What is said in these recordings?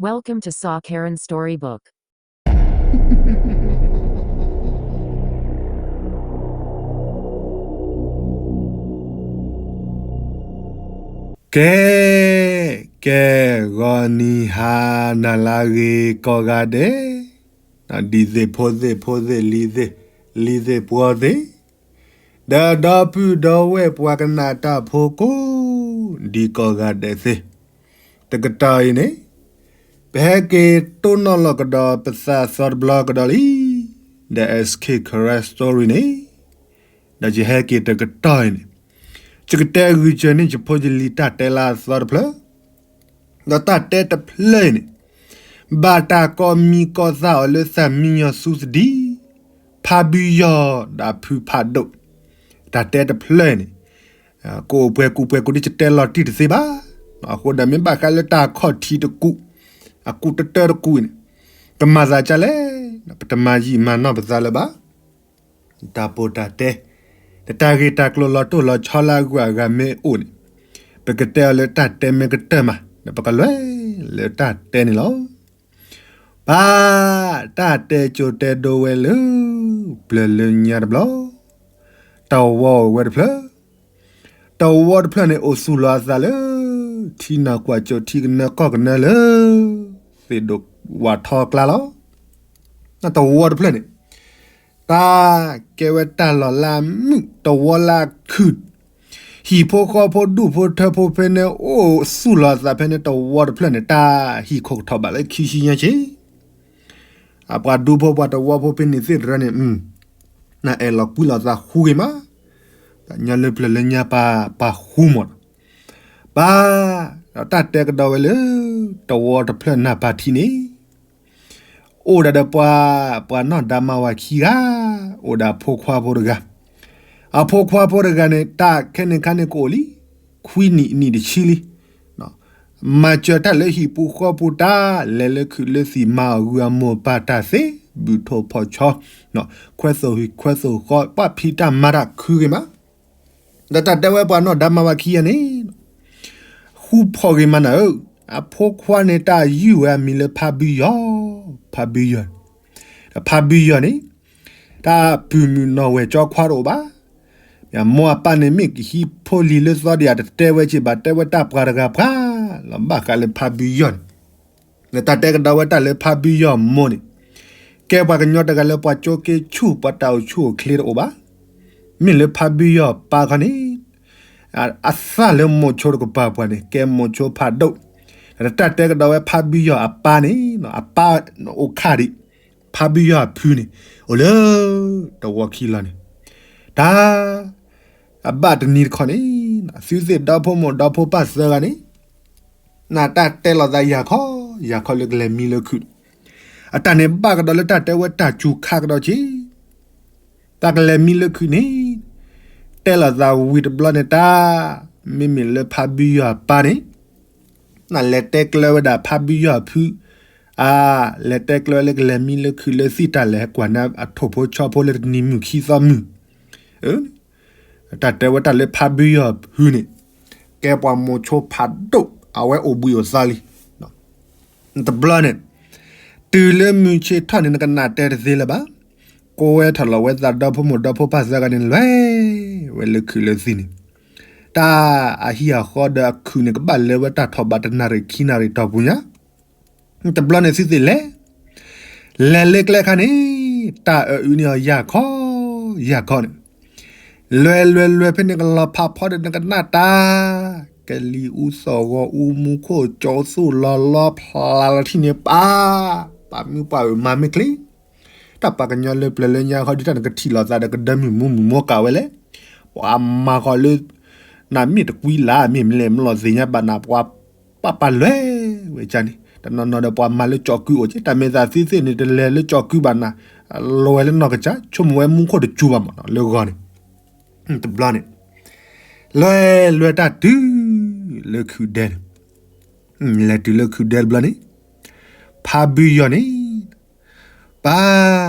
Welcome to Saw Karen Storybook. ကဲ, ကဲ, ဂီၤနံၤဟါနၤလၢအဂ့ၤကိးဂၤဒဲး, ဒ်သ့ၣ်ဖိသ့ၣ်ဖိသ့ၣ် လံၤသ့ၣ်, လံၤသ့ၣ်ပှီၤသ့ၣ်, ဒီးဒီပုၢ်ဒီဝဲၢ်ပှၤကနၣ်တၢ်ဖိကိးဒံးကိးဂၤဒဲးသ့ၣ်, တကတီၢ်အံၤန့ၣ် ပဟဲက့ၤတိၢ်နီၣ်လီၤကဒီးပသးသီတဘျီကဒီးလံ, ဒီး S K Karen Story န့ၣ်, ဒီးယဟဲက့ၤတကတီၢ်အံၤန့ၣ်, ယကတဲဂုာ်စၢၤန့ၢ်ယဖိယလံၤတၢ်တဲလၢအသီတဖျၢၣ်, ဒီးတၢ်တဲတဖျၢၣ်အံၤန့ၣ်, ဘၣ်တၢ်ကိးမံၤကိးသးအီၤလၢသၣ်မံယီၤသူသဒံ, ဖါဘုယီၤဒီးဖုဖးဒိၣ်, တၢ်တဲတဖျၢၣ်အံၤန့ၣ်, ကအိၣ်ပှဲၤကူပှဲၤကူဒ်ယတဲလီၤတံၢ်တသ့ဘၣ်, အဃိဒီးမ့ၢ်ဘၣ်ဃးလၢတၢ်ခီၣ်ထံးတကူာ်, အကူာ်တတၢတကူာ်အံၤန့ၣ်, ကမၤသးဒ်လဲၣ်, ပတမၤယံာ်မၤနီၢ်ပသးလၢၤဘၣ်. တၢ်ပိာ်တၢ်တဲ, တၢ်ဂ့ၢ်တၢ်ကျိၤလီၤတိၢ်လီၤဆီလၢအဂုၤအဂၤမ့ၢ်အိၣ်န့ၣ်, ပကတဲအီၤလၢတၢ်တဲမ့ၢ်ကတၢၢ်မး, ဒီးပကလဲၤလၢတၢ်တဲန့ၣ်လီၤ. ပၢ်, တၢ်တဲကၠိတဲဒိဝဲလၢ ပျၢၤလၢညါတဘျီ, တဝီအိၣ်ဝဲတဖျၢၣ်, တဝီတဖျၢၣ်န့ၣ်အိၣ်သူၣ်လီၤအသးလၢ ထံနီၢ်ကွၢ်ကၠိထံကနၢကီၢ်ကနၢလၢ သ့ၣ်ဒိၣ်ဝၣ်ထီကျါလီၤ. တဝီတဖျၢၣ်န့ၣ်, တၢ်ကဲဝဲတၢ်လီၢ်လၢအမုာ် တဝီလၢအခုၣ်, ဟံၣ်ဖိဃီဖိဒူၣ်ဖိထၢဖိဖဲန့ၣ် အိၣ်သူၣ်လီၤအသးဖဲန့ၣ် တဝီတဖျၢၣ်န့ၣ် တၢ်ဟံၣ်ခိၣ်ကထီၣ်ဘၣ်လၢခံဆံညါဆံ အပှၤဒူဖိပှၤတဝီဖိဖဲန့ၣ်သ့ၣ်တဖၣ်န့ၣ်, နအဲၣ်လီၤကွံလီၤသးဃူဂ့ၤမး, ပှၤကညီလၢပျၢၤလၢညါပာ်ဃူမး, ပၢ်, ဒီးတၢ်တဲကဒီးဝဲလၢ တဝီတဖျၢၣ်နၢ်ပၢၢ်ထံန့ၣ် အိၣ်ဒၣ်ဒီးပှၤ, ပှၤနီၢ်ဒါမါဝၤခံဂၤ, အိၣ်ဒီးအဖိခွါဖိတဂၤ, အဖိခွါဖိတဂၤန့ၣ် တၢ်ခဲန့ၣ်ခါန့ၣ်ကအိၣ်လံ, ခွံနံၣ်နံၣ်တဆံလံ, မၤစၢၤတၢ်လၢဟံၣ်ပူၤဃီပူၤတၢ်, လဲၤလၢခုးလၢသံၣ်မၤအီၣ်ဂုၢ်အမိၢ်ပၢ်တၢ်သ့, ဘုၣ်ထိၣ်ဖီၣ်ဆီ, ခွဲသိၣ်ဟံၣ်ခွဲသိၣ်ဃီ, ပှၤဖံးတၢ်မၤတၢ်ခုဂ့ၤမး, ဒီးတၢ်တဲဝဲပှၤနီၢ်ဒါမါဝၤခံဂၤန့ၣ် ဃူဖိးဂ့ၤမးနၤဧၢ, အဖိခွါန့ၣ် တၢ်ယုၢ်ဝဲအမံၤလၢဖါဘုယီၤ, ဖါဘုယီၤ, ဒီးဖါဘုယီၤန့ၣ် တၢ်ပုၢ်မုၣ်နီၢ်ဝဲၢ်ကၠီခွါတအိၣ်ဘၣ်, အမိၢ်အပၢ်န့ၣ်မ့ၢ်ကဟံးဖိလံၤလၢသီဒံး တတဲဝဲက့ၤဘၣ်, တဲဝဲတၢ်ပှၤတဂၤပှၤလီၤ, ဘၣ်ဃးလၢဖါဘုယီၤန့ၣ်, ဒီးတၢ်တဲကဒီးဝဲတၢ်လၢဖါဘုယီၤမိၢ်န့ၣ် ကဲပှၤကညီတဂၤလၢပှၤကၠိက့ဆူၣ် ပှၤတၢ်အိၣ်ဆူၣ်အိၣ်ချ့တအိၣ်ဘၣ်, မ့ၢ်လၢဖါဘုယီၤပၢ်ခီန့ၣ် အသၣ်လၢမိၤဆိတကပၤပှၤန့ၣ် ကဲမိၤဆိဖးဒိၣ်, ဒီးတၢ်တဲကဒီးဝဲဖါဘုယီၤအပၢ်န့ၣ် အပၢ်အိၣ်ခါဒံး, ဖါဘုယီၤအဖုန့ၣ် အိၣ်လၢ တဝီခံလီၤန့ၣ်, တၢ် အဘၣ်တနံၤတခီန့ၣ် သုသ့ၣ်ဒီဖိမိၢ်ဒီဖိပၢ်သၢဂၤန့ၣ် နတၢ်တဲလီၤသးယၤခီ, ယၤခီလၢကလဲၤမံလၢခုး, အတၢ်န့ၣ်ဘၣ်ကဒီးလၢတၢ်တဲဝဲတၢ်စူၤခါကဒီးက့ၤ, တၢ်ကလဲၤမံလၢခုးန့ၣ်, တဲလီၤသးဝံၤတဘျီန့ၣ်တၢ်, မ့မ့ၢ်လၢဖါဘုယီၤအပၢ်န့ၣ်, နလဲၤတဲကျၢၤဝဲဒၣ်ဖါဘုယီၤအဖု, အါ, လဲၤတဲကျၢၤဝဲလၢကလဲၤမံလၢခုးလၢသံၣ်တၢ်လဲၤဟဲကွၢ်န့ၢ်အထိၣ်ဖိဆီဖိလၢတနံၤမုၢ်ခံသီမုၢ် တၢ်တဲဝဲတၢ်လၢဖါဘုယီၤအဖုန့ၣ်, ကဲပှၤမိၤဆိဖးဒိၣ် အဝဲအိၣ်ဘှံးအိၣ်သါလံ. တဘျီန့ၣ်, တုၤလၢမုၢ်ဆ့ၣ်ထီၣ်န့ၣ် နကနၣ်တဲတသ့လၢၤဘၣ်, ကိးဝဲထီၣ်လီၤဝဲသးဒီဖိမိၢ်ဒီဖိပၢ်သၢဂၤန့ၣ် လဲၤဝဲလၢခုးလၢသံၣ်န့ၣ်, တၢ်အဟံၣ်အဃီဒီးအခုးန့ၣ် ကဘၣ်လၢဝဲတၢ်ထီၣ်ဘးတနၣ်ရံၣ်ခံနၣ်ရံၣ်တီၢ်ပူၤညါ တဘျီန့ၣ်သုသ့ၣ်လဲၤ, လဲၤလၢကျဲခါန့ၣ်, တၢ်အၢအုန့ၢ်အီၤယၢ်ခီ, ယၢ်ခီန့ၣ်, လဲၤလဲၤလဲၤဖဲန့ၣ် ကလီၤဖးဖီဒီးနကနၣ်တၢ်, ကလံၤအူသီၣ်ဂီၤအူမူခိၣ်ကၠီသူၣ်လီၤလီဖျါလီၤထံၣ်န့ၣ် ပၢ်, ပာ်မုၢ်ပှၢ်အုၣ်မၤမ့ၢ်ချ့, တၢ်ပှၤကညီလၢပျၢၤလၢညါဃီ ဒ်တၢ်နကထံၣ်လိာ်သးဒီးကဒၢမုၢ်မူမုၢ်မူကးဝဲလဲၣ်, ပှၤမၤဃီလၢ နမ့ၢ်တကွံလၢ် မ့ၢ်မလဲၤမလီၤသ့ၣ်ညါဘၣ်နၤ ပှၤပာ်ပာ်လဲၤဝဲကန့ၣ် တနီၤနီၤဒီးပှၤမၤလၢကၠီၣ်ကုအိၣ်က့ တၢ်မ့ၢ်သးသ့သ့ၣ်န့ၣ် တလဲၤလၢကၠီၣ်ကုဘၣ်နၤ လဲၤလၢနီၢ်ကစၢ် ဆိကမိၣ်ဝဲမူခိၣ်တစူၤဘၣ်မး လၢဂီၤန့ၣ် တဘျီန့ၣ် လဲၤလဲၤတၢ်တုၤလၢခုးဒဲန့ၣ် လဲၤတုၤလၢခုးဒဲတဘျီန့ၣ် ဖါဘုယီၤန့ၣ် ပၢ်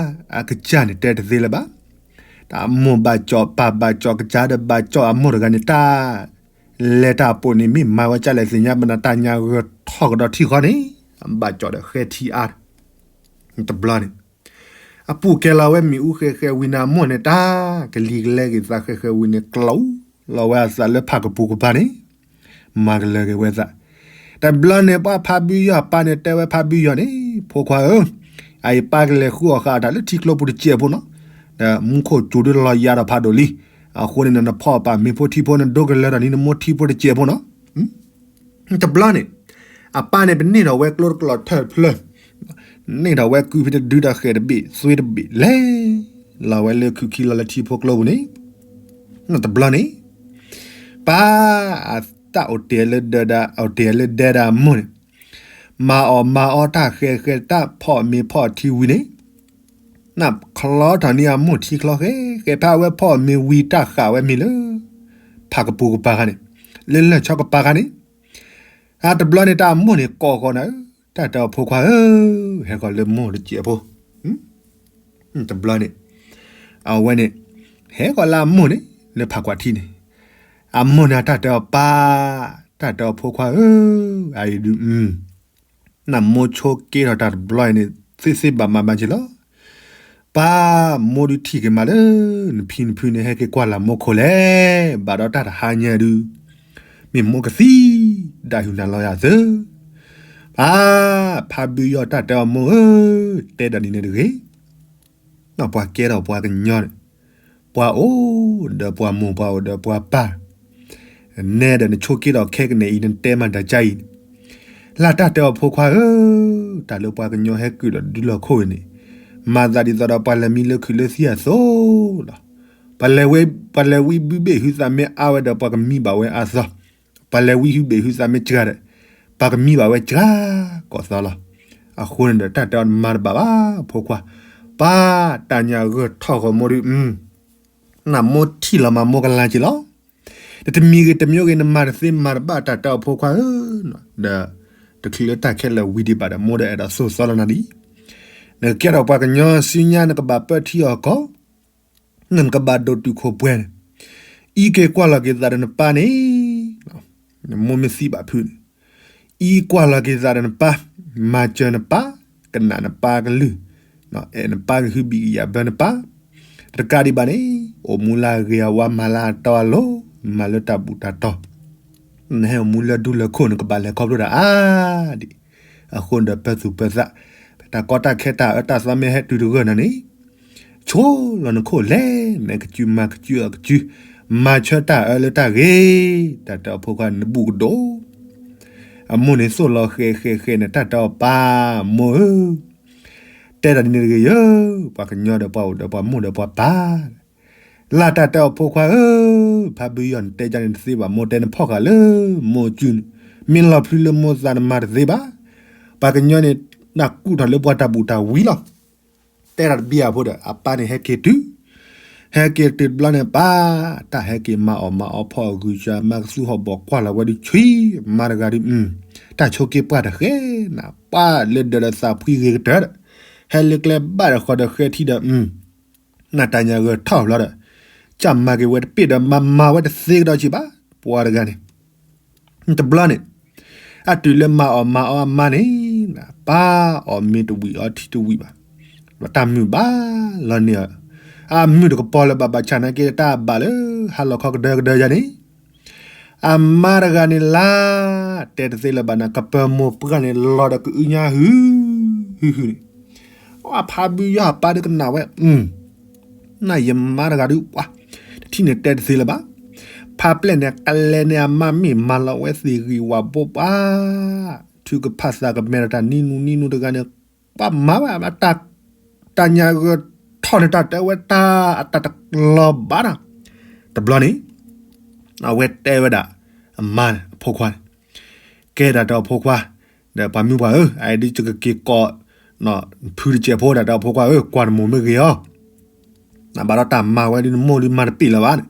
အကစၢ်န့ၣ် တဲတသ့လၢၤဘၣ်. တၢ်အမိၢ်ဘၣ်ကၠီၣ်ပၢ်ဘၣ်ကၠီၣ် ကစၢ်ဒီးဘၣ်ကၠီၣ်အမိၢ်တဂၤန့ၣ် တၢ်လဲၤတၢ်ပိာ်န့ၣ် မ့ၢ်မၤဝဲကၢ်လဲၣ်သ့ၣ်ညါဘၣ်နၤ တၢ်ညါဂၢၢ်ထီၣ်ကဒီးထံၣ်ဃီန့ၣ် ဘၣ်ကၠီၣ်ဒီးဃဲထံအါ တဘျီန့ၣ် အပူၤကဲလီၤဝဲမ့ၣ်အူဃဲဃဲဝံၤန့ၣ် အမိၢ်န့ၣ်တၢ်ကလံၤကလဲက့ၤသးဃဲဃဲဝံၤန့ၣ် ကျိးလီၤဝဲအသးလၢဖးကပူၤကပၤန့ၣ် မၤကလၢၤက့ၤဝဲသး. တဘျီန့ၣ် ပှၤဖးဘုယီၢ်အပၢ်န့ၣ်တဲဝဲဖးဘုယီၢ်န့ၣ် ဖိခွါဧၢ, အအံၤပၢ်ကလဲၤဃုအီၣ်ဃာ်အတၢ်လၢထံကျိပူၤတစဲးဖိနီၤ, ဒီးမူခိၣ်စူၤဒုလီၤယါဒီးဖးဒိၣ်လံ, အဃိန့ၣ် နဖီၣ်ပာ်မ့ၤဖိထံဖိ နဒိကလၢၤဒီးနံၤနမိၢ်ထံဖိတစဲးဖိနီၤ. တဘျီန့ၣ် အပၢ်န့ၣ်ပန့ၢ်ထီၣ်ဝဲကျိတကျိးထၢၣ်တဖျၢၣ်, န့ၢ်ထီၣ်ဝဲကုဖဲတဒုဒီးဃဲးတဘ့ၣ်သွ့တဘ့ၣ်လဲၤလီၤဝဲလၢခုၣ်ခံလီၤလၢထံဖိကျိပူၤန့ၣ်, တဘျီန့ၣ် ပၢ်အတၢ်အိၣ်တဲာ်လၢဒၢဒၣ် အိၣ်တဲာ်လၢဒဲဒၣ်အမိၢ်န့ၣ်, မၤအီၣ်မၤအီတၢ်ဃဲးဃဲးတၢ်ဖီၣ်မ့ၤဖီၣ်ထံဝံၤန့ၣ် နၢ်ချီထီၣ်န့ၢ်အမိၢ်ထံချီဃဲဃဲ ဖဲအဝဲဖီၣ်မ့ၤဝံၤတၢ်ဃာ်ဝဲမ့ၤလၢ ဖးကပူၤကပၤခါန့ၣ်, လၢလၢၢ်ဆီကပၤခါန့ၣ်, အတဘျီန့ၣ် တၢ်အမိၢ်န့ၣ်ကိးဃီၤနၤဧၢ, တၢ်တဲအီၤဖိခွါဧၢ, ဟဲဃီၤလၢမိၢ်တစဲးဖိ တဘျီန့ၣ် အဝဲန့ၣ် ဟဲဃီၤလၢအမိၢ်န့ၣ် လၢဖးကွၢ်ထံန့ၣ်, အမိၢ်န့ၣ်တၢ်တဲအီၤပၢ်, တၢ်တဲအီၤဖိခွါဧၢ, အအံၤဒုး နမိၢ်ဆိက့ထီၣ်တၢ်တဘျီအံၤန့ၣ် သ့သ့ဘၣ်မၤဘၣ်က့ၤလီၤ. ပၢ်မိၢ်ဒုးထံၣ်က့ၤမးလၢ နဖံနဖုန့ၣ် ဟဲက့ၤကွၢ်လၢ်မိၢ်ခိၣ်လဲၣ်, ဘၣ်ဒီးတၢ်တဟါညါဒုး မ့ၢ်မိၢ်ကသံ ဒၣ်ဟူးနၤလီၤယၤသၢ. ပၢ်ဖးဘုယီၢ်တၢ်တဲအီၤမိၢ်ဧၢ, တဲဒၣ်ဒ်န့ၣ်တဂ့ၤ ပှၤကဲထီၣ်ပှၤကညီန့ၣ် ပှၤအိၣ်ဒီးပှၤမိၢ်ပှၤအိၣ်ဒီးပှၤပၢ်, နဲဒီးနဆိက့ဒီးခဲကနံၣ်အံၤ နတဲမၤတၢ်ကါအံၤန့ၣ်, လၢတၢ်တဲအီၤဖိခွါဧၢ, တၢ်လၢပှၤကညီဟဲကုၢ်ဒီးဒုလီၢ်ခိၣ်အံၤန့ၣ်, မၤသးဒ်သိးဒီးပှၤလဲၤမံလၢခုၣ်လၢသံအသိးလီၤ. ပှၤလဲၤဝံဘုဘ့ၣ်ဟုသးမ့ၢ်အါဝဲဒီး ပှၤကမံဘၣ်ဝဲအါသီ, ပှၤလဲၤဝံဟုဘ့ၣ်ဟုသးမ့ၢ်စှၤဒီး ပှၤကမံဘၣ်ဝဲစှၤကိးသီလီၤ. အဃိန့ၣ်ဒီး တၢ်တဲအီၤမၤတဘၣ်ဘၣ်ဖိခွါ, ပၢ်တၢ်ညၣ်ဂၢၢ်ထီၣ်ဂီၤမိၢ်ဒုး နမိၢ်ထံၣ်လီၤမၤမိၢ်ကလါက့ၤလီၤ. နတမံၤဂ့ၤတမံၤဂ့ၤ နမၤတသ့မၤတဘၣ်တၢ်တဲအီၤဖိခွါဧၢ, ဒီး တချုးလၢတၢ်ခဲလၢာ်ဝံၤဒံးဘၣ်ဒီး မိၢ်ဒီးအဲၣ်ဒိးသိၣ်သီလီၤနၤဒ်အံၤ, နကကဲထီၣ်ပှၤကညီဆူညါ နကဘၣ်ပၢထံအီၣ်ကီၢ် နကဘၣ်ဒိၣ်တုာ်ခိၣ်ပှဲၤန့ၣ်, အံၤက့ၤကွၢ်လီၤက့ၤသးဒီးနပၢ်န့ၣ်, နမိၢ်မ့ၢ်သံဘၣ်ဖုးန့ၣ်, အံၤကွၢ်လီၤက့ၤသးဒီးနပၢ်, မၤစၢၤနပၢ်, ကနၣ်နပၢ်ကလုၢ်, အဲၣ်နပၢ်ကဟုဘံၣ်ကယာ်ဘၢနပၢ်, တကးဒံးဘၣ်န့ၣ်, အိၣ်မူလၢအဂ့ၤအဝါ မၤလၢအတီအလိၤ, မၤလၢတၢ်ဘူၣ်တၢ်တီၤ နဟဲအိၣ်မူလၢဒူလၢခိၣ် နကဘၣ်လဲၤခီဖျိတၢ်အါဒံး, အဃိန့ၣ်ဒီးပၢၤသူၣ်ပၢၤသး, တၢ်ကီတၢ်ခဲတၢ်အၢတၢ်သီမ့ၢ်ဟဲတုၤတဂၢၢ်နၤန့ၣ်, ဆိလီၤနခိၣ်လဲၣ်, နကစုမၤကစုအီၣ်ကစု, မၤဆၢတၢ်အၢလၢတၢ်ဂ့ၤ, တၢ်တဲအီၤဖိခွါနဘူၣ်ကဒိၣ် အမိၢ်န့ၣ်သိၣ်လီၤဃဲးဃဲးဃဲးန့ၣ် တၢ်တဲအီၤပၢ်မိၢ်ဧၢ, တဲဒၣ်ဒ်န့ၣ်တဂ့ၤယၢ, ပှၤကညီဒီးပှၤအိၣ်ဒီးပှၤမိၢ်ဒီးပှၤပၢ် လၢတၢ်တဲအီၤဖိခွါဧၢ, ဖးဘုယီၢ်နတဲဒ်န့ၣ်တသ့ဘၣ်, မိၢ်တဲနဖီၣ်ဃာ်လၢမိၢ်စုန့ၣ်, မ့ၢ်လီၤဖျုလၢမိၢ်သးနမၤတသ့ဘၣ်. ပှၤကညီန့ၣ် နကူၣ်ထီၣ်လၢပှၤတၢ်ဘူၣ်တၢ်ဝံလီၤ. တဲဒၣ်တဘျီအဖိဒီး အပၢ်န့ၣ်ဟဲက့ၤတုၤ, ဟဲက့ၤတုၤတဘျီန့ၣ် ပၢ်တၢ်ဟဲက့ၤမၤအီၣ်မၤအီဖီၣ်အဂုၤစၢၤ မၤကသူဟီၣ်ဘီၣ်ကွၢ်လီၤဝဲဒုးဆံး, မါတဂၤဒုး, တၢ်ဆိးက့ပှၢ်တဃဲနၤ, ပၢ်လၢဒၢးဒီးသးဖှံဂ့ၤကတၢၢ်ဒီး, ဟဲလၢကျဲဘၣ်ဒီးဃီဒီးဃဲထံဒီး နတၢ်ညၣ်ဂၢၢ်ထီၣ်ဘျီဒီး, ကၢ်မၤက့ၤဝဲတပ့ၢ်ဒီးမၤမၤဝဲတသ့ကဒီးဆံးဘၣ်, ပှၤတဂၤန့ၣ်, တဘျီန့ၣ်, အတုၤလၢမၤအီၣ်မၤအီအမါန့ၣ်, ပၢ်အီၣ်မ့ၤတဝံၣ်အီထံတဝံၣ်ဘၣ်, ဒီးတၢ်မုာ်ဘၣ်လီၤန့ၢ်အီၤ, အမုာ်တကပီၤလၢၤဘၣ်ဘၣ်ဆၣ်နာ်က့ တၢ်ဘၣ်လၢဟါလီၤခီကဒၢကဒၢယၤန့ၣ် အမါတဂၤန့ၣ်လၢ တဲတသ့လၢၤဘၣ်န့ၣ် ကပၢၤမိၢ်ပှၢ်န့ၣ် လီၤဒီးကအုညါဟု ဟုဟုန့ၣ်, အဖါဘုယီၢ်အပၢ်ဒုးကနၣ်ဝဲ, နယမါတဂၤဒုးပှၤ, တထံၣ်န့ၣ်တဲတသ့လၢၤဘၣ်, ဖါပျဲၢ်န့ၣ် ကလဲၤန့ၣ်အမါမ့ၢ်မၤလီၤဝဲသ့ၣ်ဂံၢ်ဝၤဘိပှၤ, ထုကဖၣ်သးကမဲထီၣ်တၢ်နံၤနူနံၤနူတဂၤန့ၣ်, ပှၤမၤဝဲ, တၢ်ညၣ်ဂၢၢ်ထီၣ်န့ၣ် တၢ်တဲဝဲတၢ်အတၢ်တလီၤဘၣ်နီၤ, တဘျီန့ၣ် အဝဲတဲဝဲဒၣ် အမါန့ၣ် အဖိခွါန့ၣ်, ကဲဒၣ်တၢ်အဖိခွါ, ဒီးပှၤမုၢ်ပှၢ်ဧၢ, အအံၤဒ်ယကက့ၤကိး နဖုတစဲးဖိဒၣ်တၢ်အဖိခွါဧၢ, ကွၢ်နမိၢ်မ့ၢ်ဂ့ၤအီၤ, နဘၣ်ဒီးတၢ်မၤဝဲဒ်နမိၢ်ဒ်မၤတပ့ၢ်လၢၤဘၣ်န့ၣ်,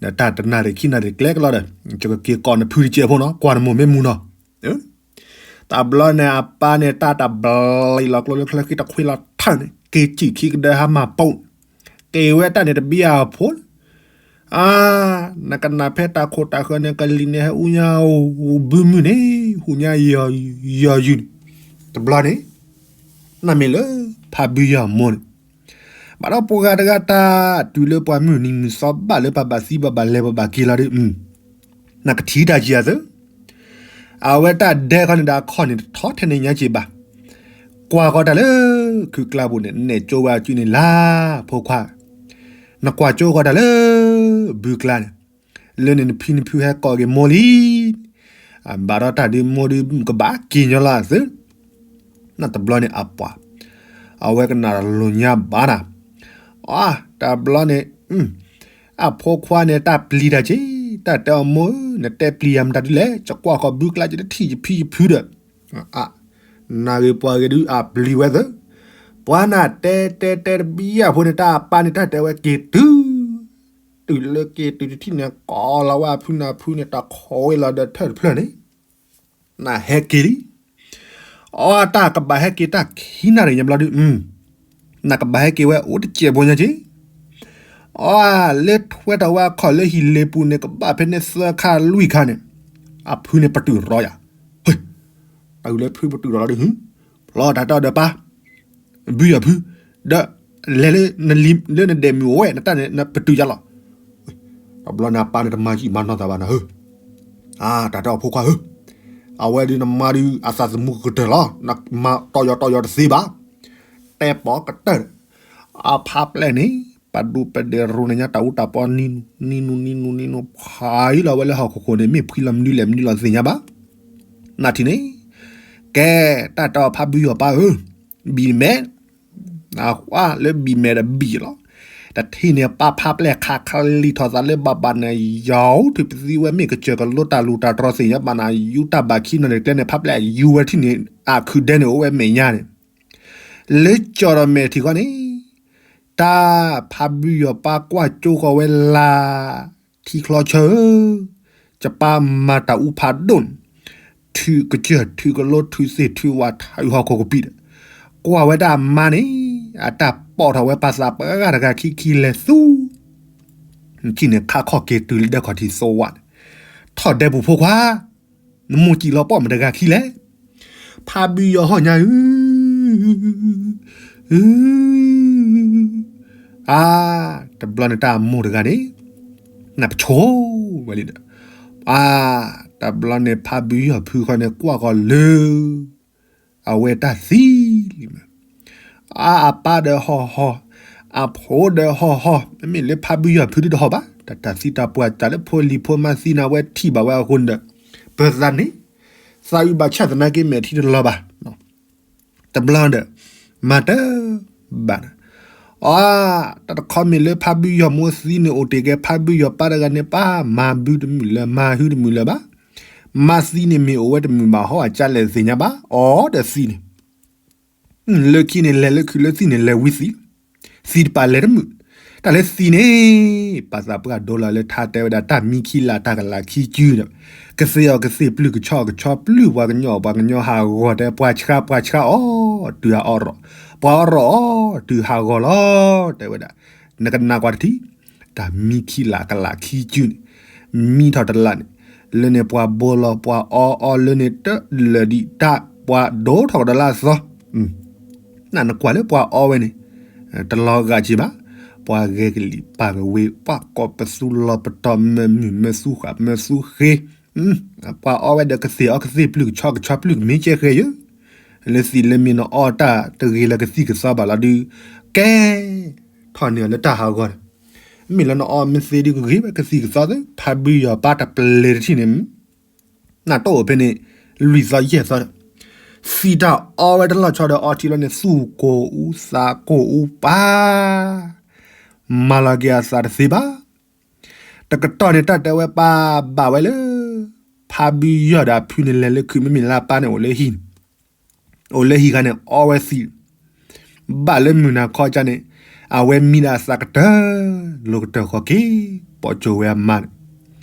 ဒီးတၢ်တနၣ်ရံၣ်ခံနၣ်ရံၣ်ကျဲကလီဒီး ယကက့ၤကိးနဖုတစဲးဖိနီၤ, ကွၢ်နမိၢ်မ့ၢ်မူနီၤ တဘျီန့ၣ် အပၢ်န့ၣ် တၢ်တဘျီလီၤကျိလၢချၢဃံတခွံလီၤထၢၣ်န့ၣ် က့ၤစံၣ်ခံကဒၢဟါမၢ်ပိာ်, က့ၤဝဲတၢ်န့ၣ်တဘံၣ်အဖိ, အါ, နကနၣ်ဖဲတၢ်ခိၣ်တၢ်ဃၢၤန့ၣ် ကလံၤန့ၣ်ဟဲအူညါအိၣ်ဘုမုၢ်န့ၣ် ဟူညါယီၤယုာ်န့ၣ် တဘျီန့ၣ် နမ့ၢ်လၢဖါဘုယီၤမိၢ်န့ၣ် ဘၣ်ဒီးပှၤဂၤတဂၤတၢ်တုၤလၢပှၤမုၢ်နံၤမုၢ်သီဘၣ်လၢပှၤဘၣ်သံဘၣ်ဘၣ်လဲၤဘၣ်ဘၣ်က့ၤလီၤဒီး နကထံၣ်တၢ်ကံအသၢ အဝဲတၢ်ဒဲခီန့ၣ်ဒီးအခီၣ်န့ၣ်တထီထဲန့ၣ်ညါက့ၤဘၣ်. ကွၢ်ဃီၤတၢ်လၢခုကျါပူၤန့ၣ် နဲၣ်ကၠိဝဲအစုန့ၣ်လၢ ဖိခွါ, နကွၢ်ကၠိဃီၤတၢ်လၢ ဘုကျါန့ၣ် လၢန့ၣ်နဖံနဖုဟဲကိးက့ၤမိၢ်လံ. ဘၣ်ဒီးတၢ်ဒုးမိၢ်ဒုးကဘၣ်က့ၤညီလီၤအသၢ နတဘျီန့ၣ်အပှၤ အဝဲကနၣ်တလိၤညါဘၣ်နၤ. အတဘျီန့ၣ် အဖိခွါန့ၣ် တၢ်ပျံၤတၢ်က့ၤ တၢ်တဲအီၤမိၢ်ဧၢ နတဲပျံၤယၤမတၤဒုလဲၣ် ယကွၢ်ဃီၤဘုကျါယတထံၣ်ယဖံယဖုဒီး နဂ့ၤပှၤဂ့ၤဒုးအပျံၤဝဲသၢ ပှၤနၤတဲတဲတဲတဘံယၤဖိန့ၣ် တၢ်အပၢ်န့ၣ် တၢ်တဲဝဲက့ၤတုၤ တုၤလၢက့ၤတုၤတထံၣ်န့ၣ် ကိးလီၤဝဲအဖုနဖုန့ၣ် တၢ်ခိးဝဲလီၤဒီးထၢၣ်တဖျၢၣ်န့ၣ် နဟဲက့ၤလံ. အတၢ်ကဘၣ်ဟဲက့ၤတၢ်ခံနၣ်ရံၣ်ညါဘျီဒုး နကဘၣ်ဟဲက့ၤဝဲအိၣ်တစဲးဖိညါက့ၤ အလၢထွဲထီၣ်ဝဲအခီၣ်လၢဟံၣ်လ့ပူၤန့ၣ် ကဘၣ်ဖဲန့ၣ်သၢခါလွံၢ်ခါန့ၣ် အဖုန့ၣ်ပတုာ်ရီယၤ, တုၤလၢဖုပတုာ်ရီလီၤဒီး ဖျီတၢ်တၢ်ဒီးပၢ် ဘုယီၤဖု ဒီး လဲၤလၢနဒဲးမုၢ်အိၣ်ဝဲ နတၢ်န့ၣ် နပတုာ်ယၤလီၤ. တဘျီန့ၣ်အပၢ်န့ၣ်တမၤကံၣ်မၤနီၢ်သးဘၣ်နၤဧၢ, တၢ်တဲအီၤဖိခွါဧၢ, အဝဲဒုးနမါဒုးအသးသမူကတၢၢ်လီၤ, မၤတီၢ်ယီၤတီၢ်ယီၤတသ့ဘၣ်, တဲပိာ်ကတၢၢ်, အဖါပျဲၢ်န့ၣ် ပဒိၣ်ပဒဲးရိန့ၣ်ညါတၢ်အူတၢ်ပီနံနူနံနူနံနူနံနူ ဖးယံၤလီၤဝဲလၢဟီၣ်ခိၣ်ခိၣ်န့ၣ် မ့ၢ်ဖှံလီၤမနုၤလဲၣ်မနုၤလီၤသ့ၣ်ညါဘၣ်. နထံၣ်န့ၣ် ကဲ တၢ်တဲအီၤဖါဘုယီၤပၢ်ဧၢ, ဘံၣ်မဲာ် အလၢဘံၣ်မဲာ်ဒီးဘံၣ်လီၤ. တထံၣ်န့ၣ် ပၢ်ဖါပျဲၢ်ခးခးလံာ်ထီၣ်သးလၢဘၣ်ဘၣ်န့ၣ် ယီၤထံၣ်ပသံဝဲမ့ၢ်ကစၢၢ်ကလိတၢ်လူၢ်တၢ်တြီၤသ့ၣ်ညါဘၣ်နၤ ယူတၢ်ဘၣ်ခံနီၤန့ၣ်ကျဲန့ၣ် ဖါပျဲၢ်ယူဝဲထံၣ်န့ၣ် အခုဒဲန့ၣ်အိၣ်ဝဲမဲာ်ညါန့ၣ် လၢကၠီၤဒီးမဲာ်ထံၣ်ဃီန့ၣ် တၢ်ဖါဘုယီၤပၢ်ကွၢ်ကၠိဃီၤဝဲလၢ ထံချီဆၢဧၢ, ယပၢ်မၤတၢ်အူဖးဒိၣ်န့ၣ် ထုးကစၢၢ်ထုးကလိထုးသ့ၣ်ထုးဝၣ်ထုးဟီၣ်ခိၣ်ကပံာ်ဒီး ကွၢ်ဝဲဒၣ်အမါန့ၣ် အတၢ်ပိာ်ထီၣ်ဝဲပၢ်သးပှၢ်ဂၤတဂၤခံခံလဲၤသူ နထံၣ်န့ၣ်ခါခီၣ်က့ၤတုၤလၢဒဲခီၣ်ထံးသိဝဲန့ၣ် ထီၣ်ဒဲပူၤဖိခွါ နမိၢ်စံၣ်လီၤပီၣ်မတဂၤခံလဲၣ်. ဖါဘုယီၤဟီၣ်ညါဧၢ, အါ, တဘျီန့ၣ်တၢ်အမိၢ်တဂၤန့ၣ် နပဆိဝဲလံဒီး, အါ, တဘျီန့ၣ်ဖါဘုယီၤဖုဃီန့ၣ်ကွၢ်ဃီၤလၢ အဝဲတၢ်သံလံမး အါ အပၢ်ဒီးဟီၣ်ဟီၣ်, အဖိဒီးဟီၣ်ဟီၣ်, မ့မ့ၢ်လၢဖါဘုယီၤဖုဒုးတဟီၣ်ဘၣ်, တၢ်တၢ်သံတၢ်ပှၢ်တၢ်လၢဖိလံၤဖိမါသံန့ၣ် အဝဲထံၣ်ဘၣ်ဝဲအဃိန့ၣ်ဒီး, ပသးန့ၣ်, သးအုးဘၣ်ဆၣ်သနာ်က့မဲာ်ထံတလီၤဘၣ်. တဘျီဒီး, မၤတၢ်ဘၣ်နၤ, အါ, တၢ်တခီမ့ၢ်လၢဖါဘုယီၤမိၢ်သံန့ၣ်အိၣ်တ့ၢ်ကဲ ဖါဘုယီၤပၢ်တဂၤန့ၣ် ပၢ်မၤဘုတမုာ်လၢၤ မၤဟုတမုာ်လၢၤဘၣ်. မါသံန့ၣ်မ့ၢ်အိၣ်ဝဲတမုာ်ဘၣ်ဟီ အကၢ်လဲၣ်သ့ၣ်ညါဘၣ် အီၤဒီးသံန့ၣ် လၢခံန့ၣ်လဲၤလၢခုး လၢသံန့ၣ်လဲၤဝံသံ, သံတပာ်လဲၤတမုာ်, တၢ်လၢသံန့ၣ်, ပာ်သးပှၢ်ဒိလီၤလၢထါတဲဝဲဒၣ်တၢ်မံခံလးတၢ်ကလးခံကုဒီး, ကသ့ၣ်အီၣ်ကသ့ၣ်ပျုၢ်ကဆီအီၣ်ကဆီပျုၢ် ပှၤကညီအီၣ်ပှၤကညီဟးဂီၤ တဲပှၤဆှါပှၤဆှါအီၣ်, တုၤဟးအီၣ်ရီၣ်, ပှၤအီၣ်ရီၣ်အီၣ်, တုၤဟးဂီၤလီၤ, တဲဝဲဒၣ်, နကနၣ်ကွၢ်တထံၣ်, တၢ်မံခံလးကလးခံကုန့ၣ်, မံထီၣ်တလးန့ၣ်, လၢန့ၣ်ပှၤဘိလီၤ ပှၤအီအီလၢန့ၣ်တလၢာ်ဒံးတၢ် ပှၤဒိထီၣ်ကဒီးလၢအသီ နနကွၢ်လၢပှၤအီဝဲန့ၣ်, တလီၤဂာ်က့ၤဘၣ်, ပှၤဂဲၤကလံၣ်ပာ်ကဝ့ၤ ပှၤကိးပသူလီၤပတီၢ် မၢမုၢ်မၢသူဃာ်မၢသူဃ့, ပှၤအီဝဲဒီးကသ့ၣ်အီၣ်ကသ့ၣ်ပျုၢ်ကဆီကဆီပျုၢ်ကမ့ၢ်ကဲဃဲယၢ, လၢသံလၢမ့ၢ်နအီတၢ်တဂ့ၤလၢကသံၣ်ကသီဘၣ်လီၤဒုး, ကဲ, ထီၣ်န့ၢ်အီၤလၢတၢ်ဟးဂီၤန့ၣ်, မ့ၢ်လၢနအီမ့ၢ်သ့ဒုးကဂ့ၤဝဲကသံၣ်ကသီသ့ ဖါဘုယီၤပၢ်တပျဲၤတထံၣ်န့ၣ် နတအိၣ်ဖဲန့ၣ်, လွံၢ်သီယဲၢ်သီဒီး, သံတၢ်အီဝဲတလီၢ်ဆီဒီးအီထံလီၤန့ၣ် သူၣ်ကိၢ်အူသးကိၢ်အူပၢ်, မၤလီၤက့ၤအသးတသ့ဘၣ်. တကတီၢ်န့ၣ်တၢ်တဲဝဲပၢ်ဘၣ်ဝဲလၢ, ဖါဘုယီၤဒီးအဖုန့ၣ်လဲၤလၢခုး မ့မ့ၢ်လၢအပၢ်န့ၣ်အိၣ်လၢဟံၣ်န့ၣ်, အိၣ်လၢဟံၣ်ခါန့ၣ် အီဝဲသံ ဘၣ်လၢမုၢ်နၤခီကၢ်န့ၣ်, အဝဲမံဒီးအသးကတၢၢ်, လိၤကတၢၢ်ဃီၤက့ၤ, ပိာ်ကၠိဝဲအမါန့ၣ်,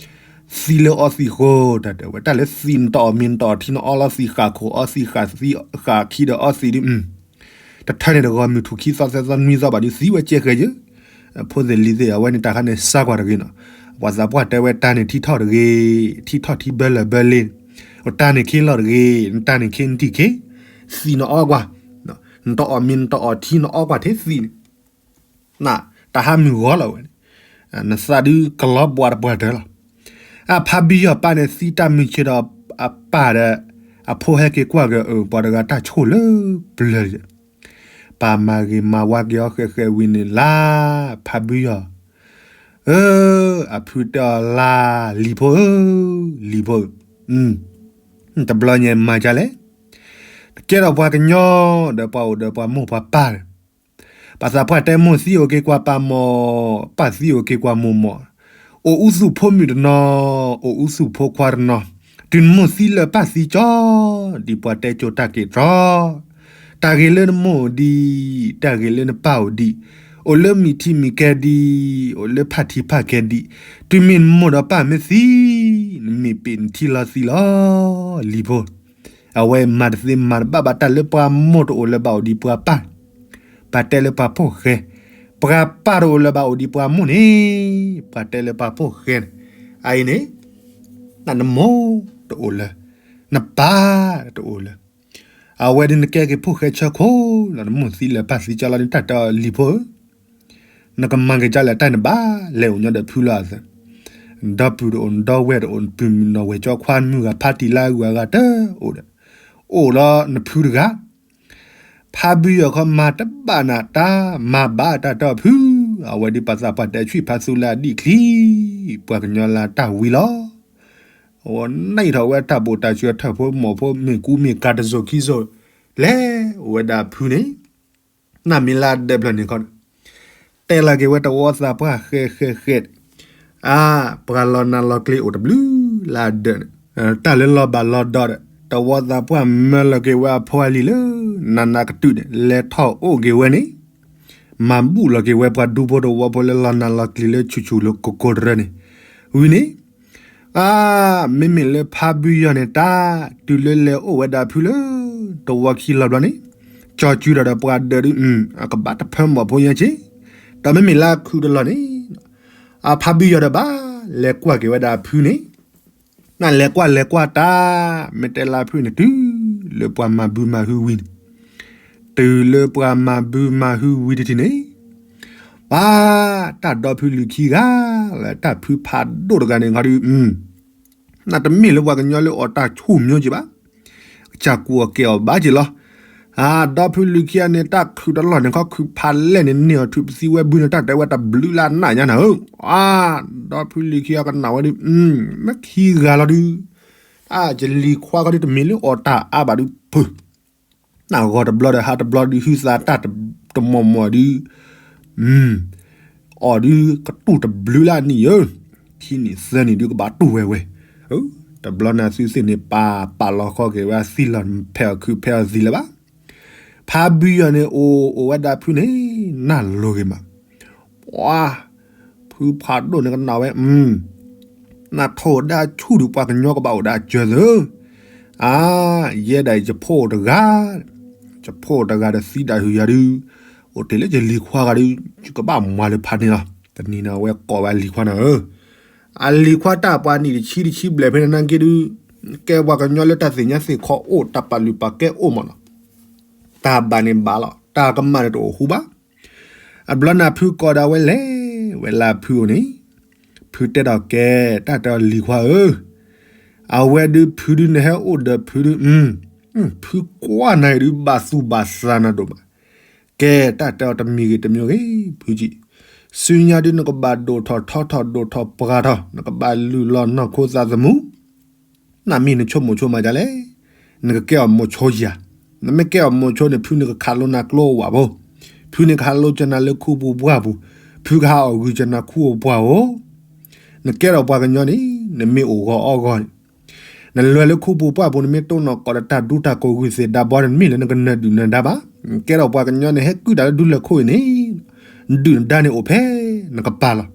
သံလၢအီသံးဃိ တၢ်တဲဝဲ တၢ်လၢသံးနတအီၣ်မ့ၤနတအီၣ်ထံ နအီလီၤသံးဃာ်ခိၣ် အီသံးဃာ်သံးဃာ်ခံဒီးအီသံးဒုး, တထၢန့ၣ်တဂီၤမုၢ်ထူၣ်ခံသီသၢသီနွံသီဘၣ်ဒုးသံဝဲကဲဃဲယၢ, ဖိသ့ၣ်လံၤသ့ၣ်အဝဲန့ၣ်တၢ်ခါန့ၣ်စါကွၢ်တဂ့ၤနီၤ, ပှၤသးပှၢ်တဲဝဲတၢ်န့ၣ်ထံထီၣ်တဂ့ၤ, ထံထီၣ်ထံဘၢလၢၢ်ဘၢလ့, တၢ်န့ၣ်ခ့လီၤတဂ့ၤ, နတၢ်န့ၣ်ခ့နထံၣ်ခ့, သံနအီကွၢ်, နတအီၣ်မ့ၤ နတအီၣ်ထံ နအီကွၢ်ထဲသံန့ၣ်, တၢ်ဟးမုၢ်ဂီၤလီၤဝဲန့ၣ်, နသးဒုးကလီဘှးတပှၢ်တၢၢ်လီၤ. အဖါဘံယီၤပၢ်န့ၣ်သံတၢ်မုၢ်ဆ့ဒီး အပၢ်ဒီး အဖိဟဲက့ၤကွၢ်က့ၤအပှၤတဂၤတၢ်ဆိၣ်လၢပျၢၤ ပၢ်မၤဂ့ၤမၤဝါက့ၤအီၤဃဲးဃဲးဝံၤန့ၣ်လါ, ဖါဘံယီၤ, အဖုတဲအီၤလါ, လံၤဖိဧၢ, လံၤဖိဧၢ, တဘျီညါမၤဒ်လဲၣ်, နကဲထီၣ်ပှၤကညီ ဒီးပှၤအိၣ်ဒီးပှၤမိၢ်ပှၤပၢ်ဒီး ပှၤသးပှၢ်တဲမိၢ်သံအိၣ်က့ၤကွၢ်ပၢ်မီၢ်, ပၢ်သံအိၣ်က့ၤကွၢ်မိၢ်မီၢ်, အိၣ်အူသူၣ်ဖိမုၣ်တနီၤ, အိၣ်အူသူၣ်ဖိခွါတနီၤ, တုၤနမိၢ်သံလၢပၢ်သံကၠီ, ဒ်ပှၤတဲကၠိတၢ်က့ၤတြီ, တၢ်ဂ့ၤလၢနမိၢ်အိၣ်ဒံး, တၢ်ဂ့ၤလၢနပၢ်အိၣ်ဒံး, အိၣ်လၢမုၢ်ထံမုၢ်ကဲဒံး, အိၣ်လၢဖၣ်ထံဖၣ်ကဲဒံး, တုၤမ့ၢ်နမိၢ်ဒီးပၢ်မ့ၢ်သံ, နမ့ၢ်ပ့ၢ်နထံလီၤသံလီၤ, လံၤဖိ အဝဲမၤတသ့မၤတဘၣ်ဘၣ်တၢ်လၢပှၤမိၢ်တအိၣ်လၢၤဘၣ်အိၣ်ဒံးပှၤပၢ်, ပှၤတဲလၢပှၤဖိၣ်ဃဲ, ပှၤပၢ်တအိၣ်လၢၤဘၣ်အိၣ်ဒံးပှၤမိၢ်န့ၣ်, ပှၤတဲလၢပှၤဖိၣ်ဃဲန့ၣ်, အအံၤန့ၣ်, နမိၢ်တအိၣ်လၢၤ, နပၢ်တအိၣ်လၢၤ, အဝဲဒ်နကဲက့ၤဖိၣ်ဃဲဆၢခိၣ်လီၤ နမိၢ်သံလၢပၢ်သံကၠီလီၤန့ၣ် တၢ်တဲအီၤလံၤဖိဧၢ နကမၤက့ၤကၢ်လဲၣ်တၢ်န့ၣ်ဘၣ်လဲၤအိၣ်ညီဒီးဖုလီၤအသး, ဒီပုၢ်တအိၣ် ဒီဝဲၢ်တအိၣ် နပုၢ်မုၣ်နီၢ်ဝဲၢ်ကၠီခွါ နမုၢ်ဂၤဖါတံၢ်လၢအဂုၤအဂၤတအိၣ်ဒီး, အိၣ်လီၤနဖုတဂၤ, ဖါဘုယီၤခီမၤတဘၣ်နၤတၢ် မၤဘၣ်တၢ်တီၢ်ဖု, အဝဲဒ်ပှၤသးပှၢ်တဲဆံၣ်ဖးသူလၢအဒံၣ်ချံ, ပှၤကညီလၢတၢ်ဝံလီၤ. အဝဲနံၣ်ထီၣ်ဝဲတၢ်ဘိၣ်တၢ်စၢၤထၢၣ်ဖိမီၢ်ဖိမ့ၢ်ကူမ့ၢ်ကၤတစိၤခံစိၤ, လဲၤအိၣ်ဝဲဒၣ်ဖုန့ၣ်, နမ့ၢ်လၢဒၢးဖျၢၣ်န့ၣ်ခီ, တဲလီၤက့ၤဝဲတဝီသးပှၢ်ဃဲးဃဲးဃဲး, အါ, ပှၤလီၤနၤလီၤကျ့ၤအိၣ်တဘျုးလၢအဒၢးန့ၣ်, တၢ်လၢလီၤဘၣ်လီၤဒီး တဝီသးပှၢ်မၢလီၤက့ၤဝဲအဖိအလံၤလၢ နးနးကတုာ်န့ၣ် လဲၤထီၣ်အိၣ်က့ၤဝဲန့ၣ်, မၤဘူၣ်လီၤက့ၤဝဲပှၤဒူဖိတဝီဖိလၢလီၤနၤလီၤကျ့ၤလၢဆူၣ်ဆူၣ်လၢကိကိတရၢန့ၣ်, ဝံၤန့ၣ် အါ, မ့မ့ၢ်လၢဖါဘုယီၤန့ၣ်တၢ်, တုၤလၢလဲၤအိၣ်ဝဲဒၣ်ဖုလၢ တဝီခံလီၤဘျီန့ၣ်, ကၠီစုဒီးဒီးပှၤဒၢးဒုး, အကဘၣ်တဖၢမီၢ်ဖိညါက့ၤ, ဒီးမ့မ့ၢ်လၢခုတလီၢ်န့ၣ်, အဖါဘုယီၤဒီးဘၣ်လဲၤကွၢ်က့ၤဝဲဒၣ်ဖုန့ၣ်, နလဲၤကွၢ်လဲၤကွၢ်တၢ်, မ့ၢ်တဲလၢဖုန့ၣ်တုၤ လၢပှၤမၤဘုမၤဟုဝံၤန့ၣ်, တုၤလၢပှၤမၤဘုမၤဟုဝံၤတထံၣ်န့ၣ်, ပှၤတၢ်ဒီဖုလုၢ်ခံဂၤ, လၢတၢ်ဖုဖးဒိၣ်တဂၤန့ၣ်ခီဒုး, နတမ့ၢ်လၢပှၤကညီလၢအီၣ်တၢ်ဆူၣ်မျိက့ၤဘၣ်, ကစၢ်ကူၣ်အီၣ်ကဲအီၣ်ဘၣ်က့ၤလီၤ. အါ, ဒီဖုလုၢ်ခံဂၤန့ၣ် တၢ်ခုးတလီၢ်န့ၣ်ခီခုးဖးလဲၢ်န့ၣ် န့ၢ်အီၤထုးပသံဝဲဘုန့ၣ် တၢ်တဲဝဲတဘျုးလၢအနၢ်ညါနၤဧၢ, အါ, ဒီဖုလုၢ်ခံဂၤကနၣ်ဝဲဒုး, မ့ၢ်ခံဂၤလီၤဒုး, အါ, ယလံၤခွါခီဒုးတမ့ၢ်လၢအီၣ်တၢ်အါဘၣ်ဒုး နဂီၢ်တဘျီဒီးဟးတဘျီဒုး ဟုသးတၢ်တမီၢ်မီၢ်ဒုး, အီၣ်ဒုးကတူၢ်တဘျုးလၢအနံၣ်ယဲ, ခံနံၣ်သၢနံၣ်ဒုးကဘၣ်တူၢ်ဝဲဝဲ, တဘျီန့ၣ်သုသ့ၣ်န့ၣ် ပာ်ပာ်လီၤဃီက့ၤဝဲအသံလီၤ ဖဲအီၣ်ခုးဖဲအီၣ်သံလၢၤဘၣ်. ဖါဘုယီၤန့ၣ်အိၣ်အိၣ်ဝဲဒၣ်ဖုန့ၣ် နၢ်လိၤဂ့ၤမး, ပှၤ ဖုဖးဒိၣ်န့ၣ်ကနၣ်ဝဲ, နထိၣ်ဒၣ်ဆူၣ်ဒုး ပှၤကညီကဘၣ်အိၣ်ဒၣ်စၢၤသၢ, အါ, ယဲဒၣ်ယဖိအိၣ်တဂၤ, ယဖိအိၣ်တဂၤဒီးသံဒၣ်ဟုၣ်ယၤဒုး, အိၣ်တ့ၢ်လၢယလံၤခွါဂၤဒုး, ယကဘၣ်မၤလၢဖးန့ၣ်လီၤ. တနံၤန့ၣ် အဝဲကိးဝဲအလံၤခွါန့ၣ်ဧၢ, အလံၤခွါတၢ်ပှၤနံၣ်တဆံတဆံဘျဲၣ်ဖဲန့ၣ်နာ်က့ဒုး, ကဲပှၤကညီလၢတၢ်သ့ၣ်ညါသ့ၣ်ခီအိၣ် တၢ်ပာ်လုၢ်ပာ်ကဲအိၣ်မးနီၤ, တၢ်ဘၣ်န့ၣ်ဘၣ်လီၤ တၢ်ကမၣ်န့ၣ်တအိၣ်ဃူဘၣ်. အဘျီန့ၣ်ဖုကိးဒၣ်ဝဲလဲၤဝဲလၢဖုအိၣ်န့ၣ်, ဖုတဲဒီးကဲ, တၢ်တဲအီၤလံၤခွါဧၢ, အဝဲဒုးဖုဒုးနဟဲအိၣ်ဒီးဖုဒုး, ဖုကွၢ်နၤအံၤဒုးဘၣ်သူၣ်ဘၣ်သးနၤဒိၣ်မး, ကဲတၢ်တဲအီၤတမံၤဂ့ၤတမံၤဂ့ၤ, ဖုကံ, ဆူညါဒုးနကဘၣ်ဒိၣ်ထီၣ်ထီထီၣ်ဒိၣ်ထီၣ်ပှၢ်ထီၣ် နကဘၣ်လုၢ်လီၤနီၢ်ခိသးသမူ နမ့ၢ်နဆိကမိၣ်ဆိကမးဒ်လဲၣ်, နကကဲအီၣ်မိၤဆိယၤ, နမ့ၢ်ကဲအီၣ်မိၤဆိန့ၣ် ဖုန့ၣ်ကခးလိနၤကျိဝၣ်ပူၤ, ဖုန့ၣ်ကဟးလိကနၤလၢခူပူၤပှၢ်ပူၤ, ဖုကဟးအီၣ်ဂုာ်ကနၤခူပူၤပှၢ်ပူၤ, နကဲထီၣ်ပှၤကညီန့ၣ် နမ့ၢ်အိၣ်ဂီၤအီၣ်ဂီၤန့ၣ်, နလဲၤလၢခူပူၤပှၢ်ပူၤ နမ့ၢ်တိၢ်နီၣ်ကိးဒီးတၢ်ဒူတၢ်ကိးဂုာ်သ့ၣ်ဒါဘီန့ၣ် တမ့ၢ်လၢနကနၢၤဒုၣ်နၢၤဒါဘၣ်, နကဲထီၣ်ပှၤကညီန့ၣ် ဟဲကုၢ်တၢ်လၢဒူလၢၢ်ခိၣ်အံၤန့ၣ် နဒုၣ်နဒါန့ၣ်အိၣ်ဖဲနကပၤလီၤ.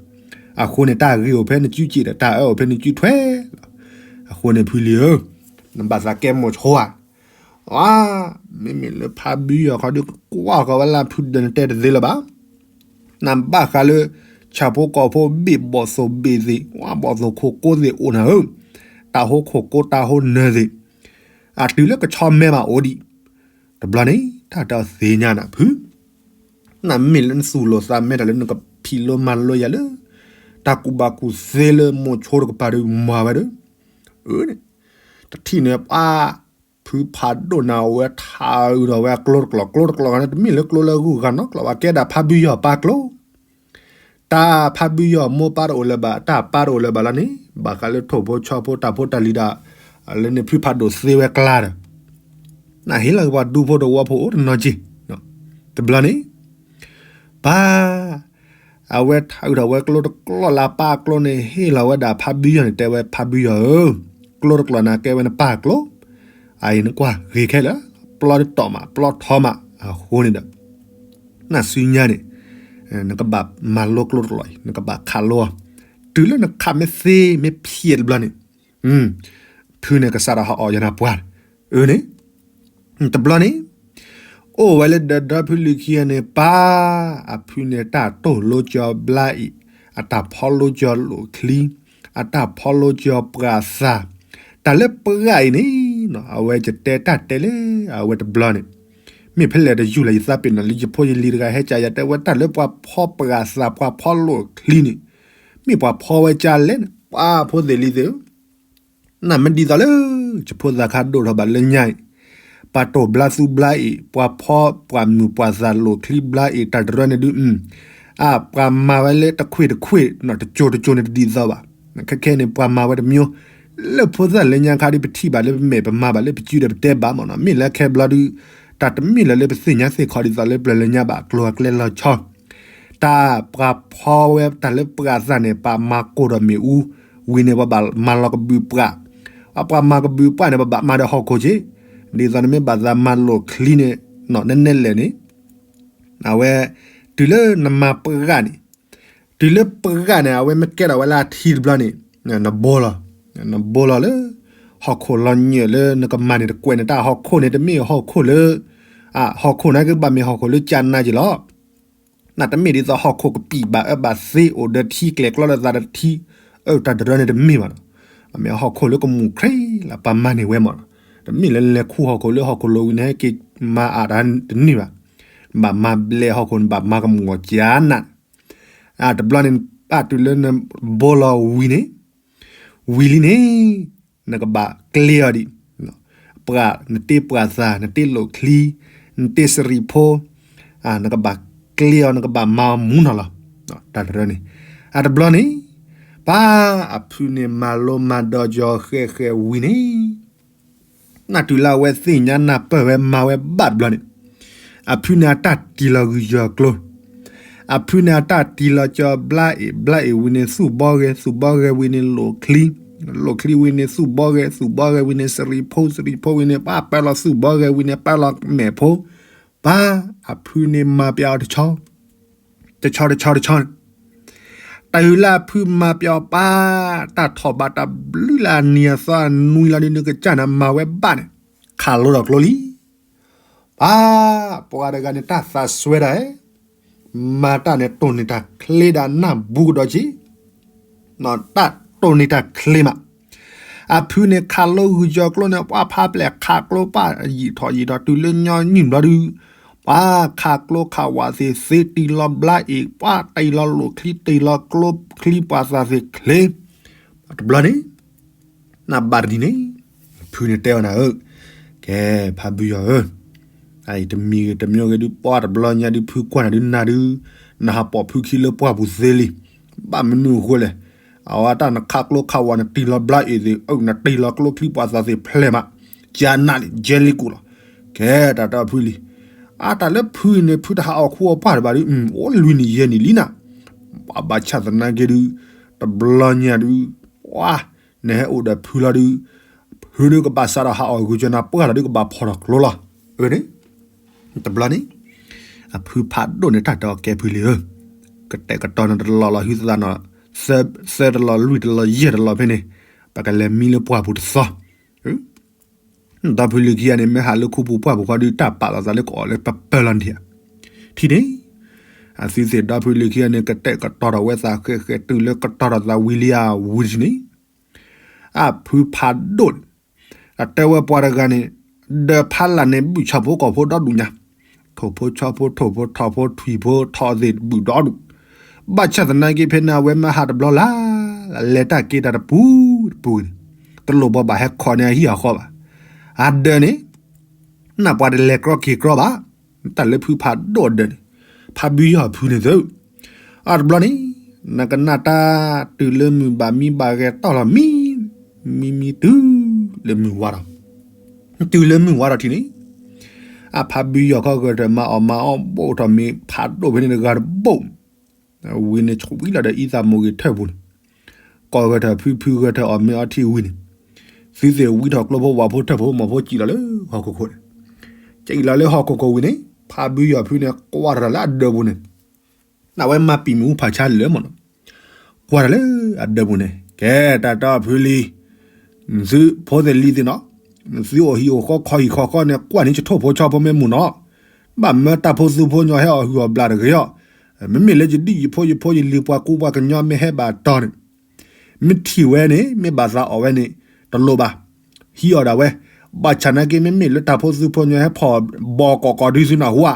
အဃိန့ၣ် တၢ်ဂ့ၤအိၣ်ဖဲနစုစ့ၣ်ဒီး တၢ်အၢအိၣ်ဖဲနစုထွဲလီၤ. အဃိန့ၣ်ဖုလံၤဧၢ, နဘၣ်သးကဲမိၤဆိဧါ. အါ, မ့မ့ၢ်လၢဖါဘံယီၤခီဒုး ကွၢ်ဃီၤဝဲလၢဖုဒီး နတဲတသ့လၢၤဘၣ်. နဘၣ်ဃးလၢ ဆၣ်ဖိကီၢ်ဖိဘ့ၣ်ဘီၣ်သိၣ်ဘ့ၣ်သ့ၣ်, ဝါဘီၣ်သိၣ်ခိၣ်ကိသ့ၣ်အိၣ်နၤဧၢ, တၢ်ဟိခိၣ်ကိတၢ်ဟိနၢၤသ့ၣ်, အတုၤလၢကဆီမဲမးအိၣ်ဒံး တဘျီန့ၣ် တၢ်တဲအီၤသ့ၣ်ညါနၤဖု, နမ့ၢ်လၢနသူၣ်လိာ်သးမဲတၢ်လၢနကဖံးလိမၤလိယၤလၢ တၢ်ကူၣ်ဘၣ်ကူၣ်သ့လၢမိၤဆိတကပၤဒီးမၤဝဲဒီး, အန့ၣ် တထံၣ်န့ၣ်ပှၤ ဖုဖးဒိၣ်န့ၣ် အဝဲထးအုးဒီးဝဲအကျိတကျိာ်, ကျိတကျိာ်န့ၣ် တမ့ၢ်လၢကျိလၢအဂုၤအဂၤနီတကျိာ်ဘၣ်, ကဲဒၣ်ဖးဘုယီၤပာ်ကျိ တၢ်ဖးဘုယီၤမိၢ်ပၢ်တအိၣ်လၢၤဘၣ်, တၢ်ပၢ်တအိၣ်လၢၤဘၣ်လီၤန့ၣ်, ဘၣ်ဃးလၢထိၣ်ဖိဆီဖိတၢ်ဖိတၢ်လံၤဒီး လၢန့ၣ်ဖုဖးဒိၣ်သ့ဝဲကျါဒီး နဟ့ၣ်လီၤက့ၤပှၤဒူဖိတဝီဖိအိၣ်တနီၤက့ၤ, တဘျီန့ၣ် ပၢ် အဝဲထးအုးထီၣ်ဝဲကျိတကျိာ်လၢအပၢ်အကျိန့ၣ် ဟ့ၣ်လီၤဝဲဒၣ်ဖးဘုယီၤန့ၣ် တဲဝဲဖးဘုယီၤဧၢ, ကျိတကျိာ်န့ၣ်ကဲဝဲနပၢ်အကျိ, အအံၤနကွၢ်ဂ့ၤခဲလၢာ်, ပျီတတီၢ်မး ပျီထီမး, အဃိန့ၣ်ဒီး နဆူညါန့ၣ် နကဘၣ်မၤလိကျိတကျိာ်အံၤ နကဘၣ်ခးလိအီၤ, တုၤလၢနခးမ့ၢ်သ့မ့ၢ်ဖျဲးတဘျီန့ၣ် ဖုန့ၣ်ကစးထီၣ်ဟးအီၣ်ယနၤပှၤ, အန့ၣ် တဘျီန့ၣ် အိၣ်ဝဲလၢဒီးဒီဖုလံၤခံဂၤန့ၣ် ပၢ် အဖုန့ၣ်တၢ်တိၢ်လိကၠီၤဘျါအံၤ, အတၢ်ဖီလိကၠီၤလိာ်ချံ, အတၢ်ဖီလိကၠီၤပှၤသး, တၢ်လၢပှၤအံၤန့ၣ် အဝဲယတဲတၢ်တဲလၢ အဝဲတဘျီန့ၣ် မ့ၢ်ဖဲလဲၣ်တယူၢ်လၢယသးပ့ၤနီၣ်လံ ယဖိယလံၤတဂၤဟဲကးယၤ တဲဝဲတၢ်လၢပှၤဖီပှၤသး ပှၤဖီလိာ်ချံန့ၣ် မ့ၢ်ပှၤဖီဝဲကၢ်လဲၣ်န့ၣ် ပှၤဖိသ့ၣ်လံၤသ့ၣ်ဧၢ, နမ့ၢ်ဒ်သိးလၢ ယဖိသၣ်ခါဒိၣ်ထီၣ်ဘၣ်လၢညါအံၤ, ပှၤတိၢ်ဘျါသူဘျါအံၤ, ပှၤဖီပှၤမုာ်ပှၤသးလိာ်ချံဘျါအံၤ တၢ်တရၢန့ၣ်ဒုး အပှၤမၤဝဲလၢတခွ့ၣ်တခွ့ၣ် တကၠိၤတကၠိၤန့ၣ်တဒ်သိးဘၣ်. ခဲခဲန့ၣ် ပှၤမၤဝဲတမျိုး လၢဖိသၣ်လၢညါခါဒုး ပထံၣ်ဘၣ်လၢပမဲာ်ပမၤဘၣ်လၢပစုဒီးပတဲဘၣ်မ့ၢ်နီၤ. မ့ၢ်လၢခဲဘျီဒုး တၢ်တမ့ၢ်လၢၤလၢပသ့ၣ်ညါသ့ၣ်ခီဒ်သိးလၢပျၢၤလၢညါဘၣ် ကျိၤအကျဲလီၤဆီ တၢ်ပှၤဖီဝဲတၢ်လၢပှၤသးန့ၣ် ပှၤမၤကိၢ်ဒီးမ့ၣ်အူဝံၤန့ၣ် ပှၤဘၣ်မၤလီၤကဘုးပှၢ်, ပှၤမၤကဘုးပှၢ်န့ၣ် ပဘၣ်မၤဒီးဟီၣ်ခိၣ်က့, ဒ်သိးနမ့ၢ်ဘၣ်သးမၤလိာ်ချံန့ၣ် နဲနဲလဲၣ်န့ၣ် အဝဲ တုၤလၢနမၤပှၢ်န့ၣ်, တုၤလၢပှၢ်န့ၣ် အဝဲမ့ၢ်ကဲထီၣ်ဝဲလၢအထံတဘျီန့ၣ် နဘိလီၤ, နဘိလီၤလၢ ဟီၣ်ခိၣ်လီၤညၢၣ်လၢနကမၤန့ၣ်တကွဲးန့ၣ် တၢ်ဟီၣ်ခိၣ်န့ၣ် တမ့ၢ်ဟီၣ်ခိၣ်လၢ ဟီၣ်ခိၣ်န့ၣ်ကဘၣ်မ့ၢ်ဟီၣ်ခိၣ်လၢကၢနါက့လီၤ. နတမ့ၢ်ဒ်သိးဟီၣ်ခိၣ်ကပံာ်ဘၣ်အၢဘၣ်သီအိၣ်ဒီးထံကျဲၤကျီလၢသးဒီးထံ, အၢတၢ်တရၢန့ၣ်တမ့ၢ်ဘၣ်နီၤ. မ့ၢ်ဟီၣ်ခိၣ်လၢကမူၣ်ချ့လၢပှၤမၤန့ၢ်ဝဲမ့ၢ်နီၤ. တမ့ၢ်လၢလဲၤခူဟီၣ်ခိၣ်လၢဟီၣ်ခိၣ်လိၤဝံၤန့ၣ်ဟဲက့ၤမၤအတၢ်တန့ၢ်ဘၣ်. နဘၣ်မၤဘျဲးဟီၣ်ခိၣ်န့ၣ် ဘၣ်မၤကမူၣ်အီၤကၢနါ တဘျီန့ၣ် ပတုၤလၢနဘိလီၤဝံၤန့ၣ်, ဝံၤလံန့ၣ် နကဘၣ်ကျဲအီၤဒံး, ပှၤနတ့ပှၤသး နတ့လိာ်ချံ နတ့စရံးဖိ, နကဘၣ်ကျဲအီၤ နကဘၣ်မၤအီၤမူနီၤလီၤ. တၢ်တရၢန့ၣ်, အတဘျီန့ၣ်, ပၢ်အဖုန့ၣ်မၤလိမၤဒိးကၠီၤဃဲးဃဲးဝံၤန့ၣ် နတုၤလၢအဝဲသ့ၣ်ညါနၢ်ပၢၢ်ဝဲမၤဝဲဘၣ်တဘျီန့ၣ်, အဖုန့ၣ်အတၢ်တံၢ်လီၤဂုၢ်ယီၤကျိ, အဖုန့ၣ်အတၢ်တံၢ်လီၤကၠီၤဘျါအံၤ, ဘျါအံၤဝံၤန့ၣ်သူၣ်ဘီဂဲၤ, သူၣ်ဘီဂဲၤဝံၤန့ၣ်လိာ်ချံ, လိာ်ချံဝံၤန့ၣ်သူၣ်ဘီဂဲၤ, သူၣ်ဘီဂဲၤဝံၤန့ၣ်စရံးဖိ, စရံးဖိဝံၤန့ၣ် ပၢ်ပၢလီၤသူၣ်ဘီဂဲၤဝံၤန့ၣ် ပၢလီၤမဲာ်ဖိ, ပၢ်အဖုန့ၣ်မၤပျီတဆီ တဆီတဆီတဆီန့ၣ်, တၢ်အုၣ်လၢအဖုမၤပျီပၢ်, တၢ်ထီၣ်ဘးတၢ်ဘျုးလၢအနံၤအသီအနွံလီၤဒုး နကစၢ်န့ၣ်မၤဝဲဘၣ်န့ၣ်, ခးလိဒီးကျိလံ. ပၢ်, ပှၤတဂၤန့ၣ် တၢ်သးစွဲဒၣ်, မၤတၢ်န့ၣ်တိၢ်န့ၢ်တၢ်ချ့ဒၣ်နၢ်ဘူးကဒီးက့ တၢ်တိၢ်န့ၢ်တၢ်ချ့မး, အဖုန့ၣ်ခးလိဂုၢ်ကၠီၤကျိန့ၣ် ပှၤဖးပျဲၢ်ခးကျိပှၤယံာ်ထီၣ်ယံာ်ထီၣ် တုၤလၢညီနုၢ်ဘျီဒုး, ပှၤခးကျိခးဝးသ့ၣ်သ့ တံၢ်လီၤဘျါအံၤ, ပှၤတံၢ်လီၤလိာ်ချံ တံၢ်လီၤကျိချံ ပှၤသးသ့ၣ်ချ့, တဘျီန့ၣ် နဘၣ်တနံၤန့ၣ်, ဖုန့ၣ်တဲအီၤနၤဧၢ, ကဲ ဖးဘုယီၤဧၢ, အအံၤတမံၤဂ့ၤတမံၤဂ့ၤဒုး ပှၤတဘျီညါဒုး ဖုကွၢ်နၤဒုးနၤဒုး, နဟးပိာ်ဖုခံလၢပှၢ်ပူၤသ့လံ, ဘၣ်မနုၤအဃိလဲၣ်, အဝဲတၢ်နခးကျိခးဝး နတံၢ်လီၤဘျါအံၤသ့ၣ် အၢ နတံၢ်လီၤကျိချံပှၤသးသ့ၣ်ဖျဲၣ်မး, ကနၣ်လံ ယဲလံကိၣ်လီၤ, ကဲတၢ်တီဖုလံ, အတၢ်လၢဖုန့ၣ် ဖုတဟးအီၣ်ခူအီၣ်ပှၢ်တဘၣ်ဒုး အိၣ်လွံၢ်နံၣ်ယဲၢ်နံၣ်လံနၤ, ဘၣ်ဆၣ်သနာ်က့ဒုး, တဘျီညါဒုး, ပှၤ နဟဲအိၣ်ဒီးဖုလီၤဒုး, ဖုဒုးကဘၣ်စးထီၣ်ဟးအီၣ်ဂုာ်ကၠီၤနၤပှၢ်လီၤဒုးကဘၣ်ဖီၣ်ထီၣ်ကျိလီၤ, အၢန့ၣ်, တဘျီန့ၣ်, အဖုဖးဒိၣ်န့ၣ်တၢ်တဲအီၤကဲဖုလံဧၢ, ကတဲာ်ကတီၤနတလီၤလီၤဟုသးနီၤ, သၢတလီၤလွံၢ်တလီၤယဲၢ်တလီၤဖဲန့ၣ်, ပကလဲၤမံလၢပှၢ်ပူၤတသီ ဒီဖုလံၤခံဂၤန့ၣ် မ့ၢ်ဟးလၢခူပူၤပှၢ်ပူၤဃီဒုး တၢ်ပာ်လီၤသးလၢကအိၣ်လၢပပၢလီၤန့ၣ်ဧါ, ထံၣ်န့ၣ်, အသုသ့ၣ်ဒီဖုလံၤခံဂၤန့ၣ် ကတဲာ်ကတီၤထီၣ်ဝဲသးဃဲးဃဲးတုၤလၢကတီၤထီၣ်သးဝံၤလံဧါဝံၤန့ၣ်, အဖုဖးဒိၣ်န့ၣ်, အတဲဝဲပှၤတဂၤန့ၣ်, ဒၢးဖးလၢ်န့ၣ် ဘုၣ်ဆီဖိကီၢ်ဖိဒီဒူၣ်ညါ, ထိၣ်ဖိဆီဖိ ထိၣ်ဖိထီၣ်ဖိ ထွံၣ်ဖိထီၣ်သ့ၣ်ဘုၣ်ဒီဒူၣ်, ဘၣ်ဆၣ်သနာ်က့ဖဲန့ၣ် အဝဲမ့ၢ်ဟးတဘျီလၢ် လဲၤတၢ်က့ၤတၢ်တပူၤတပူၤန့ၣ်, တလိၣ်ဘၣ်ဘၣ်ဟဲခီန့ၢ်အဟံၣ်အဃီဘၣ်. အဒၢးန့ၣ် နၢ်ပှၤတလဲၤကြီက့ၤကြီဘၣ်, တၢ်လၢဖုဖးဒိၣ်အဒၢးန့ၣ်, ဖးဘုယီၤဖုန့ၣ်သု, အတဘျီန့ၣ် နကနၣ်တၢ်တုၤလၢမုၢ်ဘၣ်မံဘၣ်ဂဲၤတီၢ်လီၤမံ, မံမံတုၤလၢမုၢ်ဝါဒီး, တုၤလၢမုၢ်ဝါဒီးထံၣ်န့ၣ်, အဖးဘုယီၤခီဂဲၤထၢၣ်မၤအီၣ်မၤအီၣ်ဘိၣ်ထီၣ်မ့ၤဖးဒိၣ်ဖဲန့ၣ်တဂၤတဘိၣ်, ဝံၤန့ၣ်ဆှံလီၤဒီးအံသၣ်မိၢ်ဂ့ၤထၢၣ်ပူၤန့ၣ်, ကီၢ်ဂဲၤထၢၣ်ဖုဖုဂဲၤထၢၣ်အီၣ်မ့ၤအီထံဝံၤန့ၣ်, သုသ့ၣ်ဝံထီၣ်ကျိဖိဝၣ်ဖိထၢၣ်ဖိမီၢ်ဖိစံၣ်လီၤလၢဟီၣ်ခိၣ်ခိၣ်န့ၣ်, စံၣ်လီၤလၢဟီၣ်ခိၣ်ခိၣ်ဝံၤန့ၣ် ဖးဘုယီၤဖုန့ၣ် ကွၢ်ထီၣ်လၢအဒၢးပူၤန့ၣ်, အဝဲမၤပံာ်မ့ၣ်အူဖးဆါလၢမ့ၢ်နီၤ, ကွၢ်ထီၣ်လၢအဒၢးပူၤန့ၣ် ကဲတၢ်တီဖုလံၤ, နသုဖိသ့ၣ်လံၤသ့ၣ်နီၤ, နသုအိၣ်ဟံၣ်အိၣ်ဃီခီဟံၣ်ခီဃီန့ၣ် ကွၢ်န့ၢ်ယထိၣ်ဖိဆီဖိမ့ၢ်မုာ်နီၤ, ဘၣ်မၢတၢ်ဖိသူဖိညီဟဲအီၣ်ဟုၣ်အီၣ်ဘျၣ်တဂ့ၤအီၤ, မ့မ့ၢ်လၢယဒ်ယဖိယဖိယလံၤပှၤကူပှၤကညီမ့ၢ်ဟဲဘၣ်တီၤန့ၣ် မ့ၢ်ထံၣ်ဝဲန့ၣ် မ့ၢ်ဘၣ်သးအီၣ်ဝဲန့ၣ် တလိၣ်ဘၣ်, ဟံးအီၣ်ဒၣ်ဝဲ, ဘၣ်ဆၣ်နာ်က့ မ့မ့ၢ်လၢတၢ်ဖိသူဖိညီဟဲဖီၣ်ဘီကီၢ်ကီၢ်ဒုသုနၢ်ဟူဧါ,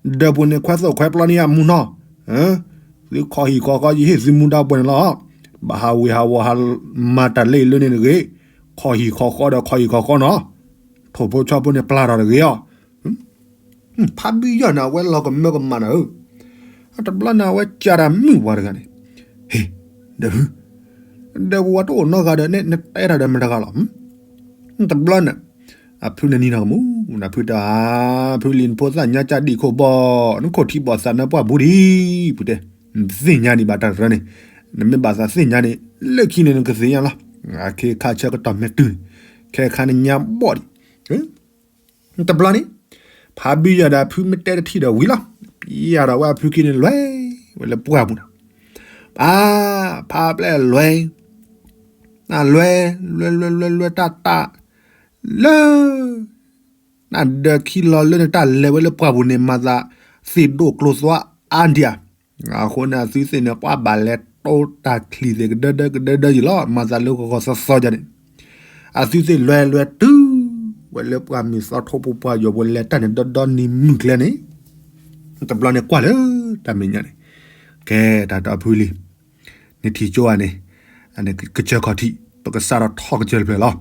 ဒၢးပူၤန့ၣ်ခွဲသိၣ်ခွဲပျီန့ၢ်အမုာ်နီၤ, သုခီဟံၣ်ခီဃီယဟ့ၣ်သုမူဒါပှဲၤန့ၣ်လီၤ, ဘၣ်ဟးဝ့ၤဟးဝီၤဟးမၤတၢ်လၢအံၤလၢန့ၣ်တဂ့ၤ, ခီဟံၣ်ခီဃီဒီးခီဟံၣ်ခီဃီနီၤ, ထိၣ်ဖိဆီဖိန့ၣ်ပျၢ်ထီၣ်တဂ့ၤအီၤ ဖးဘုယီၤန့ၣ် အဝဲလီၤကမၢကမၣ်နၤဧၢ, တဘျီန့ၣ် အဝဲကးတၢ်မုၣ်ပှၤတဂၤန့ၣ်, ဟ့ၣ်, ဒၢးဖု, ဒၢးပဝဲတအိၣ်နီတဂၤဒီး နတဲတၢ်ဒီးမတၤတဂၤလီၤ, တဘျီန့ၣ်, အဖုန့ၣ်နံၤနီၢ်ကမူ, နဖုတၢ်, ဖုလံၤနဖိသၣ်ညါကၢ်ဒံၣ်ခိၣ်ဘီ, နခိၣ်ထံဘီၣ်သးနါပှၢ်ပူၤဒံး, ဖုတဲ, နသ့ၣ်ညါဒံးဘၣ်တၢ်တရၢန့ၣ်, နမ့ၢ်ဘၣ်သးသ့ၣ်ညါန့ၣ်, လၢခံန့ၣ်နကသ့ၣ်ညါလီၤ, အခ့ခါဆၢကတီၢ်မဲာ်တုၤန့ၣ်, ခဲခါန့ၣ်ညါဘီၣ်ဒံး တဘျီန့ၣ်, ဖးဘုယီၤဒီးဖုမ့ၢ်တဲတထံၣ်ဒီးဝံၤလီၤ, ယၤဒီးဝဲအဖုခံန့ၣ်လွဲၢ်ဝဲလၢပှၢ်ပူၤန့ၣ်, ပၢ်, ဖးပျဲၢ်လွဲၢ်, နလွဲၢ်, လွဲၢ်လွဲၢ်လွဲၢ်လွဲၢ်တၢ်တၢ်, လၢ, နဒၢးခံလီၤလၢနတၢ်လဲၤဝဲလၢပှၢ်ပူၤန့ၣ် မၤသးသ့ၣ်ဒိၣ်ကျိၤသွါအါဒံးဧါ အဃိန့ၣ် အသုသ့ၣ်န့ၣ် ပှၤဘၣ်လဲၤတိတၢ်ချံသ့ၣ်ကဒၢဒၢကဒၢဒၢယံၤလီၤ မၤသးလၢဂီၤဂီၤသီသီယၤန့ၣ်, အသုသ့ၣ်လွဲလွဲတုၤ, ဝဲလၢပှၢ်မုၢ်သီထိဖိပှၢ်ယီၤပူၤလဲၤတၢ်န့ၣ် ဒီဒီနံၤမုၢ်ကျဲန့ၣ်, တဘျီန့ၣ်ကွၢ်လၢတၢ်မဲာ်ညါန့ၣ်, ကဲတၢ်တီဖုလံၤ, နထံၣ်ကၠိဧါန့ၣ်, ကစၢၢ်ခီၣ်ထံး ပကစးထီၣ်ထီၣ်ကစၢၢ်တဖျၢၣ်လီၤ,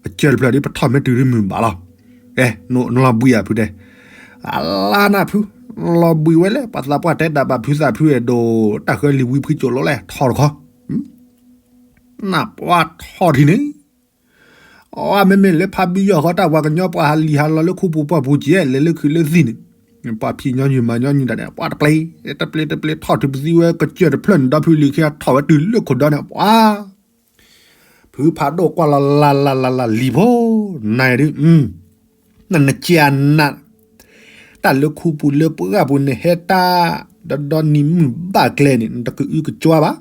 ကစၢၢ်တဖျၢၣ်ဒ်ပထီၣ်မ့ၢ်တုၤဒ်မုၢ်ဘၣ်လီၤ, ကဲ, နလီၤဘှံးဧါဖုတဲ အလါနၢ်ဖု, လီၤဘှံးဝဲလဲၣ် ပှၤသးပှၢ်တဲဒၣ်ဘၣ်ဖုသးဖုအဲၣ်ဒိး တၢ်ဃၢလံၤဝံဖှံကၠိလိၤလဲၣ် ထီၣ်တခီ, နၢ်ပှၢ်ထီၣ်ထံၣ်န့ၣ်, အဝဲမ့မ့ၢ်လၢဖးဘံယီၤဃီတၢ်ပှၤကညီပှၤဟးလံၤဟးလီၤလၢခူပူၤပှၢ်ပူၤကဲ လဲၤလၢခုးလၢသံၣ်န့ၣ်, ပှၤဖံးညီနုၢ်မၤညီနုၢ်တၢ်န့ၣ် ပှၤတပျ့ၤ, တပျ့ၤတပျ့ၤထီၣ်တုၤပသံဝဲကစၢၢ်တဖျၢၣ်န့ၣ် ဒီဖုလံၤခံဂၤထီၣ်ဝဲတုၤလၢခိၣ်ဒီန့ၣ် ပှၤ ဖုဖးဒိၣ်ကွၢ်လီၤလၢ်လၢ်လၢ်လၢ်လံၤဖိ, နၤဒုး, နနကနၣ်, တၢ်လၢခူပူၤလၢပှၢ်ပူၤန့ၣ် ဟဲတၢ်, ဒီဒီနံၤမုၢ်ဘၣ်ကျဲန့ၣ် နတကအုကကွါဘၣ်,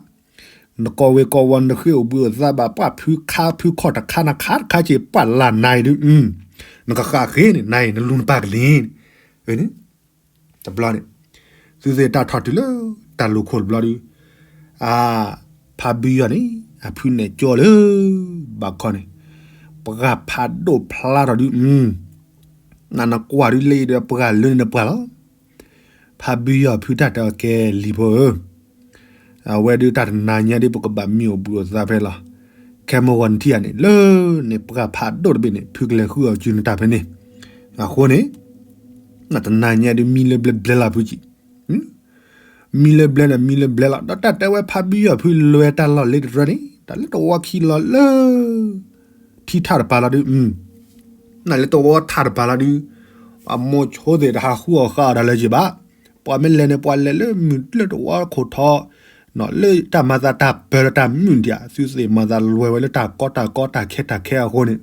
နကီၢ်ဝ့ၤကီၢ်ဝီၤ နဃ့အိၣ်ဘှံးအိၣ်သါဘၣ် ပှၢ်ဖုခါဖုခီၣ်တခါနခါတခါက့ၤပှၢ်လၢ်နၤဒုး, နကဃၣ်ဃ့န့ၣ် နၤအံၤ နလူၤနပၢ်ကလ့ၢ်န့ၣ်, တဘျီန့ၣ်, သုသ့ၣ်တၢ်ထီၣ်တုၤလၢတၢ်လိၤခိၣ်တဘျီဒုး, အ, ဖးဘံယီၤန့ၣ် အဖုနဲၣ်ကၠီလၢ, ဘၣ်ခီန့ၣ်, ပှၢ်ဖးဒိၣ်ဖျါထီၣ်ဒုး, နနကွၢ်ဒုးလၢအံၤဒီးပှၢ်လၢန့ၣ်နပှၢ်လီၤ, ဖးဘံယီၤဖုတၢ်တဲအီၤကဲလံၤဖိဧၢ အဝဲဒုးတၢ်တနၤညါဒုး ပကဘၣ်မံအိၣ်ဘှံးအိၣ်သါဖဲလီၤ. ခဲမုၢ်ဂီၤနထံၣ်ဧါန့ၣ် လၢန့ၣ်ပှၢ်ဖးဒိၣ်တဘ့ၣ်န့ၣ် ဖုကလဲၤဃုအီၤစုနတၢ်ဖဲန့ၣ်. အဃိန့ၣ် နတနၤညါဒုး မံလၢဘျဲဘျဲလီၤဖုကံ, မံလၢဘျဲဒီးမံလၢဘျဲလီၤ. ဒီးတၢ်တဲဝဲဖးဘံယီၤဖုလဲၤတၢ်လီၢ်လၢတတြၢန့ၣ် တၢ်လၢတဝီခံလီၤလၢ ထံထၣ်တပၤလီၤဒုး နလၢတဝီထၣ်တပၤလီၤဒုး အမိၢ်ဆိသ့ၣ်တဟးဃုအီၣ်ဃုအီၣ်တၢ်လၢၤက့ၤဘၣ်. ပှၤမ့ၢ်လဲၤန့ၣ် ပှၤလဲၤလၢမုၢ်လၢတဝီခိၣ်ထီ, လၢတၢ်မၤသးတၢ်ပၢလၢတၢ်မုာ်ဒံးဧါ, သုသ့ၣ်မၤသးလွဲဝဲလၢတၢ်ကီတၢ်ကီတၢ်ခဲတၢ်ခဲအဃိန့ၣ်,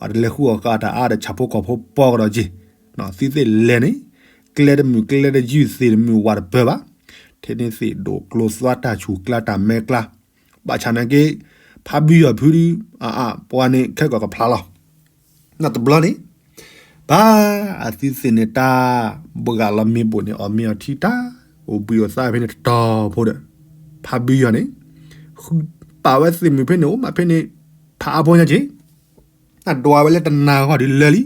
အတလဲၤဃုအီၣ်ဃုအီၣ်တၢ်အါဒီးဆၣ်ဖိကီၢ်ဖိပီကဒီးက့ၤ, သုသ့ၣ်လဲၤန့ၣ် ကျဲတမုာ်ကျဲတယုၢ်သ့ၣ်တမုာ်ဝၣ်တပၢဘၣ်. ထဲန့ၣ်သ့ၣ်ဒိၣ်ကျိသွါတၢ်ဆူၣ်ကျါတၢ်မဲကျါ ဘၣ်ဆၣ်နာ်က့ ဖးဘံယီၤဖုဒုး အအ ပှၤန့ၣ်ခဲကီၢ်ကဖျါလီၤ. နီၢ်တဘျီန့ၣ် ပၢ်အသုသ့ၣ်န့ၣ်တၢ် ဘှါလီၤမ့ၢ်ဘိၣ်န့ၣ် အီၣ်မ့ၤအီထံတၢ် အိၣ်ဘှံးအိၣ်သါဖဲန့ၣ်တတီၤဖိဒီး ဖးဘံယီၤန့ၣ် ဃုပာ်ဝဲသ့ၣ်မုၣ်ဖဲန့ၣ် အိၣ်မးဖဲန့ၣ် ဖးအါဖိညါက့ၤ အဒွးဝဲလၢတနၤဂီၢ်ဒုးလၢာ်လံ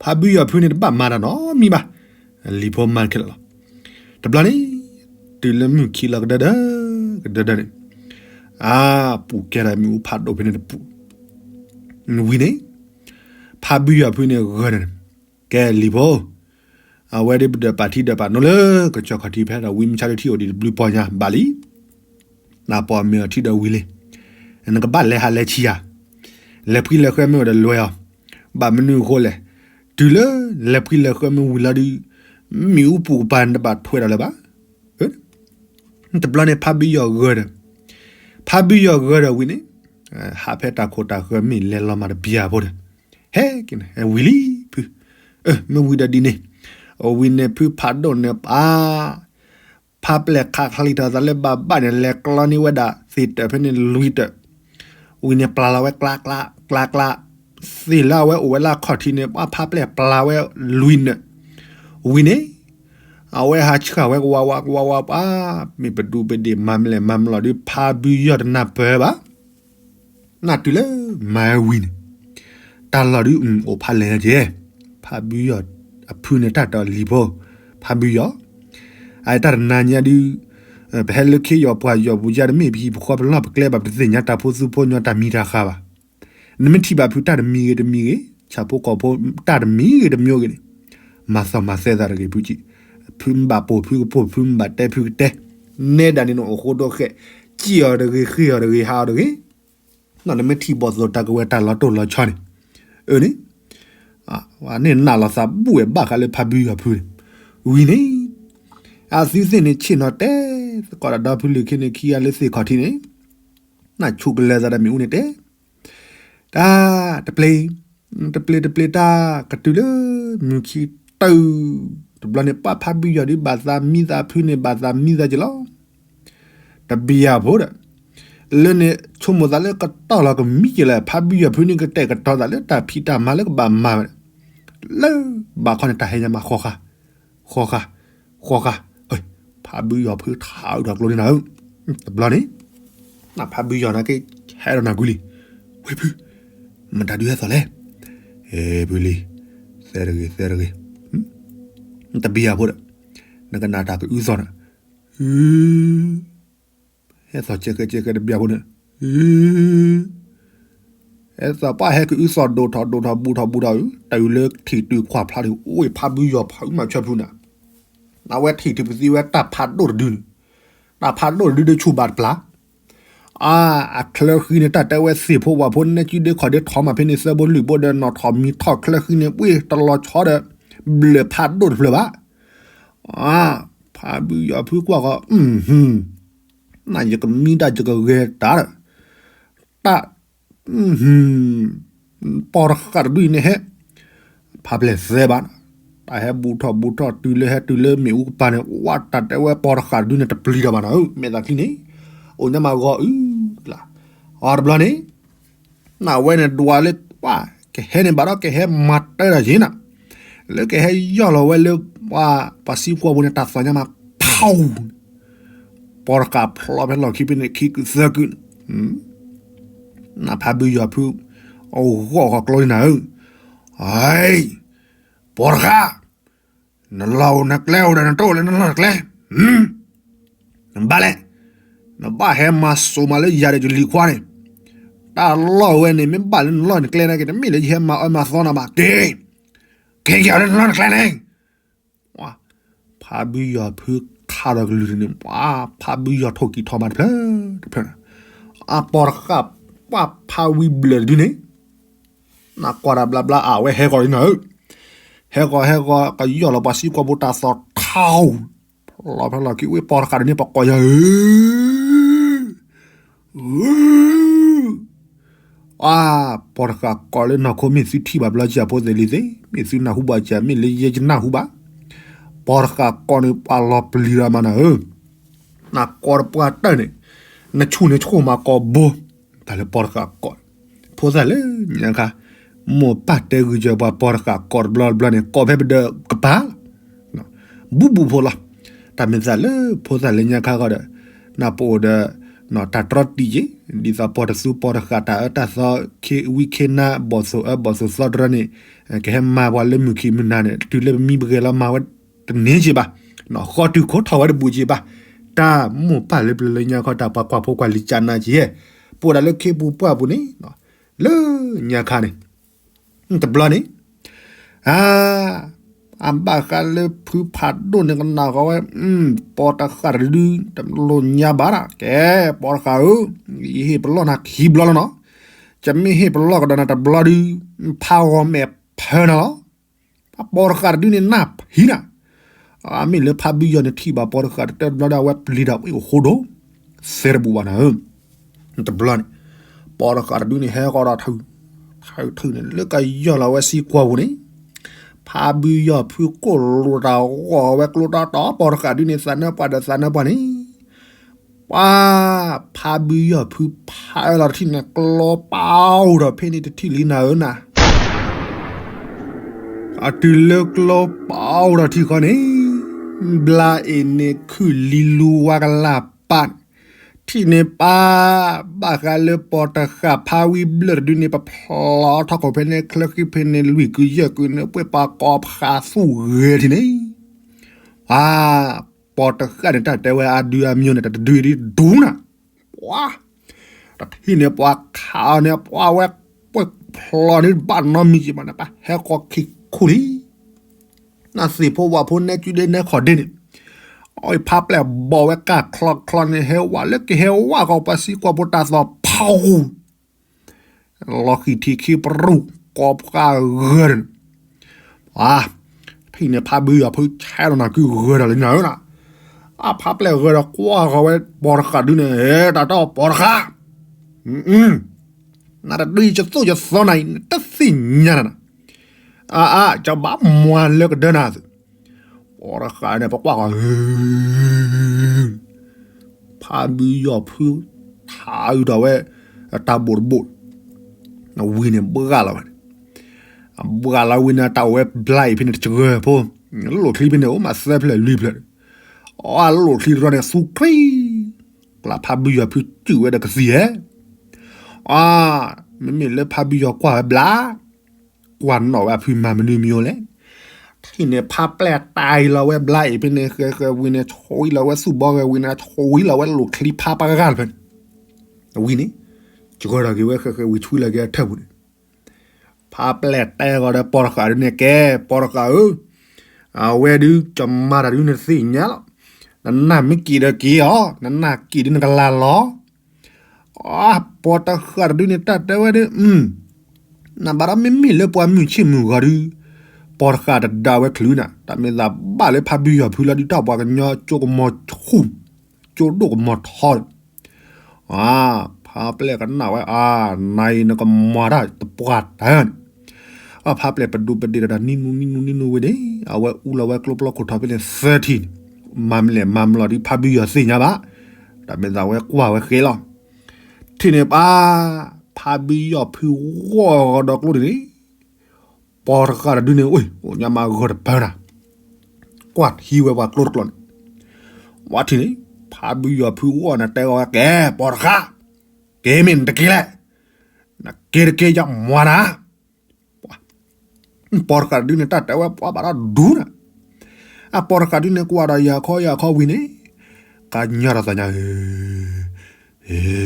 ဖါဘုယီၤဖုန့ၣ်တဘၣ်မၤတၢ်နီတမံၤဘၣ်. လံၤဖိမၤခဲလၢာ်လီၤ. တဘျီန့ၣ် တုၤလၢမုၢ်ခံလီၤကဒၢဒၢ ကဒၢဒၢန့ၣ် အါ ပူၤကဲဒီးမ့ၣ်အူဖးဒိၣ်ဖဲန့ၣ်တပူၤ ဝံၤန့ၣ် ဖါဘုယီၤဖုန့ၣ်ဂၢၢ်န့ၣ် ကဲလံၤဖိ အဝဲဒၣ်ပဒၢးပာ်ထံဒၢးပာ်နိလၢ ကစီၣ်ခီၣ်ထံးဖဲဒီး ဝံမုၢ်ဆါဒုးထံၣ်အိၣ်ဒံးတဘျုးပီညါ ဘၣ်လံ. နပီၢ်မ့ၢ်အီၤထံဒီးဝံၤလံ. နကဘၣ်လဲၤဟးလဲၤဆံးယၤ, လဲၤဖှံလဲၤဃၢမ့ၢ်အိၣ်ဒီးလွဲအီၤ. ဘၣ်မနုၤအဃိလဲၣ်, တုၤလၢလဲၤဖှံလဲၤဃၢမ့ၢ်ဝံၤလီၤဒုး မ့ၣ်အူပူၤကပၤန့ၣ်တဘၣ်ထွဲဒီးလၢၤဘၣ်. တဘျီန့ၣ်ဖါဘုယီၤဂၢၢ်ဒီး, ဖါဘုယီၤဂၢၢ်ဒီးဝံၤန့ၣ်, ဟးဖဲတၢ်ခိၣ်တၢ်ဃၢမ့ၢ်လဲၤလီၤမးတဘျီဖိဒီး, ဟဲက့ၤန့ၣ် ဝံၤလံဖု, မ့ၢ်ဝံၤဒီးဒ်န့ၣ်, ဝံၤန့ၣ်ဖုဖးဒိၣ်န့ၣ်ပၢ် ဖါပျဲၢ်ခးချံးထီၣ်သးလၢဘၣ်ဘၣ်န့ၣ် လဲၤကျီန့ၢ်ဝဲဒၣ်သ့ၣ်တၢၢ်ဖဲန့ၣ်လွံၢ်တၢၢ်, ဝံၤန့ၣ်ပျၢ်လီၤဝဲကျါကျါ ကျါကျါ, သ့ၣ်လၢအဝဲအိၣ်ဝဲလၢအခီၣ်ထံးန့ၣ် ပှၤဖါပျဲၢ်ပျၢ်ဝဲလွံၢ်နၢၣ်, ဝံၤန့ၣ် အဝဲဟးဆှၢဝဲကဝါဝါကဝါဝါပှၤ, မ့ၢ်ပဒူပဒ့ၣ်မၤမလဲၣ်မၤမလီၤဒုး ဖါဘုယီၤတနၢ်ပၢၢ်ဘၣ်. နတုၤလၢမၤဝံၤန့ၣ်, တၢ်လီၢ်ဒုးအိၣ်ဖးလဲၢ်ကဲ, ဖါဘုယီၤအဖုန့ၣ်တၢ်တီၤလံၤဖိ, ဖါဘုယီၤ, အတၢ်တနၤညါဒုး, ပဟဲလၢခ့ယီၤပှၤယီၤပူၤယါတမ့ၢ်ပဟံၣ်ပဃီပလီၢ်ပကျဲဘၣ် ပတသ့ၣ်ညါတၢ်ဖိသူဖိညီတၢ်မံၤတၢ်ဃာ်ဘၣ်. နမ့ၢ်ထံၣ်ဘၣ်ဖုတၢ်တမံၤဂ့ၤတမံၤဂ့ၤ, ဆၣ်ဖိကီၢ်ဖိတၢ်တမံၤဂ့ၤတမံၤဂ့ၤန့ၣ်, မၤသီမၤသဲသးတဂ့ၤဖုကံ, ဖုမ့ၢ်ဘၣ်ပိာ်ဖုကပိာ် ဖုမ့ၢ်ဘၣ်တဲဖုကတဲ, နဲဒၣ်န့ၣ်နအိၣ်ဃိဒိဃဲး, စံၣ်အီၤတဂ့ၤ ဃ့ၢ်အီၤတဂ့ၤ ဟးအီၤတဂ့ၤ နီၢ်နမ့ၢ်ထံၣ်ဘီၣ်သိၣ်တၢ်ကဝဲၤတၢ်လီၤတိၢ်လီၤဆီန့ၣ်, အၢန့ၣ်, န့ၢ်နၢ်လီၤသးဘူၣ်ဝဲဘၣ်ဃးလၢဖါဘုယီၤဖုန့ၣ်, ဝံၤန့ၣ်, အသုသ့ၣ်န့ၣ်ဆ့ၣ်နီၤတဲသကိးဒီးဒီဖုလုၢ်ခ့န့ၣ်ခံဂၤလၢသ့ၣ်ခီၣ်ထံးန့ၣ်, နဆိၣ်ကလဲၤသးဒီးမ့ၣ်အူန့ၣ်တဲ တၢ်တပျ့ၤ, တပျ့ၤတပျ့ၤတၢ် ကတုၤလၢမုၢ်ခံတုၤ, တဘျီန့ၣ်ပှၤဖါဘုယီၤဒုးဘၣ်သးမံသးဖုန့ၣ်ဘၣ်သးမံသးက့ၤလီၤ. တဘျီဖိဒီး, လၢန့ၣ် ဆိကမိၣ်သးလၢကတီၢ်လီၤကမံက့ၤလၢ ဖါဘုယီၤဖုန့ၣ်ကတဲာ်ကတီၤသးလၢတၢ်ဖံးတၢ်မၤလၢကဘၣ်မၤဝဲ, လၢဘၣ်ခီန့ၣ်တၢ်ဟဲညါမးဃီဃာ်, ဃီဃာ်, ဃီဃာ်, ဖါဘုယီၤဖုထးအုးထီၣ်ကျိန့ၣ်နၤဧၢ, တဘျီန့ၣ်, နဖါဘုယီၤနာ်က့, ဟဲဒီးနၤကွံာ်လံ, ဝ့ၢ်ဖု, မတၤဒုးဟဲသီၣ်လဲၣ်, အဲၣ်ဖုလံ, သဲတဂ့ၤ သဲတဂ့ၤ, တဘျီဖိဒီး, နကနၣ်တၢ်ကအုသီၣ်နၤ, ဟဲသီၣ်ကဲကဲကဲကဲတဘျီဖိန့ၣ်, ဟဲသီၣ်ပှၢ်ဟဲကအုသီၣ်ဒိၣ်ထီၣ်ဒိၣ်ထီၣ်ဘူးထီၣ်ဘူးထီၣ်အု, တၢ်အုလၢထံၣ်တုၤခွါဖျါဒီး အိၣ်ဖါဘုယီၤဖးအုမၤဆၢဖုနၤ, အဝဲထံၣ်တုၤပသံဝဲတၢ်ဖးဒိၣ်တဒုန့ၣ်, တၢ်ဖးဒိၣ်တဒုဒီးဆူၣ်ဘၣ်တပျၢ် အါ, အချၢဃံန့ၣ် တၢ်တဲဝဲသ့ၣ်ဖိဝၣ်ဖိ နဲကံဒ့ခီၣ်ဒ့ထီၣ်မးဖဲန့ၣ် သၢဘိလွံၢ်ဘိဒီး နီၣ်ထီၣ်မံၤထီၣ်ချၢဃံန့ၣ် ဝ့ၢ်တလီၤဆီဒီး ဘျၢၣ်ဖးဒိၣ်တဖျၢၣ်ဘၣ်. အါ, ဖါဘုယီၤဖုကွၢ်ဃီ, နယကမံတၢ်ယကဂဲၤတၢ်ဒီး တၢ် ပီၢ်တဃာ်တဒုအံၤန့ၣ်ဟဲ, ဖးပျဲၢ်သဲဘၣ်, တၢ်ဟဲဘူးထီၣ်ဘူးထီၣ်တုၤလၢဟဲတုၤလၢမ့ၣ်အူကပၤန့ၣ် ဝးတၢ်တဲဝဲပီၢ်တဃာ်တဒုန့ၣ် တပျံၤထီၣ်ဘၣ်နီၤဧၢ, မဲာ်သၣ်ချံန့ၣ် အိၣ်ညါမးဂီၤအု, အီၤတဘျီန့ၣ် နဝဲန့ၣ်ဒွးလၢပှၢ် ကဟဲန့ၣ်ဘၣ်ဒီးကဟဲမၤတၢ်တၢ်ယ့ၢ်နၤ, လၢကဟဲယီၢ်လီၤဝဲလၢ ပှၤစံကွီၢ်ပူၤန့ၣ် တၢ်သီၣ်ညါမး ဖီၣ် ပီၢ်တဃာ်ဖျီဖဲလီၢ်ခံဖဲန့ၣ် ခံကုာ်သၢကုာ်န့ၣ်, နဖါဘုယီၤဖု အဂီၢ်ဃီကျိန့ၣ်နၤဧၢ, ပီၢ်တဃာ်, နလီၢ်အိၣ်နကျဲအိၣ်ဒီးနတအိၣ်လၢနလီၢ်နကျဲ, နဘၣ်လဲၣ်, နဘၣ်ဟဲမၤစိာ်မးလၢယၤဒီးယလံၤခွါန့ၣ်, တၢ်လီၢ်ဝဲန့ၣ် မ့ၢ်ဘၣ်လၢနလီၢ်နကျဲနာ်က့ တမ့ၢ်လၢယဟဲမၤအၢမၤသီနၤဘၣ်, က့ၤ, က့ၤက့ၤအီၤလၢနလီၢ်နကျဲန့ၣ် ဖါဘုယီၤဖုခးဒီးကလုၢ်န့ၣ် ဖါဘုယီၤထိၣ်ကံၢ်ထီၣ်မးတဖျၢၣ်တဖျၢၣ်န့ၣ်, အပီၢ်တဃာ် ပှၢ်ဖးဝံၤဘျၢၣ်တဒုန့ၣ်, နကွၢ်တၢ်ဘျါဘျါအဝဲဟဲဃီၤလံနၤဧၢ, ဟဲဃီၤဟဲဃီၤ ကယီၢ်လီၤပှၤစံကွီၢ်ဖိတၢ်သီၣ်ထီၣ်, ဖျီဖဲလီၢ်ခံဝ့ၢ်ပီၢ်တဃာ်တဒုန့ၣ် ပှၤကိးယၤဧၢ အါ, ပီၢ်တဃာ်ကိးလၢနီၢ်ခိ မ့ၢ်သုထံၣ်ဘၣ်ဘျီ ကၢ်ဖိသ့ၣ်လံၤသ့ၣ်, မ့ၢ်သုနၢ်ဟူဘၣ်ကၢ် မ့ၢ်လၢယဲယနၢ်ဟူဘၣ်, ပီၢ်တဃာ်ကိးန့ၣ် ပှၤလီၤပျံၤရၤမးနၤဧၢ, နကိးတပှၢ်တၢၢ်န့ၣ်, နဆူၣ်န့ၣ်ဆူၣ်မးကိးဘိ, တၢ်လၢပီၢ်တဃာ်ကိး, ဖိသၣ်လၢညါခါ, မိၢ်ပၢ်တဲဂုာ်စၢၤပှၤပီၢ်တဃာ်ကိးတဘျီတဘျီန့ၣ် ကိးဖဲပဒၢးကပၤ ဘူးဘူးဖိလီၤ, တၢ်မ့ၢ်သးလၢဖိသၣ်လၢညါခါဃီဒီး, နပအိၣ်ဒီး, တၢ်တြီတံာ်က့ၤ ဒ်သိးပှၤတသူပှၤတဃၣ်တၢ်အၢတၢ်သီ ခ့ဝံခ့နါ ဘီၣ်သိၣ်အၢဘီၣ်သိၣ်သီတရၢန့ၣ် ကဟဲမၤပှၤလၢမုၢ်ခံမုၢ်နၤန့ၣ် တုၤလၢပမံပဂဲၤလီၤမၤဝဲတန့ၢ်က့ၤဘၣ်, ဃီတုၤခိးထီၣ်ဝဲတဘူးက့ၤဘၣ်, တၢ်မိၢ်ပၢ်လၢပျၢၤလၢညါခီ တၢ်ပှၤကွၢ်ဖိကွၢ်လံၤကနၤက့ၤ ပအိၣ်ဒၣ်လၢခ့ပူၤပှၢ်ပူၤန့ၣ် လၢညါခါန့ၣ် တဘျီန့ၣ် အ အဘၣ်ဃးလၢဖုဖးဒိၣ်န့ၣ်ကနၣ်ဃီဝဲ, ပှၤတဃၣ်တဒု တလိၣ်ညါဘၣ်ဒၣ်, ကဲ ပှၤတဃၣ်ဧၢ, ယဟ့ၣ်ပလီၢ်နၤခံဘျီလီၤနီၤ, ယမ့ၢ်ဟ့ၣ်ပလီၢ်ကဒီးနၤတဘျီဒု ဖးဂီၤမဲာ်ဖၢနၤလီၤ. ပှၤတဃၣ်တဒုန့ၣ်နၢ်ဖံးနၤ, အမ့ၢ်လၢဖးဘုယီၤန့ၣ်ထံၣ်ဘၣ်ပှၤတဃၣ်တတဲတဘျီဒီး အဝဲပျံၤဒီးအိၣ်ဃိဒိၣ် သဲတဘူးဘၣ်နၤဧၢ. တဘျီန့ၣ် ပှၤတဃၣ်တဒုန့ၣ်ဟဲဃီဒီးထုး, ထုးထုးန့ၣ် လၢကယီၢ်လီၤဝဲစံကွီၢ်ပူၤန့ၣ် ဖးဘုယီၤဖုကိၣ်လိာ်တၢ်ဂီၢ်ဝဲကျိတီတီ ပှၤတဃၣ်ဒုန့ၣ် သးနၢပှၤဒီးသးနၢပှၤန့ၣ် ပှၤ ဖးဘုယီၤဖုဖးအၢလီၤတထံၣ်န့ၣ် ကျီပာ်အိၣ်ဒီးဖဲန့ၣ်တထံၣ်လံနၤဧၢနၤ. အတုၤလၢကျီပာ်အိၣ်ဒီးထံၣ်ဃီန့ၣ် ဘျါအ့ၣ်န့ၣ်ခုၣ်လံလူဝါကလၢ်ပာ် ထံၣ်န့ၣ်ပၢ် ဘၣ်ဃးလၢပှၤတဃၣ်ဖးဝံဘျၢၣ်တဒုန့ၣ် ပဖျီထီၣ်ခိၣ်ဖဲန့ၣ် ချၢဃံဖဲန့ၣ် လွံၢ်ကုယဲၢ်ကုန့ၣ် ပှဲၤပာ်ကီၤဖးသူၣ်ဂဲၤထံၣ်န့ၣ် ပှၤ ပှၤတဃၣ်န့ၣ် တၢ်တဲဝဲအဒုအမျိုးန့ၣ် တဒုဒ်ဒူနၤ, ပှၤ တထံၣ်န့ၣ်ပှၤခးအီၤန့ၣ် ပှၤဝဲ ပှဲၤဖျီန့ၣ်ဘၣ်နီတမံၤက့ၤဘၣ်န့ၣ် ပှၤဟဲဃီခံခိၣ်လံ နသ့ၣ်ဖိဝၣ်ဖိနဲကုဒ့နဲခီၣ်ဒ့န့ၣ် အဖါပျဲၢ်ဘီၣ်ဝဲကၢ်ချီချီန့ၣ် ဟဲဝဲလၢကဟဲဝဲဃီပှၤစံကွီၢ်ဖိတၢ်သီၣ်ဖးဂူာ် လီၤဃံၢ်ထံခံပရူၢ် ကိးဖှါဂၢၢ်န့ၣ် ပှၤ ထံၣ်န့ၣ်ဖးဘုယီၤဖုဆဲးဒီးနၤကုဂၢၢ်ဒီးလၢနၤဧၢနၤ, အဖါပျဲၢ်ဂၢၢ်ဒီးကွၢ်ဃီဝဲပှၤတဃၣ်ဒုန့ၣ် ဟဲတၢ်တီပှၤတဃၣ် နတဒုယသိၣ်ယသီနၤအံၤ နတသ့ၣ်ညါနၤ, အါအါ ကဘၣ်မွၤလၢကဒၢနၤသုး, ပှၤတဃၣ်န့ၣ် ပကွၢ်ဃီ ဖးဘုယီၤဖု ထးအုးဒီးဝဲ တၢ်ဘိၣ်တဘိၣ်, ဝံၤန့ၣ်ဘှၣ်လီၤဝဲန့ၣ်, ဘှၣ်လီၤဝံၤန့ၣ် တၢ်အိၣ်ဝဲဘျါအံၤဖဲန့ၣ်တစှၤဖိ, လိၣ်ချံဖဲန့ၣ် အိၣ်မးသၢဖျၢၣ်လွံၢ်ဖျၢၣ်, အလိၣ်ချံတရီန့ၣ် သူကြံ, ကျါဖးဘုယီၤဖုစုၣ်ဝဲဒီးကသံၣ်ဧဲ, အ မ့မ့ၢ်လၢဖးဘုယီၤကွၢ်ဝဲဘျါ ကွၢ်နီၣ်ဝဲအဖုမၤမနုၤမံၤလဲၣ်, ထံၣ်န့ၣ်ဖါပျဲၢ်တၢ်အံၤလီၤဝဲဘျါအံၤဖဲန့ၣ် ဃဲဃဲဝံၤန့ၣ် ဆွံလီၤဝဲသူၣ်ဘီဂဲၤဝံၤန့ၣ် ဆွံလီၤဝဲလိၣ်ချံဖးပှၤဂၤလီၤဖဲန့ၣ်, ဝံၤန့ၣ် ကၢၤဒီးက့ၤဝဲဃဲဃဲဝံၤဆွံလီၤက့ၤအထၢၣ်ပူၤန့ၣ်, ဖါပျဲၢ်တဲဃီဒီးပှၤတဃၣ်ဒုန့ၣ် ကဲ ပှၤတဃၣ်ဧၢ, အဝဲဒု ကမၤတၢ်ဒုန့ၣ်သ့ၣ်ညါလီၤ, နနၢ်မ့ၢ်က့ၤဒီးက့ၤအီၤ နနၢ်က့ၤဒုနကလၤလီၤ အ ပှၤတဃၣ်တဒုန့ၣ် တၢ်တဲဝဲဒၣ် နဘၣ်ဒီးမ့မ့ၢ်လၢပှၤမုၢ်ဆ့ၣ်မုၢ်ဂီၤဒု ပှၤတဃၣ်တဒၣ်ဝဲချုးနၤ တၢ်မ့ၢ်သးဘၣ်လၢဖးဘုယီၤဖုလီၤဒု တၢ်ပှၤကညီကၠိကမီၤဆူၣ် ကၠိဒိၣ်ကမီၤထီလီၤ, အ ဖါပျဲၢ်ကနၣ်ဝဲ အ နၤအံၤနကမၤတၢ်တပှၢ်တၢၢ်န့ၣ် အဖါပျဲၢ်ပဒိၣ်ပဒ့ၣ်ဒီးနံၣ်နူနံၣ်နူနံၣ်နူဝဲန့ၣ် အဝဲအူလီၤဝဲကျိပျီခိၣ်ထီဖဲန့ၣ်သၢထံၣ်န့ၣ်, မၤမလဲၣ်မၤမလီၤဒု ဖါဘုယီၤသ့ၣ်ညါဘၣ်, တၢ်မ့ၢ်သးဝဲကွၢ်ဝဲဃဲလီၤ, ထံၣ်န့ၣ်ပၢ် ဖါဘုယီၤဖုဂီၢ်ဂီၤဒီးကျိန့ၣ် ပှၤတဃၣ်တဒုန့ၣ် အိၣ်ညါမၤဂီၤတပၢၢ်နၤ, ကွၢ်ထံဝဲပှၤကျိတကျိန့ၣ်, ဝဲထံၣ်န့ၣ် ဖါဘုယီၤဖုဂီၢ်န့ၣ်တဲဝဲကဲ ပှၤတဃၣ်, က့ၤမ့ၢ်နတက့ၤလဲၣ်, နက့ၤတက့ၤယမၤနၤ ပှၤတဃၣ်တဒုန့ၣ် တၢ်တဲဝဲပှၤဘၣ်ဒီးဒူနၤ, အပှၤတဃၣ်ဒုန့ၣ် ကွၢ်ဒီးယၤခီယၤခီဝံၤန့ၣ်, ကညီဒီးသးညါ, လၢ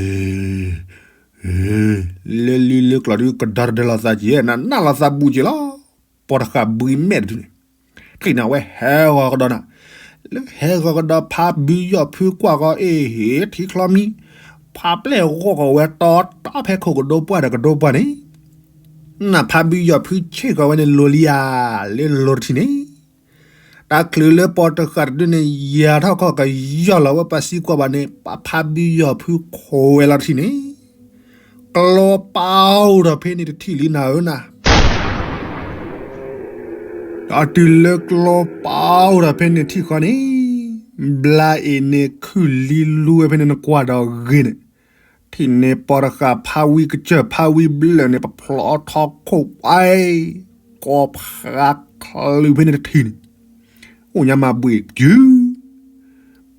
လံလၢကျီဒု ကဒီတဒၢလီၤသးက့ၤ နနၢ်လီၤသးဘူးက့ၤလီၤ, ပှၤတဃၣ်ဘှံးမဲာ်တဒုန့ၣ်, ထံၣ်နၤဝဲဟဲဂီၤကဒီးနၤ, လၢဟဲဂီၤကဒီးဖါဘုယီၤဖုကွၢ်ဂီၤအ့ၣ်ဟ့ၣ်ထံချီမံ, ဖါပျဲၢ်ဂီၢ်ဂီၤဝဲတီတီဖဲခိၣ်ကဒိပှၢ်ဒီးကဒိပှၢ်န့ၣ် နဖါဘုယီၤဖုဆ့ၣ်ကီးဝဲန့ၣ်လိၤလံဧါ, လၢလိၤတထံၣ်န့ၣ်, တၢ်ချုးလၢပှၤတဃၣ်တဒုန့ၣ် ယၤထီၣ်ခီၣ်ကယီၢ်လီၤဝဲပှၤစံကွၢ်ဘၣ်န့ၣ် ပှၤဖါဘုယီၤဖုခိးဝဲလီၤတထံၣ်န့ၣ်, ကျီပာ်အိၣ်ဒီးဖဲန့ၣ်တထံၣ်လံနၤဧၢနၤ ဒီးတုၤလၢကျီပာ်အိၣ်ဒီးဖဲန့ၣ်ထံၣ်ဃီန့ၣ်, ဘျါအ့ၣ်န့ၣ်ခုၣ်လံလူဝဲဖဲန့ၣ်နကွၢ်ဒီးဂ့ၤန့ၣ်, ထံၣ်န့ၣ်ပှၤတဃၣ်ဖါဝံကစၢၢ်ဖါဝံဘျၢၣ်န့ၣ် ပဖျီထီခိၣ်ပှဲၤ, ကိးဖးချုးဖဲန့ၣ်တထံၣ်န့ၣ်, အိၣ်ညါမၤဘှံးကု,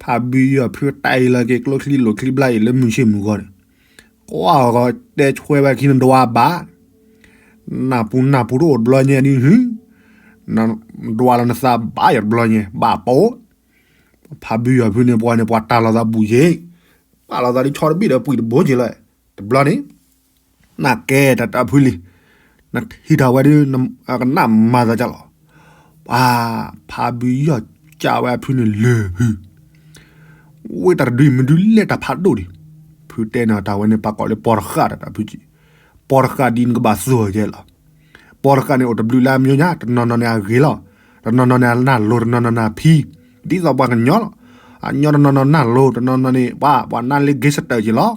ဖ ဖးဘုယီၤဖုတၢ်အံၤလီၤက့ၤကျိချံလိာ်ချံဘျါအံၤလၢမုၢ်ဆ့ၣ်မုၢ်ဂီၤန့ၣ်, ကွၢ်ဂီၤတဲဆွဲဝဲခံနဒွးဘၣ်, နၢ်ပူၤနၢ်ပူၤတအိၣ်တဘျီညါဒ်ဟု, နဒွးလီၤနသးဘၣ်ယီၤတဘျီညါ ဘၣ်ပိာ်, ဖးဘုယီၤဖုန့ၣ် ပှၤန့ၣ် ပှၤတၢ်လီၤသးဘူးက့ၤ, ပာ်လီၤသးဒ်ဆီတဘ့ၣ်ဒီးပှံၤတဘိက့ၤလီၤ, တဘျီန့ၣ် နကဲတၢ်တၢ်ဖုလံ, နထံၣ်ထီၣ်ဝဲဒ် ကနၣ်မၤသးကလီၤ, ပှၤဖးဘုယီၤကးဝဲအဖုန့ၣ်လၢာ်ဖု, ဝ့ၢ်တၢ်တဒုအံၤမနုၤလဲၣ်တၢ်ဖးဒိၣ်ဒံး, ဖုတဲန့ၣ်တၢ်ဝဲန့ၣ် ပှၤကိးလၢပီတဃာ်တၢ်တၢ်ဖုကံ, ပီတဃာ်ဒ်နကဘၣ်သိၣ်ကဲလီၤ, ပီတဃာ်န့ၣ် အိၣ်တဘျုးလၢအမျိုးညါ, တနီၤနီၤန့ၣ်အဂ့ၤလီၤ, တနီၤနီၤန့ၣ်အနၢ်လိၤ, တနီၤနီၤန့ၣ်အဖံ, ဒ်သိးပှၤကညီလီၤ, အညီတနီၤနီၤနၢ်လိၤ, တနီၤနီၤန့ၣ် ပှၤ ပှၤနၢ်လၢ gangster က့ၤလီၤ,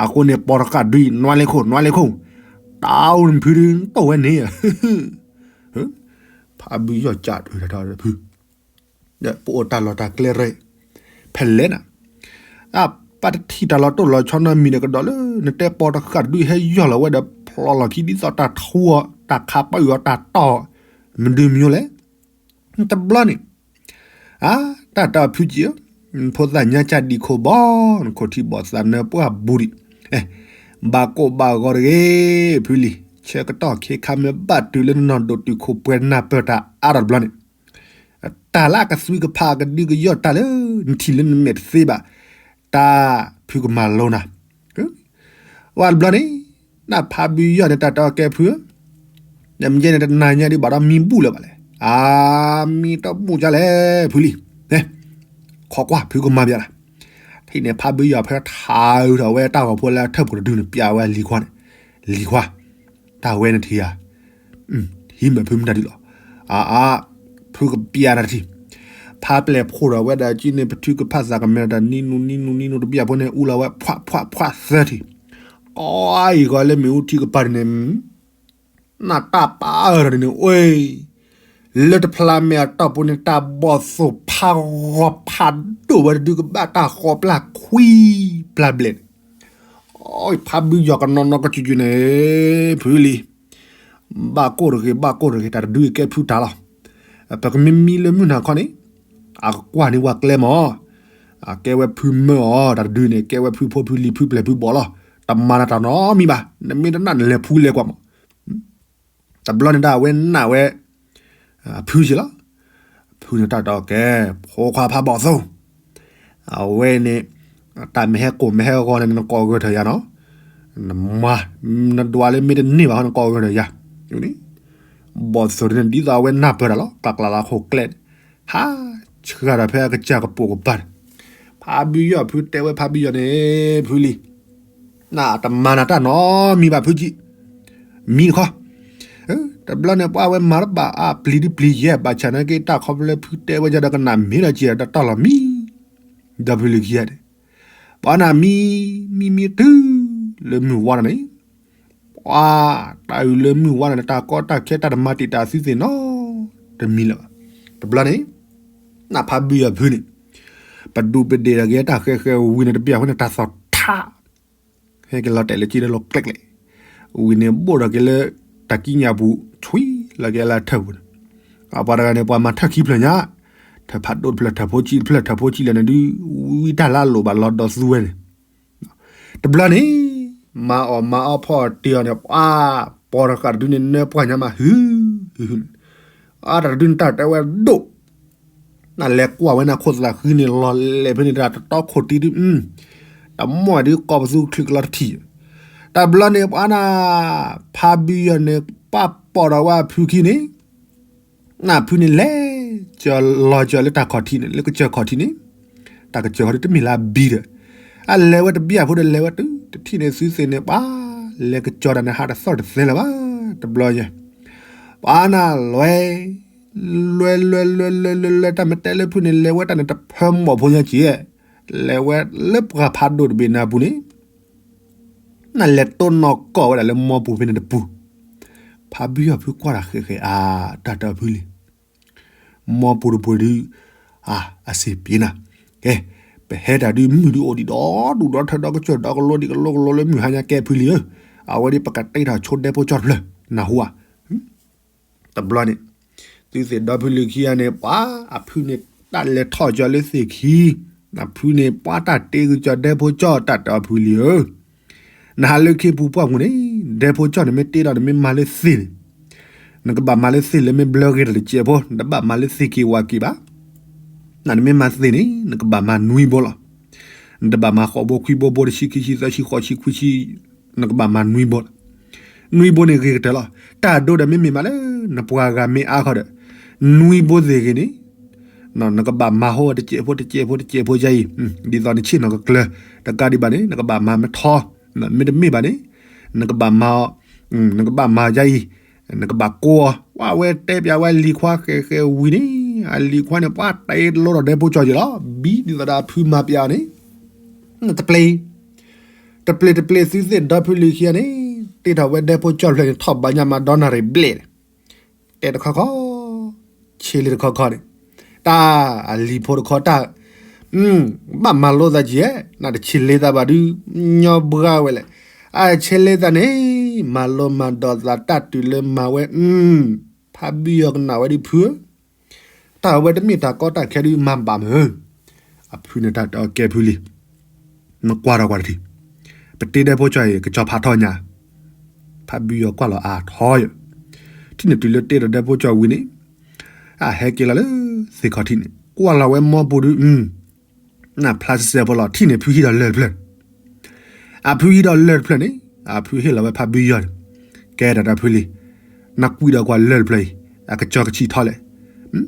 အဃိန့ၣ် ပီတဃာ်ဒုအံၤ နွါလ့ခိၣ် နွါလ့ခိၣ်, တၢ်အိၣ်နဖုဒုးတိၢ်ဝဲန့ၣ် ဖးဘုယီၤကးတၢ်ဖု, ပအိၣ်တၢ်လီၢ်တၢ်ကျဲရဲၣ်, ဖဲလဲၣ်နၤ, အပၢ်တထံၣ်တၢ်လီၤတိၢ်လီၤဆီနီတမံၤဒီးကဒီးလၢ နတဲပီတဃာ်တဒုဟဲယီၢ်လီၤဝဲဒီးဖျိလီၤခံဒ်သိးတၢ်ထူအီၤ တၢ်ခးပၢအီၤ တၢ်တီၢ်အီၤ, မနုၤမညိလဲၣ်, တဘျီန့ၣ် အါ တၢ်တၢ်ဖုကံဧၢ, ဖိသၣ်ညါကၢ်ဒံးခိၣ်ဘီ, နခိၣ်ထံဘီၣ်သးနၢပှၢ်ဘူးဒံး, ဘၣ်ကိၢ်ဘၣ်ဂီၤတဂ့ၤ, ဖုလံၤ ဆၢကတီၢ်ခ့ခါမ့ၢ်ဘၣ်တုၤလၢနနီၢ်ဒိၣ်တုာ်ခိၣ်ပှဲၤနၢ်ပၢၢ်တၢ်အါထီၣ်တဘျီန့ၣ်, တၢ်လၢအကသွံကဖးကဒုကယီၢ်တၢ်လၢ နထံၣ်လၢနမဲာ်တသ့ဘၣ်, တၢ်ဖုကမၤလိနၤ ဝဲတဘျီန့ၣ်, နဖးဘုယီၤန့ၣ် တၢ်တအီၣ်ကဲဖုဧၢ, နမ့ၢ်ယဲန့ၣ် တနၤညါဒ်ဘၣ်ဒီးမံဘူၣ်လၢၤဘၣ်လဲၣ်, အမံတဘူၣ်ကလဲၣ် ဖုလံၤ, ခိးကွၢ်ဖုကမၤဘၣ်လၢ်, ထံၣ်န့ၣ် ဖးဘုယီၤဖဲထးထီၣ်ဝဲတၢ်ဂီၤဖိလၢအထၢၣ်ပူၤတဒုန့ၣ် ပျးဝဲလံၤခွါန့ၣ်, လံၤခွါ, တၢ်ဝဲန့ၣ်ထံၣ်ဧါ ဟံးမဲာ်ဖုမတၤဒုလီၤ, အါအါ, ဖုကပျးနၤတထံၣ်, ဖးပျဲၢ်ဖှိၣ်ထီၣ်ဝဲဒၣ်က့န့ၣ် ပထုကဖၣ်သးကမဲာ်တၢ်နံနူနံနူနံနူတဘျီဖိန့ၣ် အူလီၤဝဲ ဖှးဖှးဖှးသၢထံၣ်, အံၤဂီၤလၢမ့ၣ်အူထံကပၤန့ၣ်, နၢ်တၢ်ပာ်အၢထီၣ်န့ၣ် အိၣ် လၢတဖျါမဲာ်အတီၢ်ပူၤန့ၣ် တၢ်ဘီၣ်သိၣ်ဖးဂီၤဖးဒိၣ်ဝဲတဒုကဘၣ်တၢ်ဃီပျၢ်ခွံပျၢ်ဘျဲၣ်န့ၣ်, အံၤဖးဘုယီၤကနီၤနီၤကစူၤကစူၤန့ၣ် ဖုလံၤ, ဘၣ်ကိၢ်တဂ့ၤ ဘၣ်ကိၢ်တဂ့ၤ တၢ်တဒုအံၤကဲဖုတၢ်လီၤ, ပကမ့ၢ်မံလၢမုၢ်နၤခီန့ၣ်, အကကွၢ်န့ၢ်ဝဲကျဲမၢ်, အကဲဝဲဖုမၢအီၤ တၢ်တဒုန့ၣ် ကဲဝဲဖုဖိဖုလံၤဖုပျဲၢ်ဖုဘီၣ်လီၤ, တမၤနၤတၢ်နီတမံၤဘၣ်, နမ့ၢ်တနာ်နလဲၤဖူလဲၤကွၢ်မၢ် တဘျီန့ၣ်ဒၣ်ဝဲနာ်ဝဲ, ဖုက့လီၤ, ဖုန့ၣ်တၢ်တအီၣ်ကဲ, ဖိခွါဖးဘီၣ်သိၣ်, အဝဲန့ၣ်, တၢ်မ့ၢ်ဟဲကိၢ်မ့ၢ်ဟဲဂီၤန့ၣ် နကိးဂၢၢ်ထၢၣ်ယၤနီၤ, နမၤ, နဒွးလၢမ့ၢ်တန့ၢ်ဘၣ်ဃီ နကိးဂၢၢ်ထၢၣ်ယၤ, ဘီၣ်သိၣ်န့ၣ် ဒ်သိးအဝဲနၢ်ပၢၢ်တၢ်လီၤ ကျးကျးလၢခိၣ်ကျဲန့ၣ်, ဟးဆှၢတၢ်ဖဲအကစၢ်ကပိာ်ကပၤန့ၣ်, ဖးဘုယီၤဖုတဲဝဲဖးဘုယီၤန့ၣ်, ဖုလံၤ, နတမၤနၤတၢ်နီတမံၤဘၣ်ဖုကံ, မံတခီ, တဘျီန့ၣ် ပှၤဝဲမၤတဘၣ်အပျံၤဒ်ပျံၤယဲၢ် ဘၣ်ဆၣ်နာ်က့တၢ်ခီဖျိလၢဖုတဲဝဲယၤဒီးကနၣ်မ့ၢ်ဒီးက့ၤဒီးတၢ်လီၢ်မံ, ဒီဖုလံၤခံဂၤန့ၣ်, ပှၤနၢ်မံ, မံမံတုၤ, လၢမုၢ်ဝါထီၣ်န့ၣ်, ပှၤ, တၢ်အုၣ်လၢမုၢ်ဝါထီၣ်န့ၣ် တၢ်ကီတၢ်ခဲတၢ်တမၤတံာ်တာ်သုသ့ၣ်နီတမံၤလၢၤဘၣ်, တဘျီန့ၣ်, နဖးဘုယီၤဖုန့ၣ်, ပဒူးပဒ့ၣ်ဒီးက့ၤတၢ်ဃဲၤဃဲၤဝံၤန့ၣ်တဘျီအဃိန့ၣ် တၢ်သီၣ်ထး ဟဲက့ၤလီၤတဲာ်လၢက့လၢလီၤကျဲကျဲ, ဝံၤန့ၣ်ဘိၣ်ထီၣ်က့ၤလၢ တၢ်ကံးညာ်ပူၤ ဆွံလီၤက့ၤလၢထၢၣ်ပူၤန့ၣ်, အပှၤတဂၤန့ၣ် ပှၤမၤထၢၣ်ခံဖျၢၣ်ညါ, ထၢၣ်ဖးဒိၣ်တဖျၢၣ် ထၢၣ်ဖိဆံးတဖျၢၣ် ထၢၣ်ဖိဆံးလၢာ်န့ၣ်ဒုး, ဝံတၢ်လၢအလိၣ်ဘၣ်လီၤဒီးသူဝဲန့ၣ်, တဘျီန့ၣ်, မၤအီၣ်မၤအီဖီအီၣ်တ့ၢ်အီၤန့ၣ် ပှၤ, ပီတဃာ်တဒုန့ၣ် နၢပှၢ်ညါမး ဟု, ဟု, ဟု, အတၢ်တဒုန့ၣ်တၢ်တဲဝဲဒိၣ် နလဲၤကွၢ်ဝဲနၤခိၣ်သးဃံန့ၣ်လီၤလဲၣ်ဖဲန့ၣ် တၢ်တတီခိၣ်တံဒု, တမီၢ်ဒုးကိးပသူချုးကလီတထံၣ်, တဘျီန့ၣ်ပှၤနၤ, ဖးဘုယီၤန့ၣ် ပာ်ပိာ်ဒီးဝဲအဖုခံန့ၣ်, နဖုန့ၣ်လဲၤ, ကၢၤလီၤကၢၤလၢတၢ်ခီၣ်ထံးန့ၣ် လၢကစၢၢ်ခီၣ်ထံးန့ၣ်, တၢ်ကစၢၢ်ခီၣ်ထံးတမ့ၢ်လၢအဘံဒီး, အလဲၤဝဲတဘျီဖိဒီးလဲၤဝဲတုၤတထံၣ်န့ၣ် သုသ့ၣ်န့ၣ် ပှၤလဲၤကစၢၢ်တၢ်န့ၣ် ဟးတသီၣ်တသဲလၢၤဘၣ်, တဘျီယဲၢ်, ပှၤနၤလဲၤ လဲၤလဲၤလဲၤလဲၤလဲၤလဲၤ တၢ်မ့ၢ်တဲလၢဖုန့ၣ် လဲၤဝဲတၢ်န့ၣ်တဖၢမီၢ်ဖိညါက့ၤ, လဲၤဝဲလၢပှၤဖးဒိၣ်တဘ့ၣ်နၤပူၤန့ၣ်, နလဲၤတိၢ်နီၢ်ကီၢ်ဝဲဒၣ်လၢမီပူၤဖဲန့ၣ်တပူၤ, ဖးဘုယီၤဖုကွၢ်တၢ်ဃဲးဃဲးအါ, တၢ်တၢ်ဖုလံၤ မီပူၤတပူၤဒုး, အစ့ၢ်ပ့ၤနၤ, ကဲ, ပဟဲတၢ်ဒုးမုၢ်ဒုးအိၣ်ဒံးဒီဒူၣ်ဒီထၢဒီကစၢၢ်ဒီကလိဒံးကလိကလိလၢမုၢ်ဟါညါ ကဲဖုလံၤဧၢ, အဝဲဒ်ပကတ့ထီၣ်ဆိဒဲဖိကၠီတဖျၢၣ်, နၢ်ဟူဧါ, တဘျီန့ၣ်, သုသ့ၣ်ဒီဖုလံၤခံဂၤန့ၣ် ပှၤအဖုန့ၣ် တၢ်လဲၤထီၣ်ကၠီလၢသ့ၣ်ခံ အဖုန့ၣ် ပှၤတၢ်တ့ကစီၤဒဲဖိကၠီၣ် တၢ်တဲအီၤ ဖုလံၤဧၢ, နဟးလၢခ့ပူၤပှၢ်ပူၤန့ၣ် ဒဲဖိကၠီၣ်န့ၣ် မ့ၢ်တ့ထီၣ် နမ့ၢ်မၤလၢသ့ၣ်န့ၣ်, နကဘၣ်မၤလၢသ့ၣ်လၢမ့ၢ်ဘျၢဂ့ၤတစဲးဖိ, နတဘၣ်မၤလၢသ့ၣ်က့ၤဝၣ်က့ၤဘၣ်. နမ့ၢ်မၤသ့ၣ်န့ၣ် နကဘၣ်မၤနွံဘိလီၤ. နတဘၣ်မၤဃိးဘိခွံဘိဘိတဆံခံဆံသၢဆံဃိးဆံခွံဆံ, နကဘၣ်မၤနွံဘိလီၤ. နွံဘိန့ၣ်ဂ့ၤကတၢၢ်လီၤ. တၢ်ဒိဒီးမ့မ့ၢ်မးလၢ နပှၤဂၤမ့ၢ်အါခီဒီး နွံဘိသ့ၣ်ဂ့ၤန့ၣ် နကဘၣ်မၤဟိတစဲးဖိတစဲးဖိတစဲးဖိယါအံၤ, ဒ်သိးနဆ့ၣ်နီၤကကျၢၤ, တကးဒံးဘၣ်န့ၣ် နကဘၣ်မၤမထီ, မ့တမ့ၢ်ဘၣ်န့ၣ် နကဘၣ်မၤအီၤ, နကဘၣ်မၤယါအံၤ, နကဘၣ်ကိးအီၤ, ပှၤဝဲတဲပၠးဝဲလံၤခွါဃဲးဃဲးဝံၤန့ၣ်, အလံၤခွါန့ၣ် ပှၤတဲတလိဒီးဒဲဖိကၠီၣ်က့ၤလီၤ. ဘံဒ်သိးဒီးအဖုမၤပၠးအီၤန့ၣ် တပျ့ၤ တပျ့ၤတပျ့ၤ သုသ့ၣ်ဒီဖုလံၤခံဂၤန့ၣ�် တ့ထီၣ်ဝဲဒဲဖိကၠီၣ်ဖျၢၣ်န့ၣ် ထီၣ်ဘၣ်ညါမးဒီနၣ်ရံၣ်ဘျဲၣ်န့ၣ်, တဲတခီခီ, ဆ့လ့တခီခီန့ၣ်, တၢ်အလံၤဖိတခီတၢ်, ဘၣ်မၤလိသးကဲ, နတဆ့လ့သးဘၣ်ဒုး, ညီဘှါဝဲလဲၣ်, အဆ့လ့သးန့ၣ်, မၤလိမၤဒိးသးတၢ်တုၤလၢမၤဝဲ, ဖးဘံယီၤကနၣ်ဝဲဒုးဖုဧၢ တၢ်အဝဲတမ့ၢ်တၢ်ကီတၢ်ခဲဒုးမၤဘၣ်မးဧၢ, အဖုန့ၣ်တၢ်တဲအီၤကဲဖုလံၤ, နကွၢ်ထီၣ်ကွၢ်တထံၣ်, ပတ့ဒဲဖိကၠီၣ်အံၤ ကစီၤဖးထီညါ, ဖးဘံယီၤကွၢ်လီၤအါထီၣ်ယဲ, ထံၣ်န့ၣ်တုၤလၢတ့ဒီးဒဲဖိကၠီၣ်ဝံၤန့ၣ်, အဟဲက့ၤလီၤလၢသ့ၣ်ခီၣ်ထံးန့ၣ် ကွၢ်လီၤဝဲမိၢ်ပူၤဒုး, နဖျါစဲစဲဖိလီၤ ထံၣ်န့ၣ်ဖုဟံးဒီးလၢၢ်တဖျၢၣ် အဖုဟံးဒီးလၢၢ်တဖျၢၣ်န့ၣ်, အဖုဟ့ၣ်လီၤဝဲဖးဘံယီၤန့ၣ်, ကဲဒၣ်တၢ်ဖုလံၤ, နကွံာ်ဒီးကွၢ်လၢၢ်တဖျၢၣ်အံၤ, အကစီၤကဆံးထီၣ်လဲၣ်,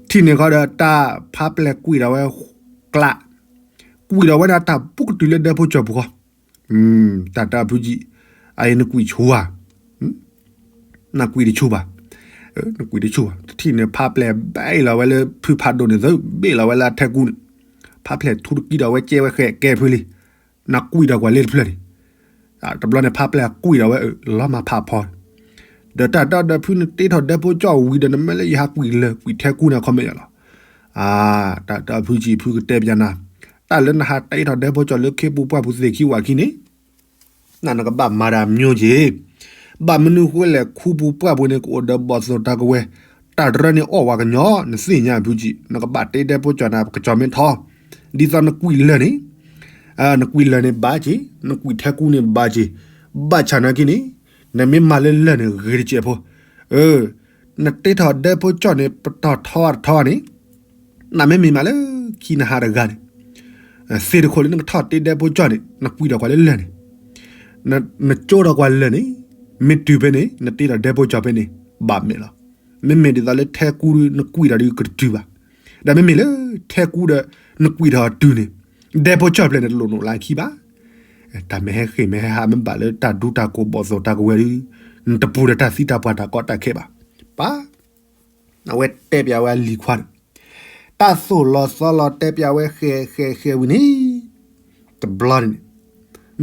ထံၣ်န့ၣ်ဃီဒီးတၢ်ဖးပျဲၢ်ကွံာ်ဒီးဝဲကျး, ကွံာ်ဒီးဝဲဒၣ်တၢ်ဘူးကတုၤလၢဒဲဖိကၠီၣ်ပူၤဃီ, တၢ်တၢ်ဖုကံ, အအံၤနကွံာ်ဆူၣ်ဧါ နကွံာ်တဆူၣ်ဘၣ်, နကွံာ်တဆူၣ်ဘၣ်, တထံၣ်န့ၣ် ဖးပျဲၢ်ဘ့ၣ်လီၤဝဲလၢဖုဖးဒိၣ်န့ၣ်သၢ, ဘ့ၣ်လီၤဝဲလၢအထဲကူန့ၣ်, ဖးပျဲၢ်ထူတကံဒီးဝဲကဲဝဲဃဲကဲဖုလံၤ, နကွံာ်ဒီးကွၢ်လၢၢ်တဖျၢၣ်န့ၣ်, တဘျီန့ၣ် ဖးပျဲၢ်ကွံာ်ဒီးဝဲလီၤမၢ်ဖးဖီ, ဒီးတၢ်တၢ်ဒီးဖုနတ့ထီၣ်ဒဲဖိကၠီၣ်ဝံၤဒီး နမ့ၢ်လၢယဟးကွံာ်လၢၢ်ကွံာ်ထဲကူန့ၣ် အခီပညီလီၤ, တၢ်တၢ်ဖုကံဖုကတဲပၠးနၤ, တၢ်လၢနဟးတ့ထီၣ်ဒဲဖိကၠီၣ်လၢခ့ပူၤပှၢ်ပူၤသ့ၣ်ခံဝၣ်ခံန့ၣ် နနကဘၣ်မၤတၢ်အမျိုးက့ၤ, ဘၣ်မနုၤဃိလဲၣ် ခူပူၤပှၢ်ပူၤန့ၣ် ကအိၣ်ဒီးဘီၣ်သိၣ်တၢ်ကဝဲၤ, တၢ်တရၢန့ၣ်အီၣ်ဝဲကညီ, နသ့ၣ်ညါဖုကံ, နကဘၣ်တ့ဒဲဖိကၠီၣ်နၤ ပကစီၤမ့ၢ်ထီ, ဒ်သိးနကွံာ်လၢၢ်န့ၣ်, နကွံာ်လၢၢ်န့ၣ်ဘၣ်က့ၤ, နကွံာ်ထဲကူန့ၣ်ဘၣ်က့ၤ, ဘၣ်ဆၣ်နာ်က့န့ၣ်, နမ့ၢ်မၤလၢလၢၢ်န့ၣ်ဂ့ၤတစဲးဖိ, နတ့ထီၣ်ဒဲဖိကၠီၣ်န့ၣ် ပတီၢ်ထီတထီန့ၣ်, နမ့မ့ၢ်မးလၢခံနဟးတဂၤန့ၣ်, သ့ၣ်တခိၣ်လၢနကထီၣ်တ့ဒဲဖိကၠီၣ်န့ၣ် နကွံာ်ဒီးကွၢ်လၢလၢၢ်န့ၣ်, နကၠိဒီးကွၢ်လၢၢ်န့ၣ်, မ့ၢ်တုၤဖဲန့ၣ် နတ့ဒီးဒဲဖိကၠီၣ်ဖဲန့ၣ်, ဘၣ်မဲာ်လီၤ. မ့မ့ၢ်ဒ်သိးလၢထဲကူဒီးနကွံာ်ဒီးဒုးကတတုၤဘၣ်. ဒီးမ့မ့ၢ်လၢထဲကူဒီး နကွံာ်ဒီးတုၤန့ၣ်, ဒဲဖိကၠီၣ်ဖျၢၣ်န့ၣ် တလိၣ်နအိၣ်လၢခံဘၣ်. တၢ်မ့ၢ်ဟဲဃ့ၢ်မ့ၢ်ဟဲဟးမ့ၢ်ဘၣ်လၢတၢ်ဒူတၢ်ကိးဘီၣ်သိၣ်တၢ်ကဝဲၤဒီး, နတပူၤဒီးတၢ်သံတၢ်ပှၢ်တၢ်ကီတၢ်ခဲဘၣ်. ပၢ် အဝဲတဲပၠးဝဲအလံၤခွါန့ၣ်, တၢ်သိၣ်လီၤသီလီၤတဲပၠးဝဲဃဲးဃဲးဃဲးဝံၤန့ၣ်, တဘျီန့ၣ်န့ၣ်,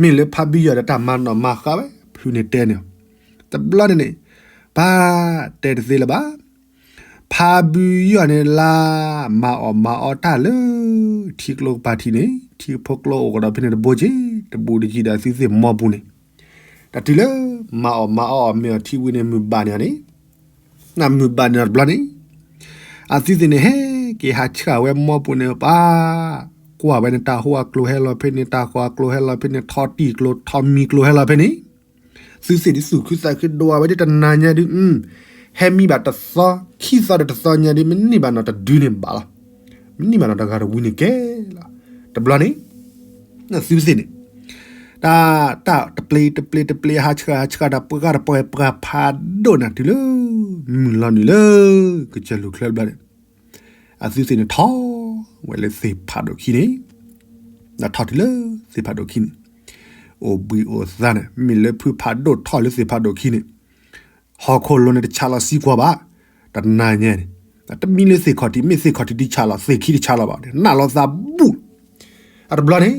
မ့ၢ်လၢဖးဘံယီၤဒီးတၢ်မၤနီၣ်မၤဃါဝဲ ဖုန့ၣ်တဲန့ၣ်, တဘျီန့ၣ်န့ၣ်, ပၢ်တဲတသ့လၢၤဘၣ်. ဖးဘံယီၤန့ၣ်လၢ မၤအီၣ်မၤအီတၢ်လၢ ထံကျိကပၤထံးန့ၣ် ထံဖိကျိအိၣ်ကဒီးဖဲန့ၣ်တဘိက့ၤ တဘူးတယံၤဒီးသုသ့ၣ်မီပူၤန့ၣ်, တၢ်တုၤလၢ မၤအီၣ်မၤအီအီၣ်မ့ၤအီၣ်ထံဝံၤန့ၣ် မုၢ်ဘၣ်န့ၢ်အီၤန့ၣ်, နမုၢ်ဘၣ်န့ၢ်အီၤတဘျီန့ၣ်, အသုသ့ၣ်န့ၣ်ဟဲက့ၤဟးဆှၣ်ဝဲမီပူၤန့ၣ် ပၢ် ကွၢ်ဝဲန့ၣ် တၢ်ဟိအကျိၤဟဲလီၤဖဲန့ၣ် တၢ်ဃီအကျိၤဟဲလီၤဖဲန့ၣ် ထီတံၢ်ကျိၤထီမံၤကျိၤဟဲလီၤဖဲန့ၣ်, သုသ့ၣ်ဒ်သူၣ်ခုသးခုဒိၣ်ဝဲဒ်တနၤညါဒုး, ဟဲမံဘၣ်တသီ ခံသီဒီးတသီညါဒုး မ့ၢ်န့ၢ်ဘၣ်နီၢ်တဒုန့ၣ်ဘၣ်လီၤ. မ့ၢ်န့ၢ်ဘၣ်နီၢ်တဂၤတဝံၤန့ၣ်ကဲလီၤ. တဘျီန့ၣ် သုသ့ၣ်န့ၣ်, တၢ် တၢ်တပျ့ၤတပျ့ၤတပျ့ၤ ဟးဆှၣ်ဟးဆှၣ်တၢ်ပှၢ်တပှၢ်ပှၢ်ဖးဒိၣ်နၤတုၤလၢ မုၢ်လီၤနုာ်လၢ ကစၢၢ်လူၢ်ချၢတဘျီန့ၣ်, အသုသ့ၣ်န့ၣ်ထီၣ်ဝဲလၢသ့ၣ်ဖးဒိၣ်ခံန့ၣ်, ဒီးထီၣ်တုၤလၢသ့ၣ်ဖးဒိၣ်ခံန့ၣ်, အိၣ်ဘှံးအိၣ်သါန့ၣ် မ့ၢ်လၢဖုဖးဒိၣ်ထီၣ်လၢသ့ၣ်ဖးဒိၣ်ခံန့ၣ်, ဟီၣ်ခိၣ်လိၤန့ၣ်တဆးလီၤစံကွၢ်ဘၣ်, တနၤညါန့ၣ်, တမံလၢသ့ၣ်ခီၣ်ထံး မ့ၢ်သ့ၣ်ခီၣ်ထံးဒုးဆးလီၤ သ့ၣ်ခံတဆးလီၤဘၣ်န့ၣ် နးလီၤသးဘူး, အတဘျီန့ၣ်,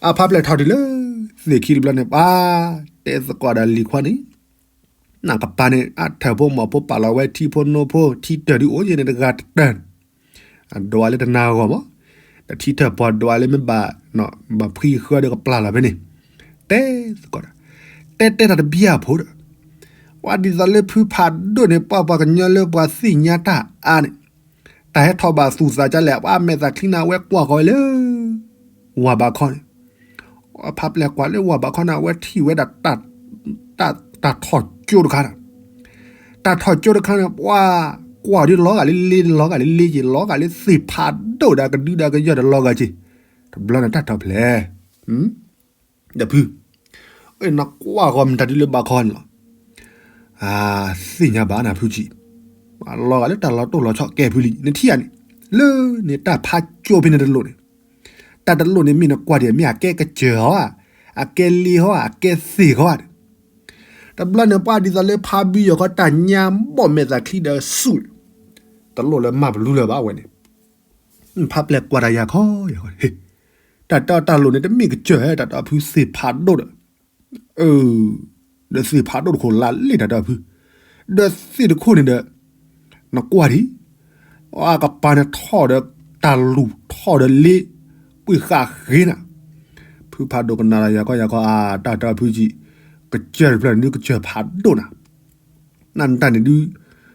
အဖးပျဲၢ်ထီၣ်တုၤလၢ သ့ၣ်ခံတဘျီန့ၣ် ပၢ် တဲသကိးဒီးလံၤခွါန့ၣ်, နကပၤန့ၣ် အထၢၣ်ဖိမီၢ်ဖိပာ်လီၤဝဲထံဖိနိဖိ ထံတၢၢ်ဒုးအိၣ်ယဲၢ်န့ၣ်တဂၤတတၢၢ်န့ၣ်, အဒိးဝဲလၢတနၤအဂီၢ်မး, ဒီးထံထၢၣ်ပှၤဒိးဝဲလၢမ့ၢ်ဘၣ်, ဘၣ်ဖှံဃၢဒီးကပျၢ်လီၤဖဲန့ၣ်, တဲသကိးဒီး, တဲတဲတၢ်တဘျီအဖိဒီး, ပှၤဒ်သိးလၢဖုဖးဒိၣ်န့ၣ် ပှၤပှၤကညီလၢပှၤသ့ၣ်ညါတၢ်အါန့ၣ်, တၢ်ဟဲထီၣ်ဘၣ်သူၣ်သးကလဲၣ်, ပှၤမဲာ်သၣ်ချံန့ၣ် အဝဲကွၢ်ဃီၤဝဲလၢ ဝၢ်ဘးခီန့ၣ်, ဖးပျဲၢ်ကွၢ်လၢဝၢ်ဘးခီန့ၣ် အဝဲထံၣ်ဝဲဒၣ် တၢ်ထီၣ်ကၠိတခါန့ၣ်, တၢ်ထီၣ်ကၠိတခါန့ၣ် ပှၤကွၢ်ဒုးလီၤဂာ်လၢလ့, လီၤဂာ်လၢလ့က့ၤ, လီၤဂာ်လၢသ့ၣ်ဖးဒိၣ်ဒီးကဒုဒီးကယီၢ်ဒီးလီၤဂာ်က့ၤ, တဘျီန့ၣ်တၢ်ထီၣ်ဖျဲၣ် ဒီးဖု, နကွၢ်ဃီၤမတၤဒုလၢဘးခီန့ၣ်လီၤ. သ့ၣ်ညါဘၣ်နၤဖုကံ, လီၤဂာ်လၢတၢ်လီၤတိၢ်လီၤဆီကဲဖုလံ, နထံၣ်ဧါန့ၣ်, လၢန့ၣ်တၢ်ဖးကၠိဖဲန့ၣ်တလိၣ်န့ၣ်, တၢ်တလိၣ်န့ၣ်မ့ၢ်နကွၢ်ဒံး မ့ၢ်အကဲကစၢၢ်ဟီဧါ, အကဲလ့ဟီဧါ, အကဲသ့ၣ်ဃီဧါန့ၣ်, တဘျီန့ၣ်ပှၤဒ်သိးလၢဖးဘုယီၤခီတၢ်ညါဘီၣ်မဲာ်သၣ်ချံဒီးဆူၣ်, တလိၣ်လၢမၤပလူလၢၤဘၣ်ဝဲန့ၣ် ဖးပျဲၢ်ကွၢ်တၢ်ယၤခီယၤခီ, တၢ်တီတၢ်လိၤန့ၣ် တမ့ၢ်ကစၢၢ်ဧါ, တၢ်တီဖုသ့ၣ်ဖးဒိၣ်ဒီး, ဒီးသ့ၣ်ဖးဒိၣ်တခိၣ်လၢ်လ့ၣ်တၢ်တီဖု, ဒီးသ့ၣ်တခိၣ်န့ၣ်ဒီး, နကွၢ်ဒံး, အကပၤန့ၣ်ထီၣ်ဒီးတၢ်လူၢ်ထီၣ်ဒီးလ့, ပှ့ၤဃာ်ဃ့နၤ, ဖုဖးဒိၣ်ကနၣ်လီၤယၤခီယၤခီအါ, တၢ်တီဖုကံ, ကစၢၢ်တဖျၢၣ်န့ၣ်ဒုးကစၢၢ်ဖးဒိၣ်နၤ နတၢ်န့ၣ်ဒုး,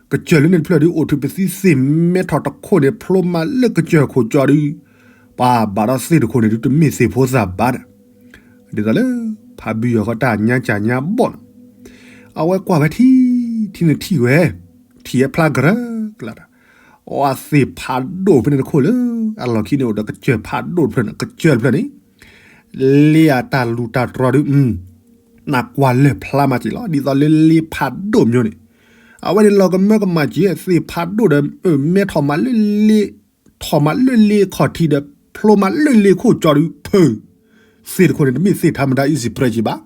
ကစၢၢ်လၢန့ၣ်တဖျၢၣ်ဒုး အိၣ်ထုးပသံသ့ၣ်မဲထီၣ်တခိၣ်န့ၣ် ဖျိမးလၢကစၢၢ်ခိၣ်ကၠီဒုး, ပှၤဘၣ်ဒီးသ့ၣ်တခိၣ်န့ၣ်ဒုး တမ့ၢ်သ့ၣ်ဖိသၣ်ဘၣ်န့ၣ်, ဒ်သိးလၢ ဖးဘုယီၤခီတၢ်ညါကၢ်ညါဘီၣ်န့ၣ်, အဝဲကွၢ်ဝဲထံ, ထံန့ၣ်ထံၣ်ဝဲ, ထံၣ်ဝဲဖျါကရၢကလးဒီး, အသ့ၣ်ဖးဒိၣ်ဖဲန့ၣ်တခိၣ်လၢ, အလီၢ်ခံန့ၣ်အိၣ်ဒီးကစၢၢ်ဖးဒိၣ်တဖျၢၣ်န့ၣ်, ကစၢၢ်တဖျၢၣ်န့ၣ် လ့အတၢ်လူၤတၢ်တြီၤဒုး, နကွၢ်လၢာ်ဖျါမးက့ၤလီၤ, ဒ်သိးလၢလ့ဖးဒိၣ်မၠိန့ၣ်, အဝဲန့ၣ်လီၤကမၢကမၣ်က့ၤ သ့ၣ်ဖးဒိၣ်ဒီး, မဲထီၣ်မးလၢလ့, ထီၣ်မးလၢလ့ခီၣ်ထံးဒီး ဖျိမးလၢလ့ခိၣ်ကၠီဒုး ဖု, သ့ၣ်တခိၣ်န့ၣ် တမ့ၢ်သ့ၣ်ထါမဒါ easy prey က့ၤဘၣ်,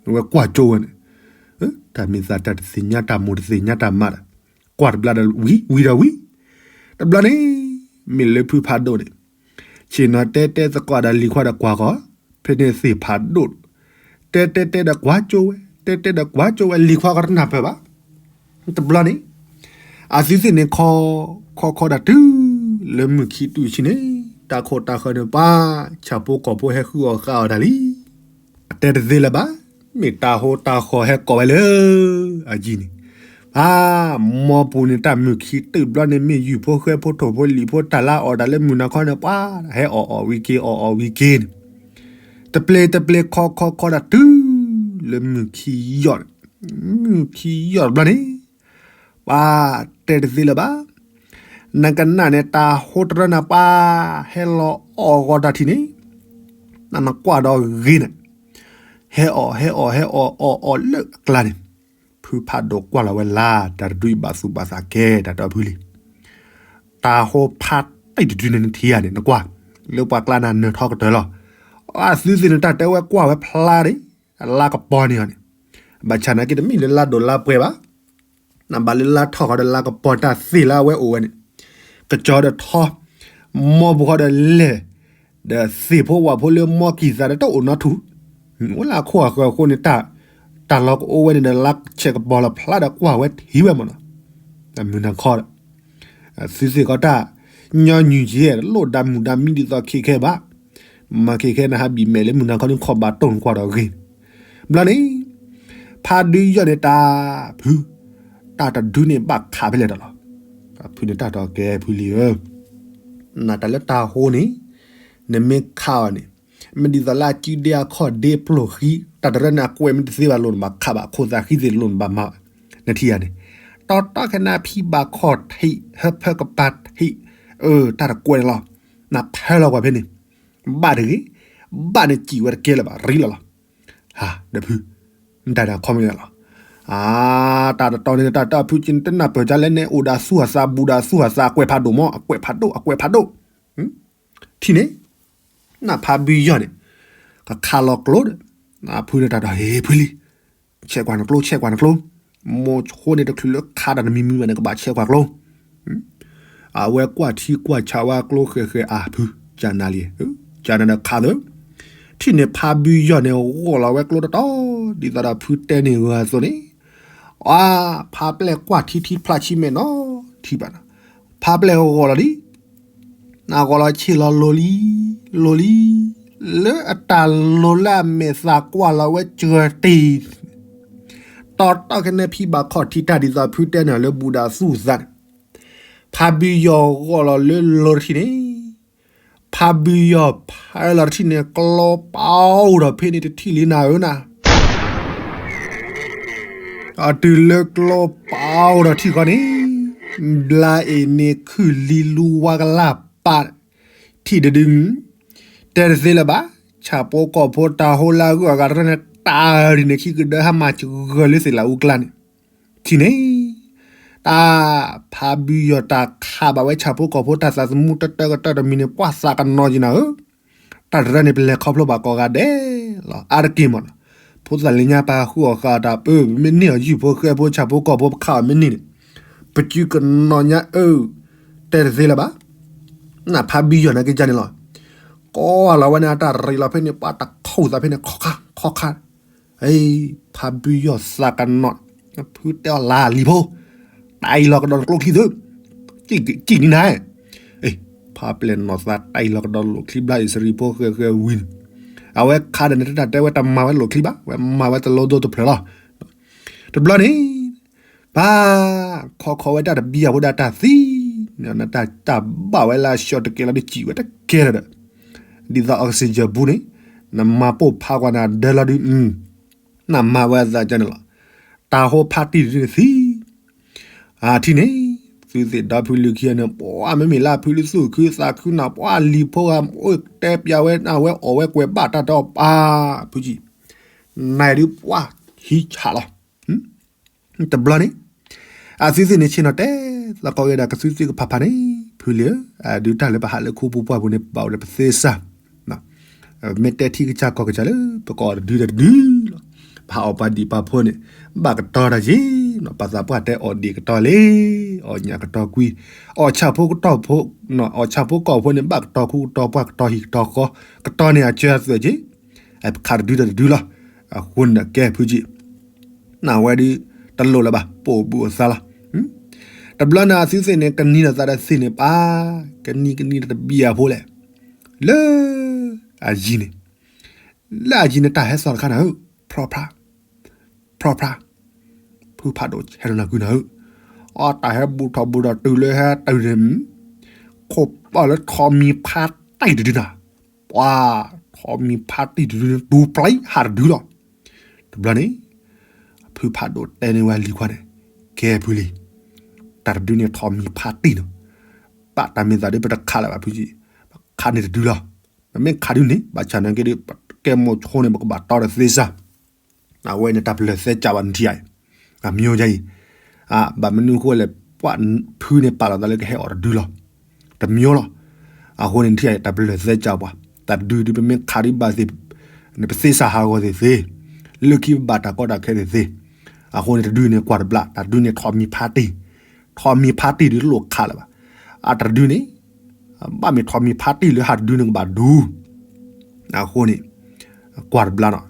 အဝဲကွၢ်ကၠိဝဲန့ၣ်, တၢ်မ့ၢ်သးတၢ်တသ့ၣ်ညါတၢ်မိၢ်တသ့ၣ်ညါတၢ်မးဒီး, ကွၢ်တဘျီဒီးဝံၤ, ဝံၤဒီးဝံၤ, တဘျီန့ၣ်, မ့ၢ်လၢဖုဖးဒိၣ်န့ၣ် ဆ့ၣ်နီၤတဲတဲသကိးဒီးလံၤခွါဒီးကွၢ်ဃီၤ, ဖဲန့ၣ်သ့ၣ်ဖးဒိၣ်, တဲတဲတဲဒီးကွၢ်ကၠိဝဲ, တဲတဲဒီးကွၢ်ကၠိဝဲ လံၤခွါဃီတနၢ်ပၢၢ်ဘၣ်, တဘျီန့ၣ်, အသုသ့ၣ်န့ၣ်ခီ, ခီခီဒၣ်တုၤ, လၢမုၢ်ခံတုၤဆံန့ၣ်, တၢ်ခိၣ်တၢ်ဃၢၤန့ၣ်ပှၤ, ဆၣ်ဖိကီၢ်ဖိဟဲဃုအီၣ်ဃုအီၣ်တၢ်လံ အတဲတသ့လၢၤဘၣ်, မ့ၢ်တၢ်ဟိတၢ်ဃီၤဟဲကိးဝဲလၢ, အယံၤန့ၣ်, ဖး, မီပူၤန့ၣ်တၢ်မုၢ်ခံတုၤဘျီန့ၣ် မ့ၢ်ယုၢ်ဖိဃဲဖိထိၣ်ဖိလံၤဖိတၢ်လၢအီၣ်တၢ်လၢမုၢ်နၤခီန့ၣ် ပှၤ, ဟဲအီၣ်အီၣ်ဝံၤက့ၤ အီၣ်အီၣ်ဝံၤက့ၤန့ၣ်, တပျ့ၤတပျ့ၤခီခီခီဒၣ်တုၤ, လၢမုၢ်ခံယီၢ်န့ၣ်, မုၢ်ခံယီၢ်တဘျီန့ၣ် ပှၤ, တဲတသ့လၢၤဘၣ်, နကနၣ်န့ၣ်တၢ်ဟိတရၢနၤပှၤ, ဟဲလီၤအီၣ်ဂီၤတၢ်ထံၣ်န့ၣ်, နနကွၢ်ဒီးဂ့ၤန့ၣ်, ဟဲအီၣ်ဟဲအီၣ်ဟဲအီၣ်အီၣ်အီၣ်လၢအကျါန့ၣ်, ဖုဖးဒိၣ်ကွၢ်လီၤဝဲလၢ် တၢ်တဒုအံၤဘၣ်သူၣ်ဘၣ်သးကဲတၢ်တီဖုလံ, တၢ်ဟိဖးတံၢ်တဒုန့ၣ်နထံၣ်ဧါန့ၣ် နကွၢ်, လၢပှၤကျါနၤနၢၤထီကတၢၢ်လီၤ, အသုသ့ၣ်န့ၣ်တၢ်တဲဝဲကွၢ်ဝဲဖျါဒၣ်, အလါကပီၤန့ၣ်အီၤန့ၣ်, ဘၣ်ဆၣ်နာ်က့တမ့ၢ်လၢလါဒိၣ်လါပှဲၤဘၣ် နဘၣ်လၢလါထီၣ်ဃီဒီးလါကပီၤတၢ်သ့ၣ်လၢအဝဲအိၣ်ဝဲန့ၣ်, ကစီၤဒီးထီ, မီပူၤဃီဒီးလဲၢ်, ဒီးသ့ၣ်ဖိဝၣ်ဖိလၢမီကံၢ်သးဒီးတအိၣ်နီတထူၣ်, အိၣ်လၢအခိၣ်အဃၢၤအဃိန့ၣ်တၢ်, တၢ်လီၤကအိၣ်ဝဲန့ၣ်ဒီးလါဆဲးကပီၤလီၤဖျါဒီးကွၢ်ဝဲထံၣ်ဝဲမ့ၢ်နီၤ, တၢ်မုၢ်နၤခီဒီး, သုသ့ၣ်ကီးတၢ်, ညီနုၢ်က့ၤ တလိၣ်ဒါမုၢ်ဒါမံဒ်သိးခဲခဲဘၣ် မၤခဲခဲနဟးဘံၣ်မဲာ်လၢမုၢ်နၤခီန့ၣ်ခီၣ်ဘၣ်တိၢ်နကွၢ်ဒီးဂ့ၤန့ၣ်, ဘျီန့ၣ်, ဖးဒုယီၢ်န့ၣ်တၢ်, ဖု, တၢ်တဒုန့ၣ်ဘၣ်ခးဖဲလဲၣ်တၢ်လီၤ, ဖုန့ၣ်တၢ်တီကဲဖုလံဧၢ, နတၢ်လၢတၢ်ဟိန့ၣ်, နမ့ၢ်ခးအီၤန့ၣ်, မ့ၢ်ဒ်သိးလၢအစုဒ့အခီၣ်ဒ့ပျိၢ်ဃံ, တၢ်တရၢန့ၣ်အကွဲးမ့ၢ်တသ့ဘၣ်လိၣ်နဘၣ်ခးဘၣ် ခိၣ်သၣ်ဃံသ့ၣ်လိၣ်နဘၣ်မၤ, နထံၣ်ဧါန့ၣ်, တီတီခဲနဖံဘၣ်ခီၣ်ထံး ဟၢဖၢကပၤထံး, အၢ တၢ်တကွဲးန့ၣ်လီၤ, နဖၢလီၤကွၢ်ဖဲန့ၣ်, ဘၣ်တဂ့ၤ, ဘၣ်န့ၣ်စံၣ်ဝဲတကဲလၢၤဘၣ် ရံလီၤလီၤ, ဟး ဒီးဖု, နတၢ်န့ၣ်အခီပညီလီၤ, အါ, တၢ်တတီန့ၣ် တၢ်တၢ်ဖုက့ၤတနၢ်ပၢၢ်ကလဲၣ်န့ၣ် အိၣ်ဒီးသူၣ်အသးဘူးဒီးသူၣ်အသး အကွဲးဖးဒိၣ်မး အကွဲးဖးဒိၣ် အကွဲးဖးဒိၣ် ထံၣ်န့ၣ်, နဖးဘုယီၢ်န့ၣ်, ကခးလီၤကျိဒီး, နဖုန့ၣ်တၢ်ဒီး ဟ့ၣ်ဖုလံ, ဆဲးကွၢ်နကျိ ဆဲးကွၢ်နကျိ, မိၢ်ဃိန့ၣ်တချုးလၢခးတၢ်တမံၤမံၤဘၣ်န့ၣ် ကဘၣ်ဆဲးကွၢ်ကျိ, အဝဲကွၢ်ထံကွၢ်ဆးဝဲကျိဃဲၤဃဲၤအါဖု, ကနၤလံ, ကနၤဒီးခးသၢ, ထံၣ်န့ၣ်ဖးဘုယီၢ်န့ၣ် ဂီၢ်လီၤဝဲကျိတတီ, ဒ်သိးဒီးဖုတဲန့ၢ်ဂၤအသိးန့ၣ်, အါ, ဖးပျဲၢ်ကွၢ်ထံထံဖျးဆံမဲာ်နီၤ, ထံၣ်ဘၣ်နီၤ, ဖးပျဲၢ်ဂီၢ်လီၤလံ နဂီၢ်လီၤဆ့ၣ်လီၤလိၤလံ, လိၤလံ, လၢအတၢ်လိၤလၢအမဲာ်သးကွၢ်လီၤဝဲစှၤတ့ၢ်, တီတီခဲန့ၣ်ဖံဘၣ်ခီၣ်ထံးတၢ်ဒ်သိးဖုတဲန့ၢ်လၢဘူးဒီးသူၣ်သးန့ၣ်, ဖါဘုယီၤဂီၢ်လီၤလၢလီၤတထံၣ်န့ၣ်, ဖါဘုယီၤဖးလီၤတထံၣ်န့ၣ် ကျီပာ်အိၣ်ဒီးဖဲန့ၣ်တထံၣ်လံနၤဧၢနၤ. အတုၤလၢကျီပာ်အိၣ်ဒီးထံၣ်ဃီန့ၣ်, ဘျါအ့ၣ်န့ၣ်ခုၣ်လံလူဝါကလၢ်ပာ် ထံၣ်တဒု, တဲတသ့လၢၤဘၣ်, ဆၣ်ဖိကီၢ်ဖိတၢ်ဟိလၢအဂုၤအဂၤတရၢန့ၣ် တၢ်ရံၣ်န့ၣ်ခံကဒၢဟါမၢ်စှၤလၢသ့ၣ်လၣ်အူကျါန့ၣ်, ထံၣ်န့ၣ်, တၢ်ဖါဘုယီၤတၢ်ခးဘၣ်ဝဲဆၣ်ဖိကီၢ်ဖိတၢ်သးသမူတၢတၢကတၢၢ်တမံၤန့ၣ် ပှၢ်သးကနီၤက့ၤနၤဧၢ တၢ်တရၢန့ၣ် ပလဲၤခီဖျိဘၣ်ကိးဂၤဒဲးလီၤ. အါတက့ၢ်မး, ဖိသၣ်လၢညါပှၤဟူးအီၣ်ဃာ်တၢ်ပၢၢ် ပမ့ၢ်န့ၢ်အီၤယုၢ်ဖိဃဲဖိဆၣ်ဖိကီၢ်ဖိပခးအီၤမ့ၢ်န့ၢ်န့ၣ်, ပစုကနီၤညါအၢ, တဲတသ့လၢၤဘၣ်. နဖါဘုယီၤနာ်က့ၤကန့ၣ်လီၤ. ကိးလီၤဝဲန့ၣ် အတၢ်ရံၣ်လီၤဖဲန့ၣ် ပှၤတခိၣ်သးဖဲန့ၣ် ခီခါ, ခီခါ ဖါဘုယီၤသးကနီၤ, ဖုတဲအီၤလၢလံၤဖိ, တၢ်အံၤလီၤကဒီးနကျိချံသု, စံၣ်နံၤနၤ, ဖါပျဲၢ်နီၢ်သးတၢ်အံၤလီၤကဒီးလိာ်ချံဘျါအံၣ်စရံဖိဃဲဃဲဝံၤန့ၣ်, အဝဲခးဒီးန့ၣ်တၢ်တဲဝဲတမၤဝဲလိာ်ချံဘၣ်, ဝဲမၤဝဲတလိဒိတဖျၢၣ်လီၤ. တဘျီန့ၣ် ပှၤခီခီဝဲတၢ်တဘံၣ်အဖိဒၣ်တၢ်သံ, တၢ်ဘၣ်ဝဲလၢအဆှီတကဲလီၤဒ်စံၣ်ဝဲတကဲလီၤဒီး, ဒ်သိး oxygen ပူၤန့ၣ်, နမၤပိၢ်ဖးကွၢ်နၤဒၢလီၤဒုး, နမၤဝဲအသးကန့ၣ်လီၤ. တၢ်ဟိဖးတံၢ်တဒုန့ၣ်သံ အထံၣ်န့ၣ်, သုသ့ၣ်ဒီဖုလံၤခံဂၤန့ၣ် ပှၤမ့မ့ၢ်လၢအဖုလၢသူၣ်ခုသးခုနၤ ပှၤလံၤဖိဂၤအိၣ်တဲပျးဝဲနၤဝဲအီၣ်ဝဲကွဲးဘၣ်တၢ်ဒီးပၢ်, ဖုကံ, နၤဒုးပှၤဟံးဆးလီၤ. တဘျီန့ၣ်, အသုသ့ၣ်န့ၣ်ဆ့ၣ်နီၤတဲသကိးက့ၤဒၣ်ကသုသ့ၣ်ကဖးဖးန့ၣ်, ဖုလံၤဧၢ, ဒုးတၢ်လၢပဟးလၢခူပူၤပှၢ်ပူၤန့ၣ် ဘၣ်အိၣ်ဒီးပသ့စၢ် မ့ၢ်တဲထံကစၢ်ကီၢ်ကစၢ်လၢ ပကအီၣ်တဒုဒီးတဒုလီၤ. ပဟးအီၣ်ပှၤဒံၣ်ပှၤဖိန့ၣ် ဘၣ်ကတီၤတၢ်က့ၤ, ပှၤသးပှၢ်တဲအီၣ်ဒံၣ်ကတီၤလံ, အီၣ်ညၣ်ကတီၤကွံ, အီၣ်ဆၣ်ဖိကတီၤဖိ, အီၣ်ဆၣ်ဖိကီၢ်ဖိန့ၣ် ဘၣ်ကတီၤခူကတီၤပှၢ်ကတီၤဟံၣ်ကတီၤဃီ, ကတီၤန့ၢ်အစၢၤအသွဲၣ်က့ၤ, ပခးတဒုဒီးတဒုလီၤ. အဃိန့ၣ်ဒီးကဲဖုကံ နဝဲဒုး တလိၣ်လၢၤဘၣ် ပအိၣ်ဘှံးအိၣ်သါလီၤ. တဘျီန့ၣ်အသုသ့ၣ်န့ၣ် ကနံၤဒီးသးဒီးသ့ၣ်န့ၣ်ပၢ်, ကနံၤကနံၤဒီးတဘံၣ်အဖိလဲၣ်, လၢ အယံၤန့ၣ်, လၢအယံၤန့ၣ်တၢ်ဟဲသီၣ်တခါနၤဧၢ, ဖြီဖြါ, ဖြီဖြါ, ဖုဖးဒိၣ်ဟဲထီၣ်နၤကွံနၤဧၢ, အတၢ်ဟဲဘူးထီၣ်ဘူးဒီးတုၤလၢဟဲတုၤန့ၣ်, ခိၣ်ပာ်လၢထိးမံၤဖါတံၢ်တဒုနၤ, ပှၤ, ထိးမံၤဖါတံၢ်တဒုန့ၣ် တူၤပျံၤဟးတဒုလီၤ. တဘျီန့ၣ် ဖုဖးဒိၣ်တဲန့ၢ်ဝဲလံၤခွါန့ၣ်, ကဲဖုလံၤ, တၢ်တဒုန့ၣ်ထိးမံၤဖါတံၢ်နီၤ, ဘၣ်တၢ်မ့ၢ်သးဒ်ပတခးလၢၤဘၣ်ဖုကံ, ပခးန့ၢ်တဒုလီၤ. ပမ့ၢ်ခးဒုန့ၣ် ဘၣ်ဆၣ်နာ်က့ဒီး ပကဲမိၢ်ဆိန့ၣ် ပကဘၣ်တီဒီးသ့စၢ် အဝဲန့ၣ်တၢ်ပလၢၢ်သဲစးဘၣ်နထံၣ်ဧါအံၤ, အမံၤယါအံၤ, ဘၣ်မနုၤအဃိလဲၣ်, ပှၤဖုန့ၣ်ပာ်လီၤသးလၢကဟဲအီၣ်တဒုလီၤ. တမံၤလီၤ. အဃိန့ၣ်နထံၣ်ဧါအံၤ တၢ်ပလၢၢ်သဲစးပှၤ, တၢ်တဒုဒုးပမ့ၢ်ခးဒုဘၣ်သ့ၣ်, န့ၣ်ပသ့စၢ်ဟးဂီၤသ့ၣ်သ့, လၢခံပဘၣ်တၢ်ကီတၢ်ခဲသ့ၣ်သ့, အဃိန့ၣ်တဒုန့ၣ်ကွၢ်တဘျီ, တၢ်တဒုန့ၣ်ထိးမံၤဖါတံၢ်, ထိးမံၤဖါတံၢ်ဒုးတလိၣ်ခးလၢၤဘၣ်, အတၢ်တဒုန့ၣ် ဘၣ်မ့ၢ်ထိးမံၤဖါတံၢ်လၢဟးတဒုန့ၣ်ကဘၣ်ဒု အဃိန့ၣ်, ကွၢ်တဘျီနီၤ,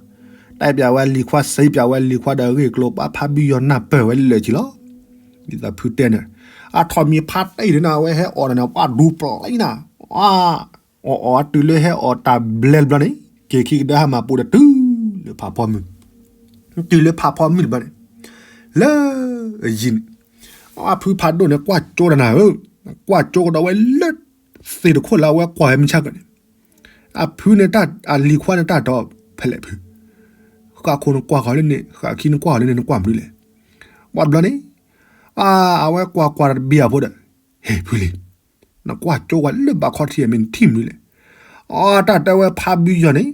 တဲပျးဝဲလံၤခွါ စံးပျးဝဲလံၤခွါဒီးအဂ့ၢ်အကျိၤ ပှၤဖါဘံယီၤနၢ်ပၢၢ်ဝဲလၢာ်က့ၤလီၤ. ဒ်သိးဖုတဲန့ၣ်, အထိးမံၤဖါတံၢ်ဒုးန့ၣ် အဝဲဟဲအီၣ်ဒီးန့ၣ် ပှၤဒူပျံၤနၤ, အီၣ်အီၣ်တုၤလၢဟဲအီၣ်တၢ်ဘျဲတဘျီန့ၣ် က့ၤခံကဒါဟးမၤပူၤဒီးတုၤလၢဖးဖီမုၢ်, တုၤလၢဖးဖီမုၢ်တဘျီန့ၣ်, လၢအယံၤန့ၣ်, အဖုဖးဒိၣ်န့ၣ် ကွၢ်ကၠိတနၤဧၢ, ကွၢ်ကၠိကဒီးဝဲလၢ သ့ၣ်တခိၣ်လၢအဝဲကွၢ်ဝဲမုၢ်ဆါကန့ၣ်, အဖုန့ၣ်တၢ် အလံၤခွါန့ၣ်တၢ်တီဖဲလဲၣ်ဖု, ဃၣ်ခိၣ်နကွၢ်ဃီၤလၢန့ၣ် ဃၣ်ခံနကွၢ်ဃီၤလၢန့ၣ် နကွၢ်မနုၤလဲၣ်. ပှၤတဘျီန့ၣ်, အဝဲကွၢ်ကွၢ်တဘံၣ်အဖိဒီး, ဟ့ၣ်ဖုလံၤ, နကွၢ်ကၠိဝဲလၢဘၣ်ခီထံးအမ့ၢ်နထံၣ်မနုၤလဲၣ်. အတၢ်တဲဝဲဖါဘံယီၤန့ၣ်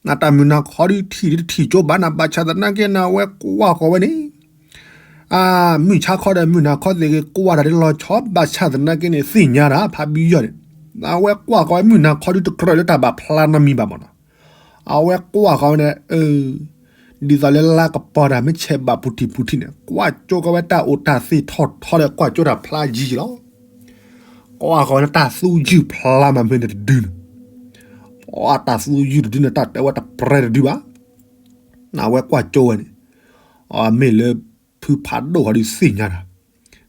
နတၢ်မုၢ်နၤခီဒုးထံၣ်ဒုးတထံၣ်ကၠိဘၣ်နၤ ဘၣ်ဆၣ်သနာ်က့န့ၣ် အဝဲကွၢ်ဃီၤဝဲန့ၣ်, မုၢ်ဆါခီဒီးမုၢ်နၤခီသ့ၣ်ဂ့ၤ ကွၢ်တၢ်ဒ်လီၤဆီ ဘၣ်ဆၣ်သနာ်က့န့ၣ် သ့ၣ်ညါတၢ်ဖါဘံယီၤန့ၣ်, အဝဲကွၢ်ဃီၤဝဲမုၢ်နၤခီဒုးတကြၢးလၢတၢ်ဘၣ်ဖျါနီတမံၤဘၣ်မးနီၤ. အဝဲကွၢ်ဃီၤဝဲန့ၣ် ဒ်သိးလၢလါကပီၤတၢ်မ့ၢ်ဆဲးဘၣ်ပူၤထံးပူၤထံးန့ၣ် ကွၢ်ကၠိဃီၤဝဲတၢ်အိၣ်တၢ်သ့ၣ်ထီၣ်ထီဒီးကွၢ်ကၠိတၢ်ဖျါယံၤလီၤ. ကွၢ်ဃီၤဝဲန့ၣ်တၢ်သူယုၢ်ဖျါမးမ့ၢ်န့ၣ်တဒုန့ၣ်, အတၢ်သူယုၢ်တဒုန့ၣ် တၢ်တဲဝဲတပြဲတဒုဘၣ်. အဝဲကွၢ်ကၠိဝဲန့ၣ်, မ့ၢ်လၢဖုဖးဒိၣ်ဃီဒုးသ့ၣ်ညါတၢ်,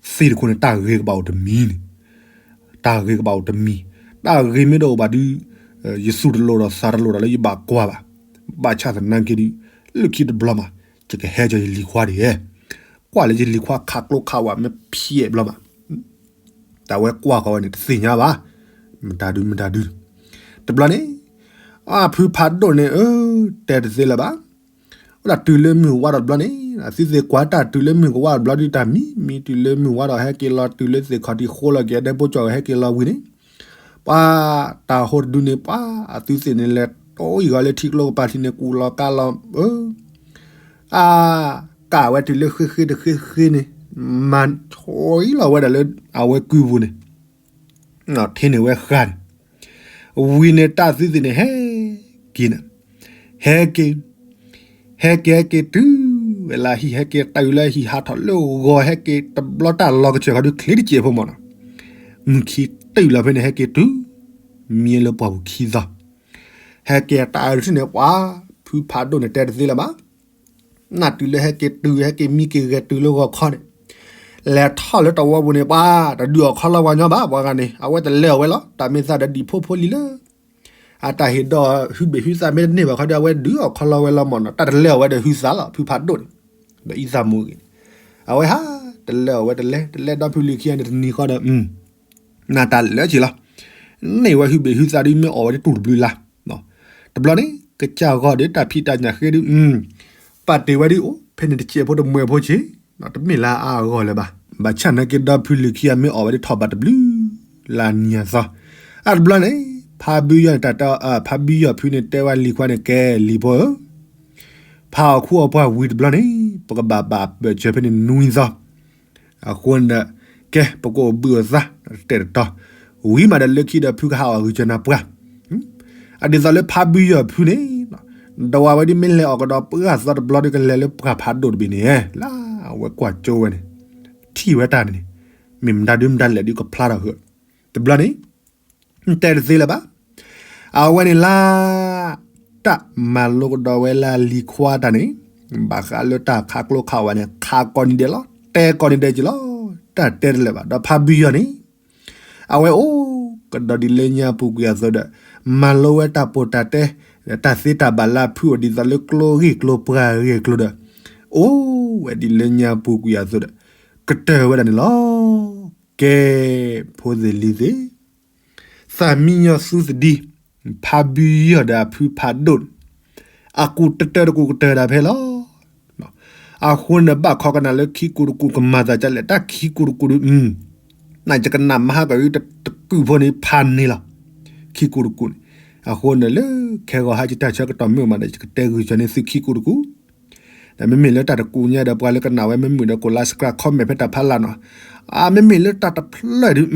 သ့ၣ်တခိၣ်န့ၣ် တၢ်ဂ့ၤကဘၣ်အိၣ်တမံၤန့ၣ်, တၢ်ဂ့ၤကဘၣ်အိၣ်တမံၤ, တၢ်ဂ့ၤမ့ၢ်တအိၣ်ဘၣ်ဒုး, ယသူၣ်တလိၤဒီးသးတလိၤဒီးလၢယဘၣ်ကွၢ်ဘၣ်. ဘၣ်ဆၣ်သနာ်က့ဒုး, လၢခံတဘျီမး, ယကဟဲကၢၤယလံၤခွါဒ်, ကွၢ်လၢယလံၤခွါခးကျိခးဝးမ့ၢ်ဖျဲးဘျီမး တၢ်ဝဲကွၢ်ဃီၤဝဲန့ၣ် တသ့ၣ်ညါဘၣ်. မတၤဒု မတၤဒု. တဘျီန့ၣ် အဖုဖးဒိၣ်န့ၣ် အၢ တဲတသ့လၢၤဘၣ်. အိၣ်ဒၣ်တုၤလၢမုၢ်ဝါဒီးတဘျီန့ၣ် အသုသ့ၣ်ကွၢ်တၢ်တုၤလၢမုၢ်ကဝါတဘျီဒုး တၢ်မံမံတုၤလၢမုၢ်ဝါဒီး ဟဲက့ၤလီၤတုၤလၢသ့ၣ်ခီၣ်ထံးဃိလီၤက့ၤ အဒဲဖိကၠီၤ ဟဲက့ၤလီၤဝံၤန့ၣ် ပှၤတၢ်ဟိတဒုန့ၣ် ပှၤအသုသ့ၣ်န့ၣ်လဲၤတိၢ်ယံၤဂီၤလၢထံကျိကပၤထံးန့ၣ် ကူၣ်လီၤကါလီၤ အ အကၣ်ဝဲတုၤလၢဃ့ဃ့တဃ့ဃ့န့ၣ် မၤထီၣ်အံၤလီၤဝဲဒၣ်လၢအဝဲကုၢ်ပူၤန့ၣ် ထံန့ၣ်ဝဲဃါန့ၣ် ဝံၤန့ၣ်တၢ်သုသ့ၣ်န့ၣ် ဟဲက့ၤန့ၣ် ဟဲက့ၤ ဟဲက့ၤ ဟဲက့ၤတုၤ ဝဲလၢဟံၣ် ဟဲက့ၤတုၤလၢဟံၣ် ဟးထီၣ်လၢဂီၤ ဟဲက့ၤတဘျီ တၢ်လီၤကစၢၢ်ခီဒုး ချ့တစဲးဖိမၢ်နီၤ မုၢ်ခံတုၤလီၤဖဲန့ၣ် ဟဲက့ၤတုၤ မံလၢပှၢ်ပူၤခံသီ ဟဲက့ၤတၢ်အၢတထံၣ်န့ၣ် ပှၤဖုဖးဒိၣ်န့ၣ် တဲတသ့လၢၤဘၣ်. နၢ်တုၤလၢဟဲက့ၤတုၤ ဟဲက့ၤမံက့ၤဂဲၤတုၤလၢဂီၤခီန့ၣ် လဲၤထီၣ်လၢတဝီပူၤန့ၣ် ပှၤတဒုးအီၣ်ခီလီၤဝဲညီဘၣ် ပှၤဂၤန့ၣ် အဝဲတလဲၤအီၣ်ဝဲလီၤ. တၢ်မ့ၢ်သးဒီးဒံၣ်ဖိဖိလံၤလၢ အတၢ်ဟ့ၣ်ဒီးဟုဘ့ၣ်ဟုသးမ့ၢ်တန့ၢ်ဘၣ်ခီဒီး အဝဲဒုးအီၣ်ခီလီၤဝဲလီၤမၢ်နီၤ တၢ်တလဲၤအီၣ်ဝဲဒီးဟုသးလီၤ ဖုဖးဒိၣ်န့ၣ် ဒီးအံသးမိၢ်ဂ့ၤန့ၣ် အဝဲဟး တလဲၤအီၣ်ဝဲတလဲၤ တလဲၤဒီဖုလံၤခံဂၤန့ၣ်တနံၤဃီဒီး နတၢ်လၢက့ၤလီၤ. န့ၢ်ဝဲဟုဘ့ၣ်ဟုသးဒုး မ့ၢ်အီၣ်ဝဲဒ်တူၢ်တဘျုးလါ တဘျီန့ၣ် ကစၢ်ဂီၤဒီးတၢ်ဖံးတၢ်ညၣ်ဃ့ဒုး ပာ်တ့ၢ်ဝဲဒ်အိၣ်ဖဲန့ၣ်တစဲးဖိတမှဲးဖိဆ့ တမ့ၢ်လၢအအါအဂီၢ်လၢၤဘၣ်. ဘၣ်ဆၣ်နာ်က့ဒီဖုလံၤခံဂၤ မ့ၢ်အီၣ်ဝဲဒ်ထီၣ်ဘးတဘျုးလါနံၤအသီ အတဘျီန့ၣ် ဖးဘုယီၢ်န့ၣ် တၢ်တဲ ဖးဘုယီၢ်ဖုန့ၣ် တဲဝဲလံၤခွါန့ၣ် ကဲလံၤဖိဧၢ ဖးအီၣ်ခူအီၣ်ပှၢ်ဝံၤတဘျီန့ၣ် ပကဘၣ်ဘၣ်ပၢၢ်စၢၤဖဲန့ၣ်နွံသီ အဃိန့ၣ်ဒီး ကဲ ပကအိၣ်ဘှံးအိၣ်သါ တဲတတီၤ ဝံၤမးဒီးလၢခံဒီးဖုကဟးအီၣ်ဂုာ်စၢၤနၤပှၢ် အဒ်သိးလၢဖးဘုယီၢ်ဖုန့ၣ် ဒီးဝဲဒ်မ့ၢ်လဲၤအီၣ်ကဒီးပှၢ်သီတဘျီဒီး ကလဲၤလၢပှၢ်ဖးဒိၣ်တဘ့ၣ်န့ၣ် လၢအဝဲကွၢ်ကၠိဝဲန့ၣ် ထံၣ်ဝဲတၢ်န့ၣ် မ့ၢ်မတၤဒုမတၤလဲၣ်ဒုးကဖျါထီၣ်ဃုာ် တဘျီန့ၣ် တဲတသ့လၢၤဘၣ်. အဝဲန့ၣ်လၢ တၢ်မၤလိကဒီးဝဲလၢလံၤခွါတၢ်န့ၣ် ဘၣ်ဃးလၢတၢ်ခးကျိခးဝဲန့ၣ် ခးကိးနံၤဒဲးလီၤ တဲကိးနံၤဒဲးက့ၤလီၤ တၢ်တဲတလၢၤဘၣ် ဒီးဖးဘုယီၢ်န့ၣ် အဝဲအိၣ်ကဒီးဒ်လၢညါပူၤကွံာ်အသိးဒီး မၤလိဝဲတၢ်ပိၢ်တၢ်တဲ တၢ်သ့တၢ်ဘၣ်လၢအဖုအိၣ်ဒ်သိးလၢကျိဂ့ၢ်ကျိၤပှၢ်ဂ့ၢ်ကျိၤဒီး အိၣ်ဝဲဒ်လၢညါပူၤကွံာ်အသိးဒီး ကတၢၢ်ဝဲဒၣ်န့ၣ်လီၤ. ကဲ ဖိသ့ၣ်လံၤသ့ၣ် သၣ်မံညီၤသူသဒံ ဖးဘုယီၢ်ဒီးအဖုဖးဒိၣ်န့ၣ် အကူၣ်တတၢၢ်တကူၣ်ကတၢၢ်ဒၣ်ဖဲလီၤ. အဃိန့ၣ် ဘၣ်ခိးကနၣ်လၢခံကူၣ်တကူၣ်ကမၤသးဒ်လဲၣ် တၢ်ခံကူၣ်တကူၣ်ဒုး နယကနၣ်မဟါကီးတကုာ်ဖိန့ၣ် ဖးန့ၣ်လီၤ. ခံကူၣ်တကူၣ်န့ၣ် အဃိန့ၣ် လၢခဲဂီၤဟါ ယတၢ်ဆၢကတီၢ်မ့ၢ်အိၣ်မးဒီး ယကတဲဂုာ်စၢၤန့ၢ်သုခံကူၣ်တကူၣ် ဒီးမ့မ့ၢ်လၢတၢ်တကူၣ်ညါဒီး ပှၤလၢကနၣ်ဝဲမ့ၢ်မုာ်ဒီး ကိး like subscribe comment ဖဲတၢ်ဖးလၢ်နီၤ. အမ့မ့ၢ်လၢတၢ်တဖျၢၣ်ဒုး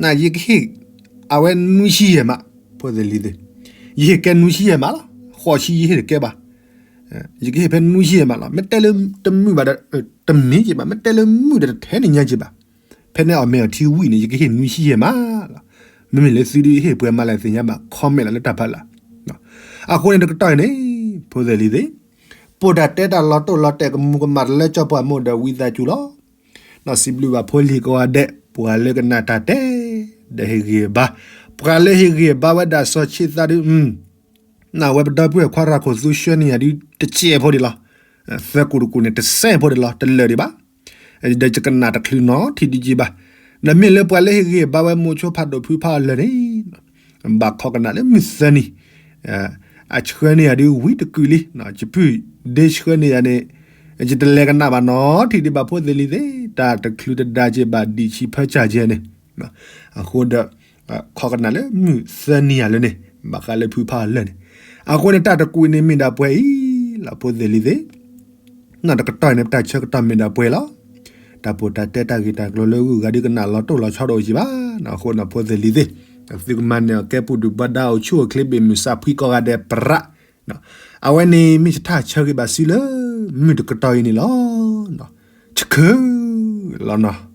နယကဟ့ၣ် အဝဲနွံဆံယဲၢ်မး ဖိသ့ၣ်လံၤသ့ၣ် ယဟ့ၣ်ကဲနွံဆံယဲၢ်မးလီၤ. ဃိးဆံယဟ့ၣ်တကဲဘၣ်. ယကဟ့ၣ်ဖဲနွံဆံယဲၢ်မးလီၤ. မ့ၢ်တဲလၢတမုာ်ဘၣ်ဒီး တမ့ၢ်က့ၤဘၣ်. မ့ၢ်တဲလၢမုာ်ဒီးတထဲန့ၣ်ညါက့ၤဘၣ်. ဖဲန့ၣ်အီၣ်မ့ၤအီထံဝံၣ်န့ၣ် ယကဟ့ၣ်နွံဆံယဲၢ်မးလီၤ. မ့မ့ၢ်လၢသုဒုးဟ့ၣ်ပှဲၤမးလဲၣ်သ့ၣ်ညါဘၣ် comment လၢတၢ်ဖးလၢ်. အဃိန့ၣ်တကတီၢ်အံၤန့ၣ် ဖိသ့ၣ်လံၤသ့ၣ် ပိၢ်တၢ်တဲတၢ်လီၤတိၢ်လီၤတဲာ်ကမူၤကမၣ်တလၢကၠီပှၢ်မိၢ်ဒီးဝံသးစူၤလီၤ. ဒီးစံးဘျုးဘၣ်ဖိလံၤကိးဂၤဒဲး ပှၤလၢကနၣ်တၢ်တဲ ဒီးဟ့ၣ်ဂံၢ်ဘါ, ပှၤလၢဟ့ၣ်ဂံၢ်ဘါဝဲဒၣ်စီၤဆံသးဒုး နဝဲပဒီပုၢ်ဝဲၢ်ခွါရၤခိၣ်သူဆှၢန့ၢ်ယၤဒုးတစဲးဖိဒံးလီၤ. သၢကူၣ်တကူၣ်န့ၣ် တစဲးဖိဒံးလီၤ တလၢာ်ဒံးဘၣ်. ဒီးယကနၣ်တချုးနီတထံၣ်ဒံးက့ၤဘၣ်. ဒီးမ့ၢ်လၢပှၤလၢဟ့ၣ်ဂံၢ်ဘါဝဲမိၤဆိဖးဒိၣ်ဖုဖးအီၤလၢာ်န့ၣ် ဘၣ်ခိးကနၣ်လၢမုၢ်သၢနံၤ အဆှၢန့ၢ်ယၤဒုးဝံတကုာ်လံ. ယပုၢ်ဒ့ဆှၢန့ၢ်ယၤန့ၣ် ယတလဲၤကနၣ်ဘၣ်နီတထံၣ်ဒံးဘၣ်ဖိသ့ၣ်လံၤသ့ၣ် တၢ်တချုးတဒါက့ၤဘၣ် ဒံၣ်ဆံးဖၢဆၢကဲန့ၣ်. အဃိဒီး ခိးကနၣ်လၢမုၢ်သၢနံၤယၤလၢာ်န့ၣ် ဘၣ်ဃးလၢဖုဖးအီၤလၢာ်န့ၣ်. အဃိန့ၣ်တၢ်တကူၣ်အံၤန့ၣ်မ့ၢ်ဒၣ်ပှဲၤအံၤလီၤ ဖိသ့ၣ်လံၤသ့ၣ် နီၢ်တကတီၢ်အံၤန့ၣ် ပတၢ်ဆၢကတီၢ်မ့ၢ်ဒၣ်ပှဲၤလီၤ. တၢ်ပိၢ်တၢ်တဲတၢ်ဂ့ၢ်တၢ်ကျိၤလၢဂုၤဂၤဒုးကနၣ်လီၤတိၢ်လီၤဆီတအိၣ်က့ၤဘၣ်. အဃိန့ၣ်ဖိသ့ၣ်လံၤသ့ၣ် သုကမၤန့ၢ်အီၤကဲပူၤဒုၣ်ပှၤဒါအိၣ်ဆူၣ်အိၣ်ချ့ ဘ့ၣ်မုၢ်စၢ်ဖှံကိးဂၤဒဲးပြး. အဝဲန့ၣ်မ့ၢ်ယတၢ်ဆၢဂ့ၤဘၣ်စုလၢ မုၢ်တကတီၢ်အံၤန့ၣ်လီၤ. ဆၢခု လီၤနီၤ.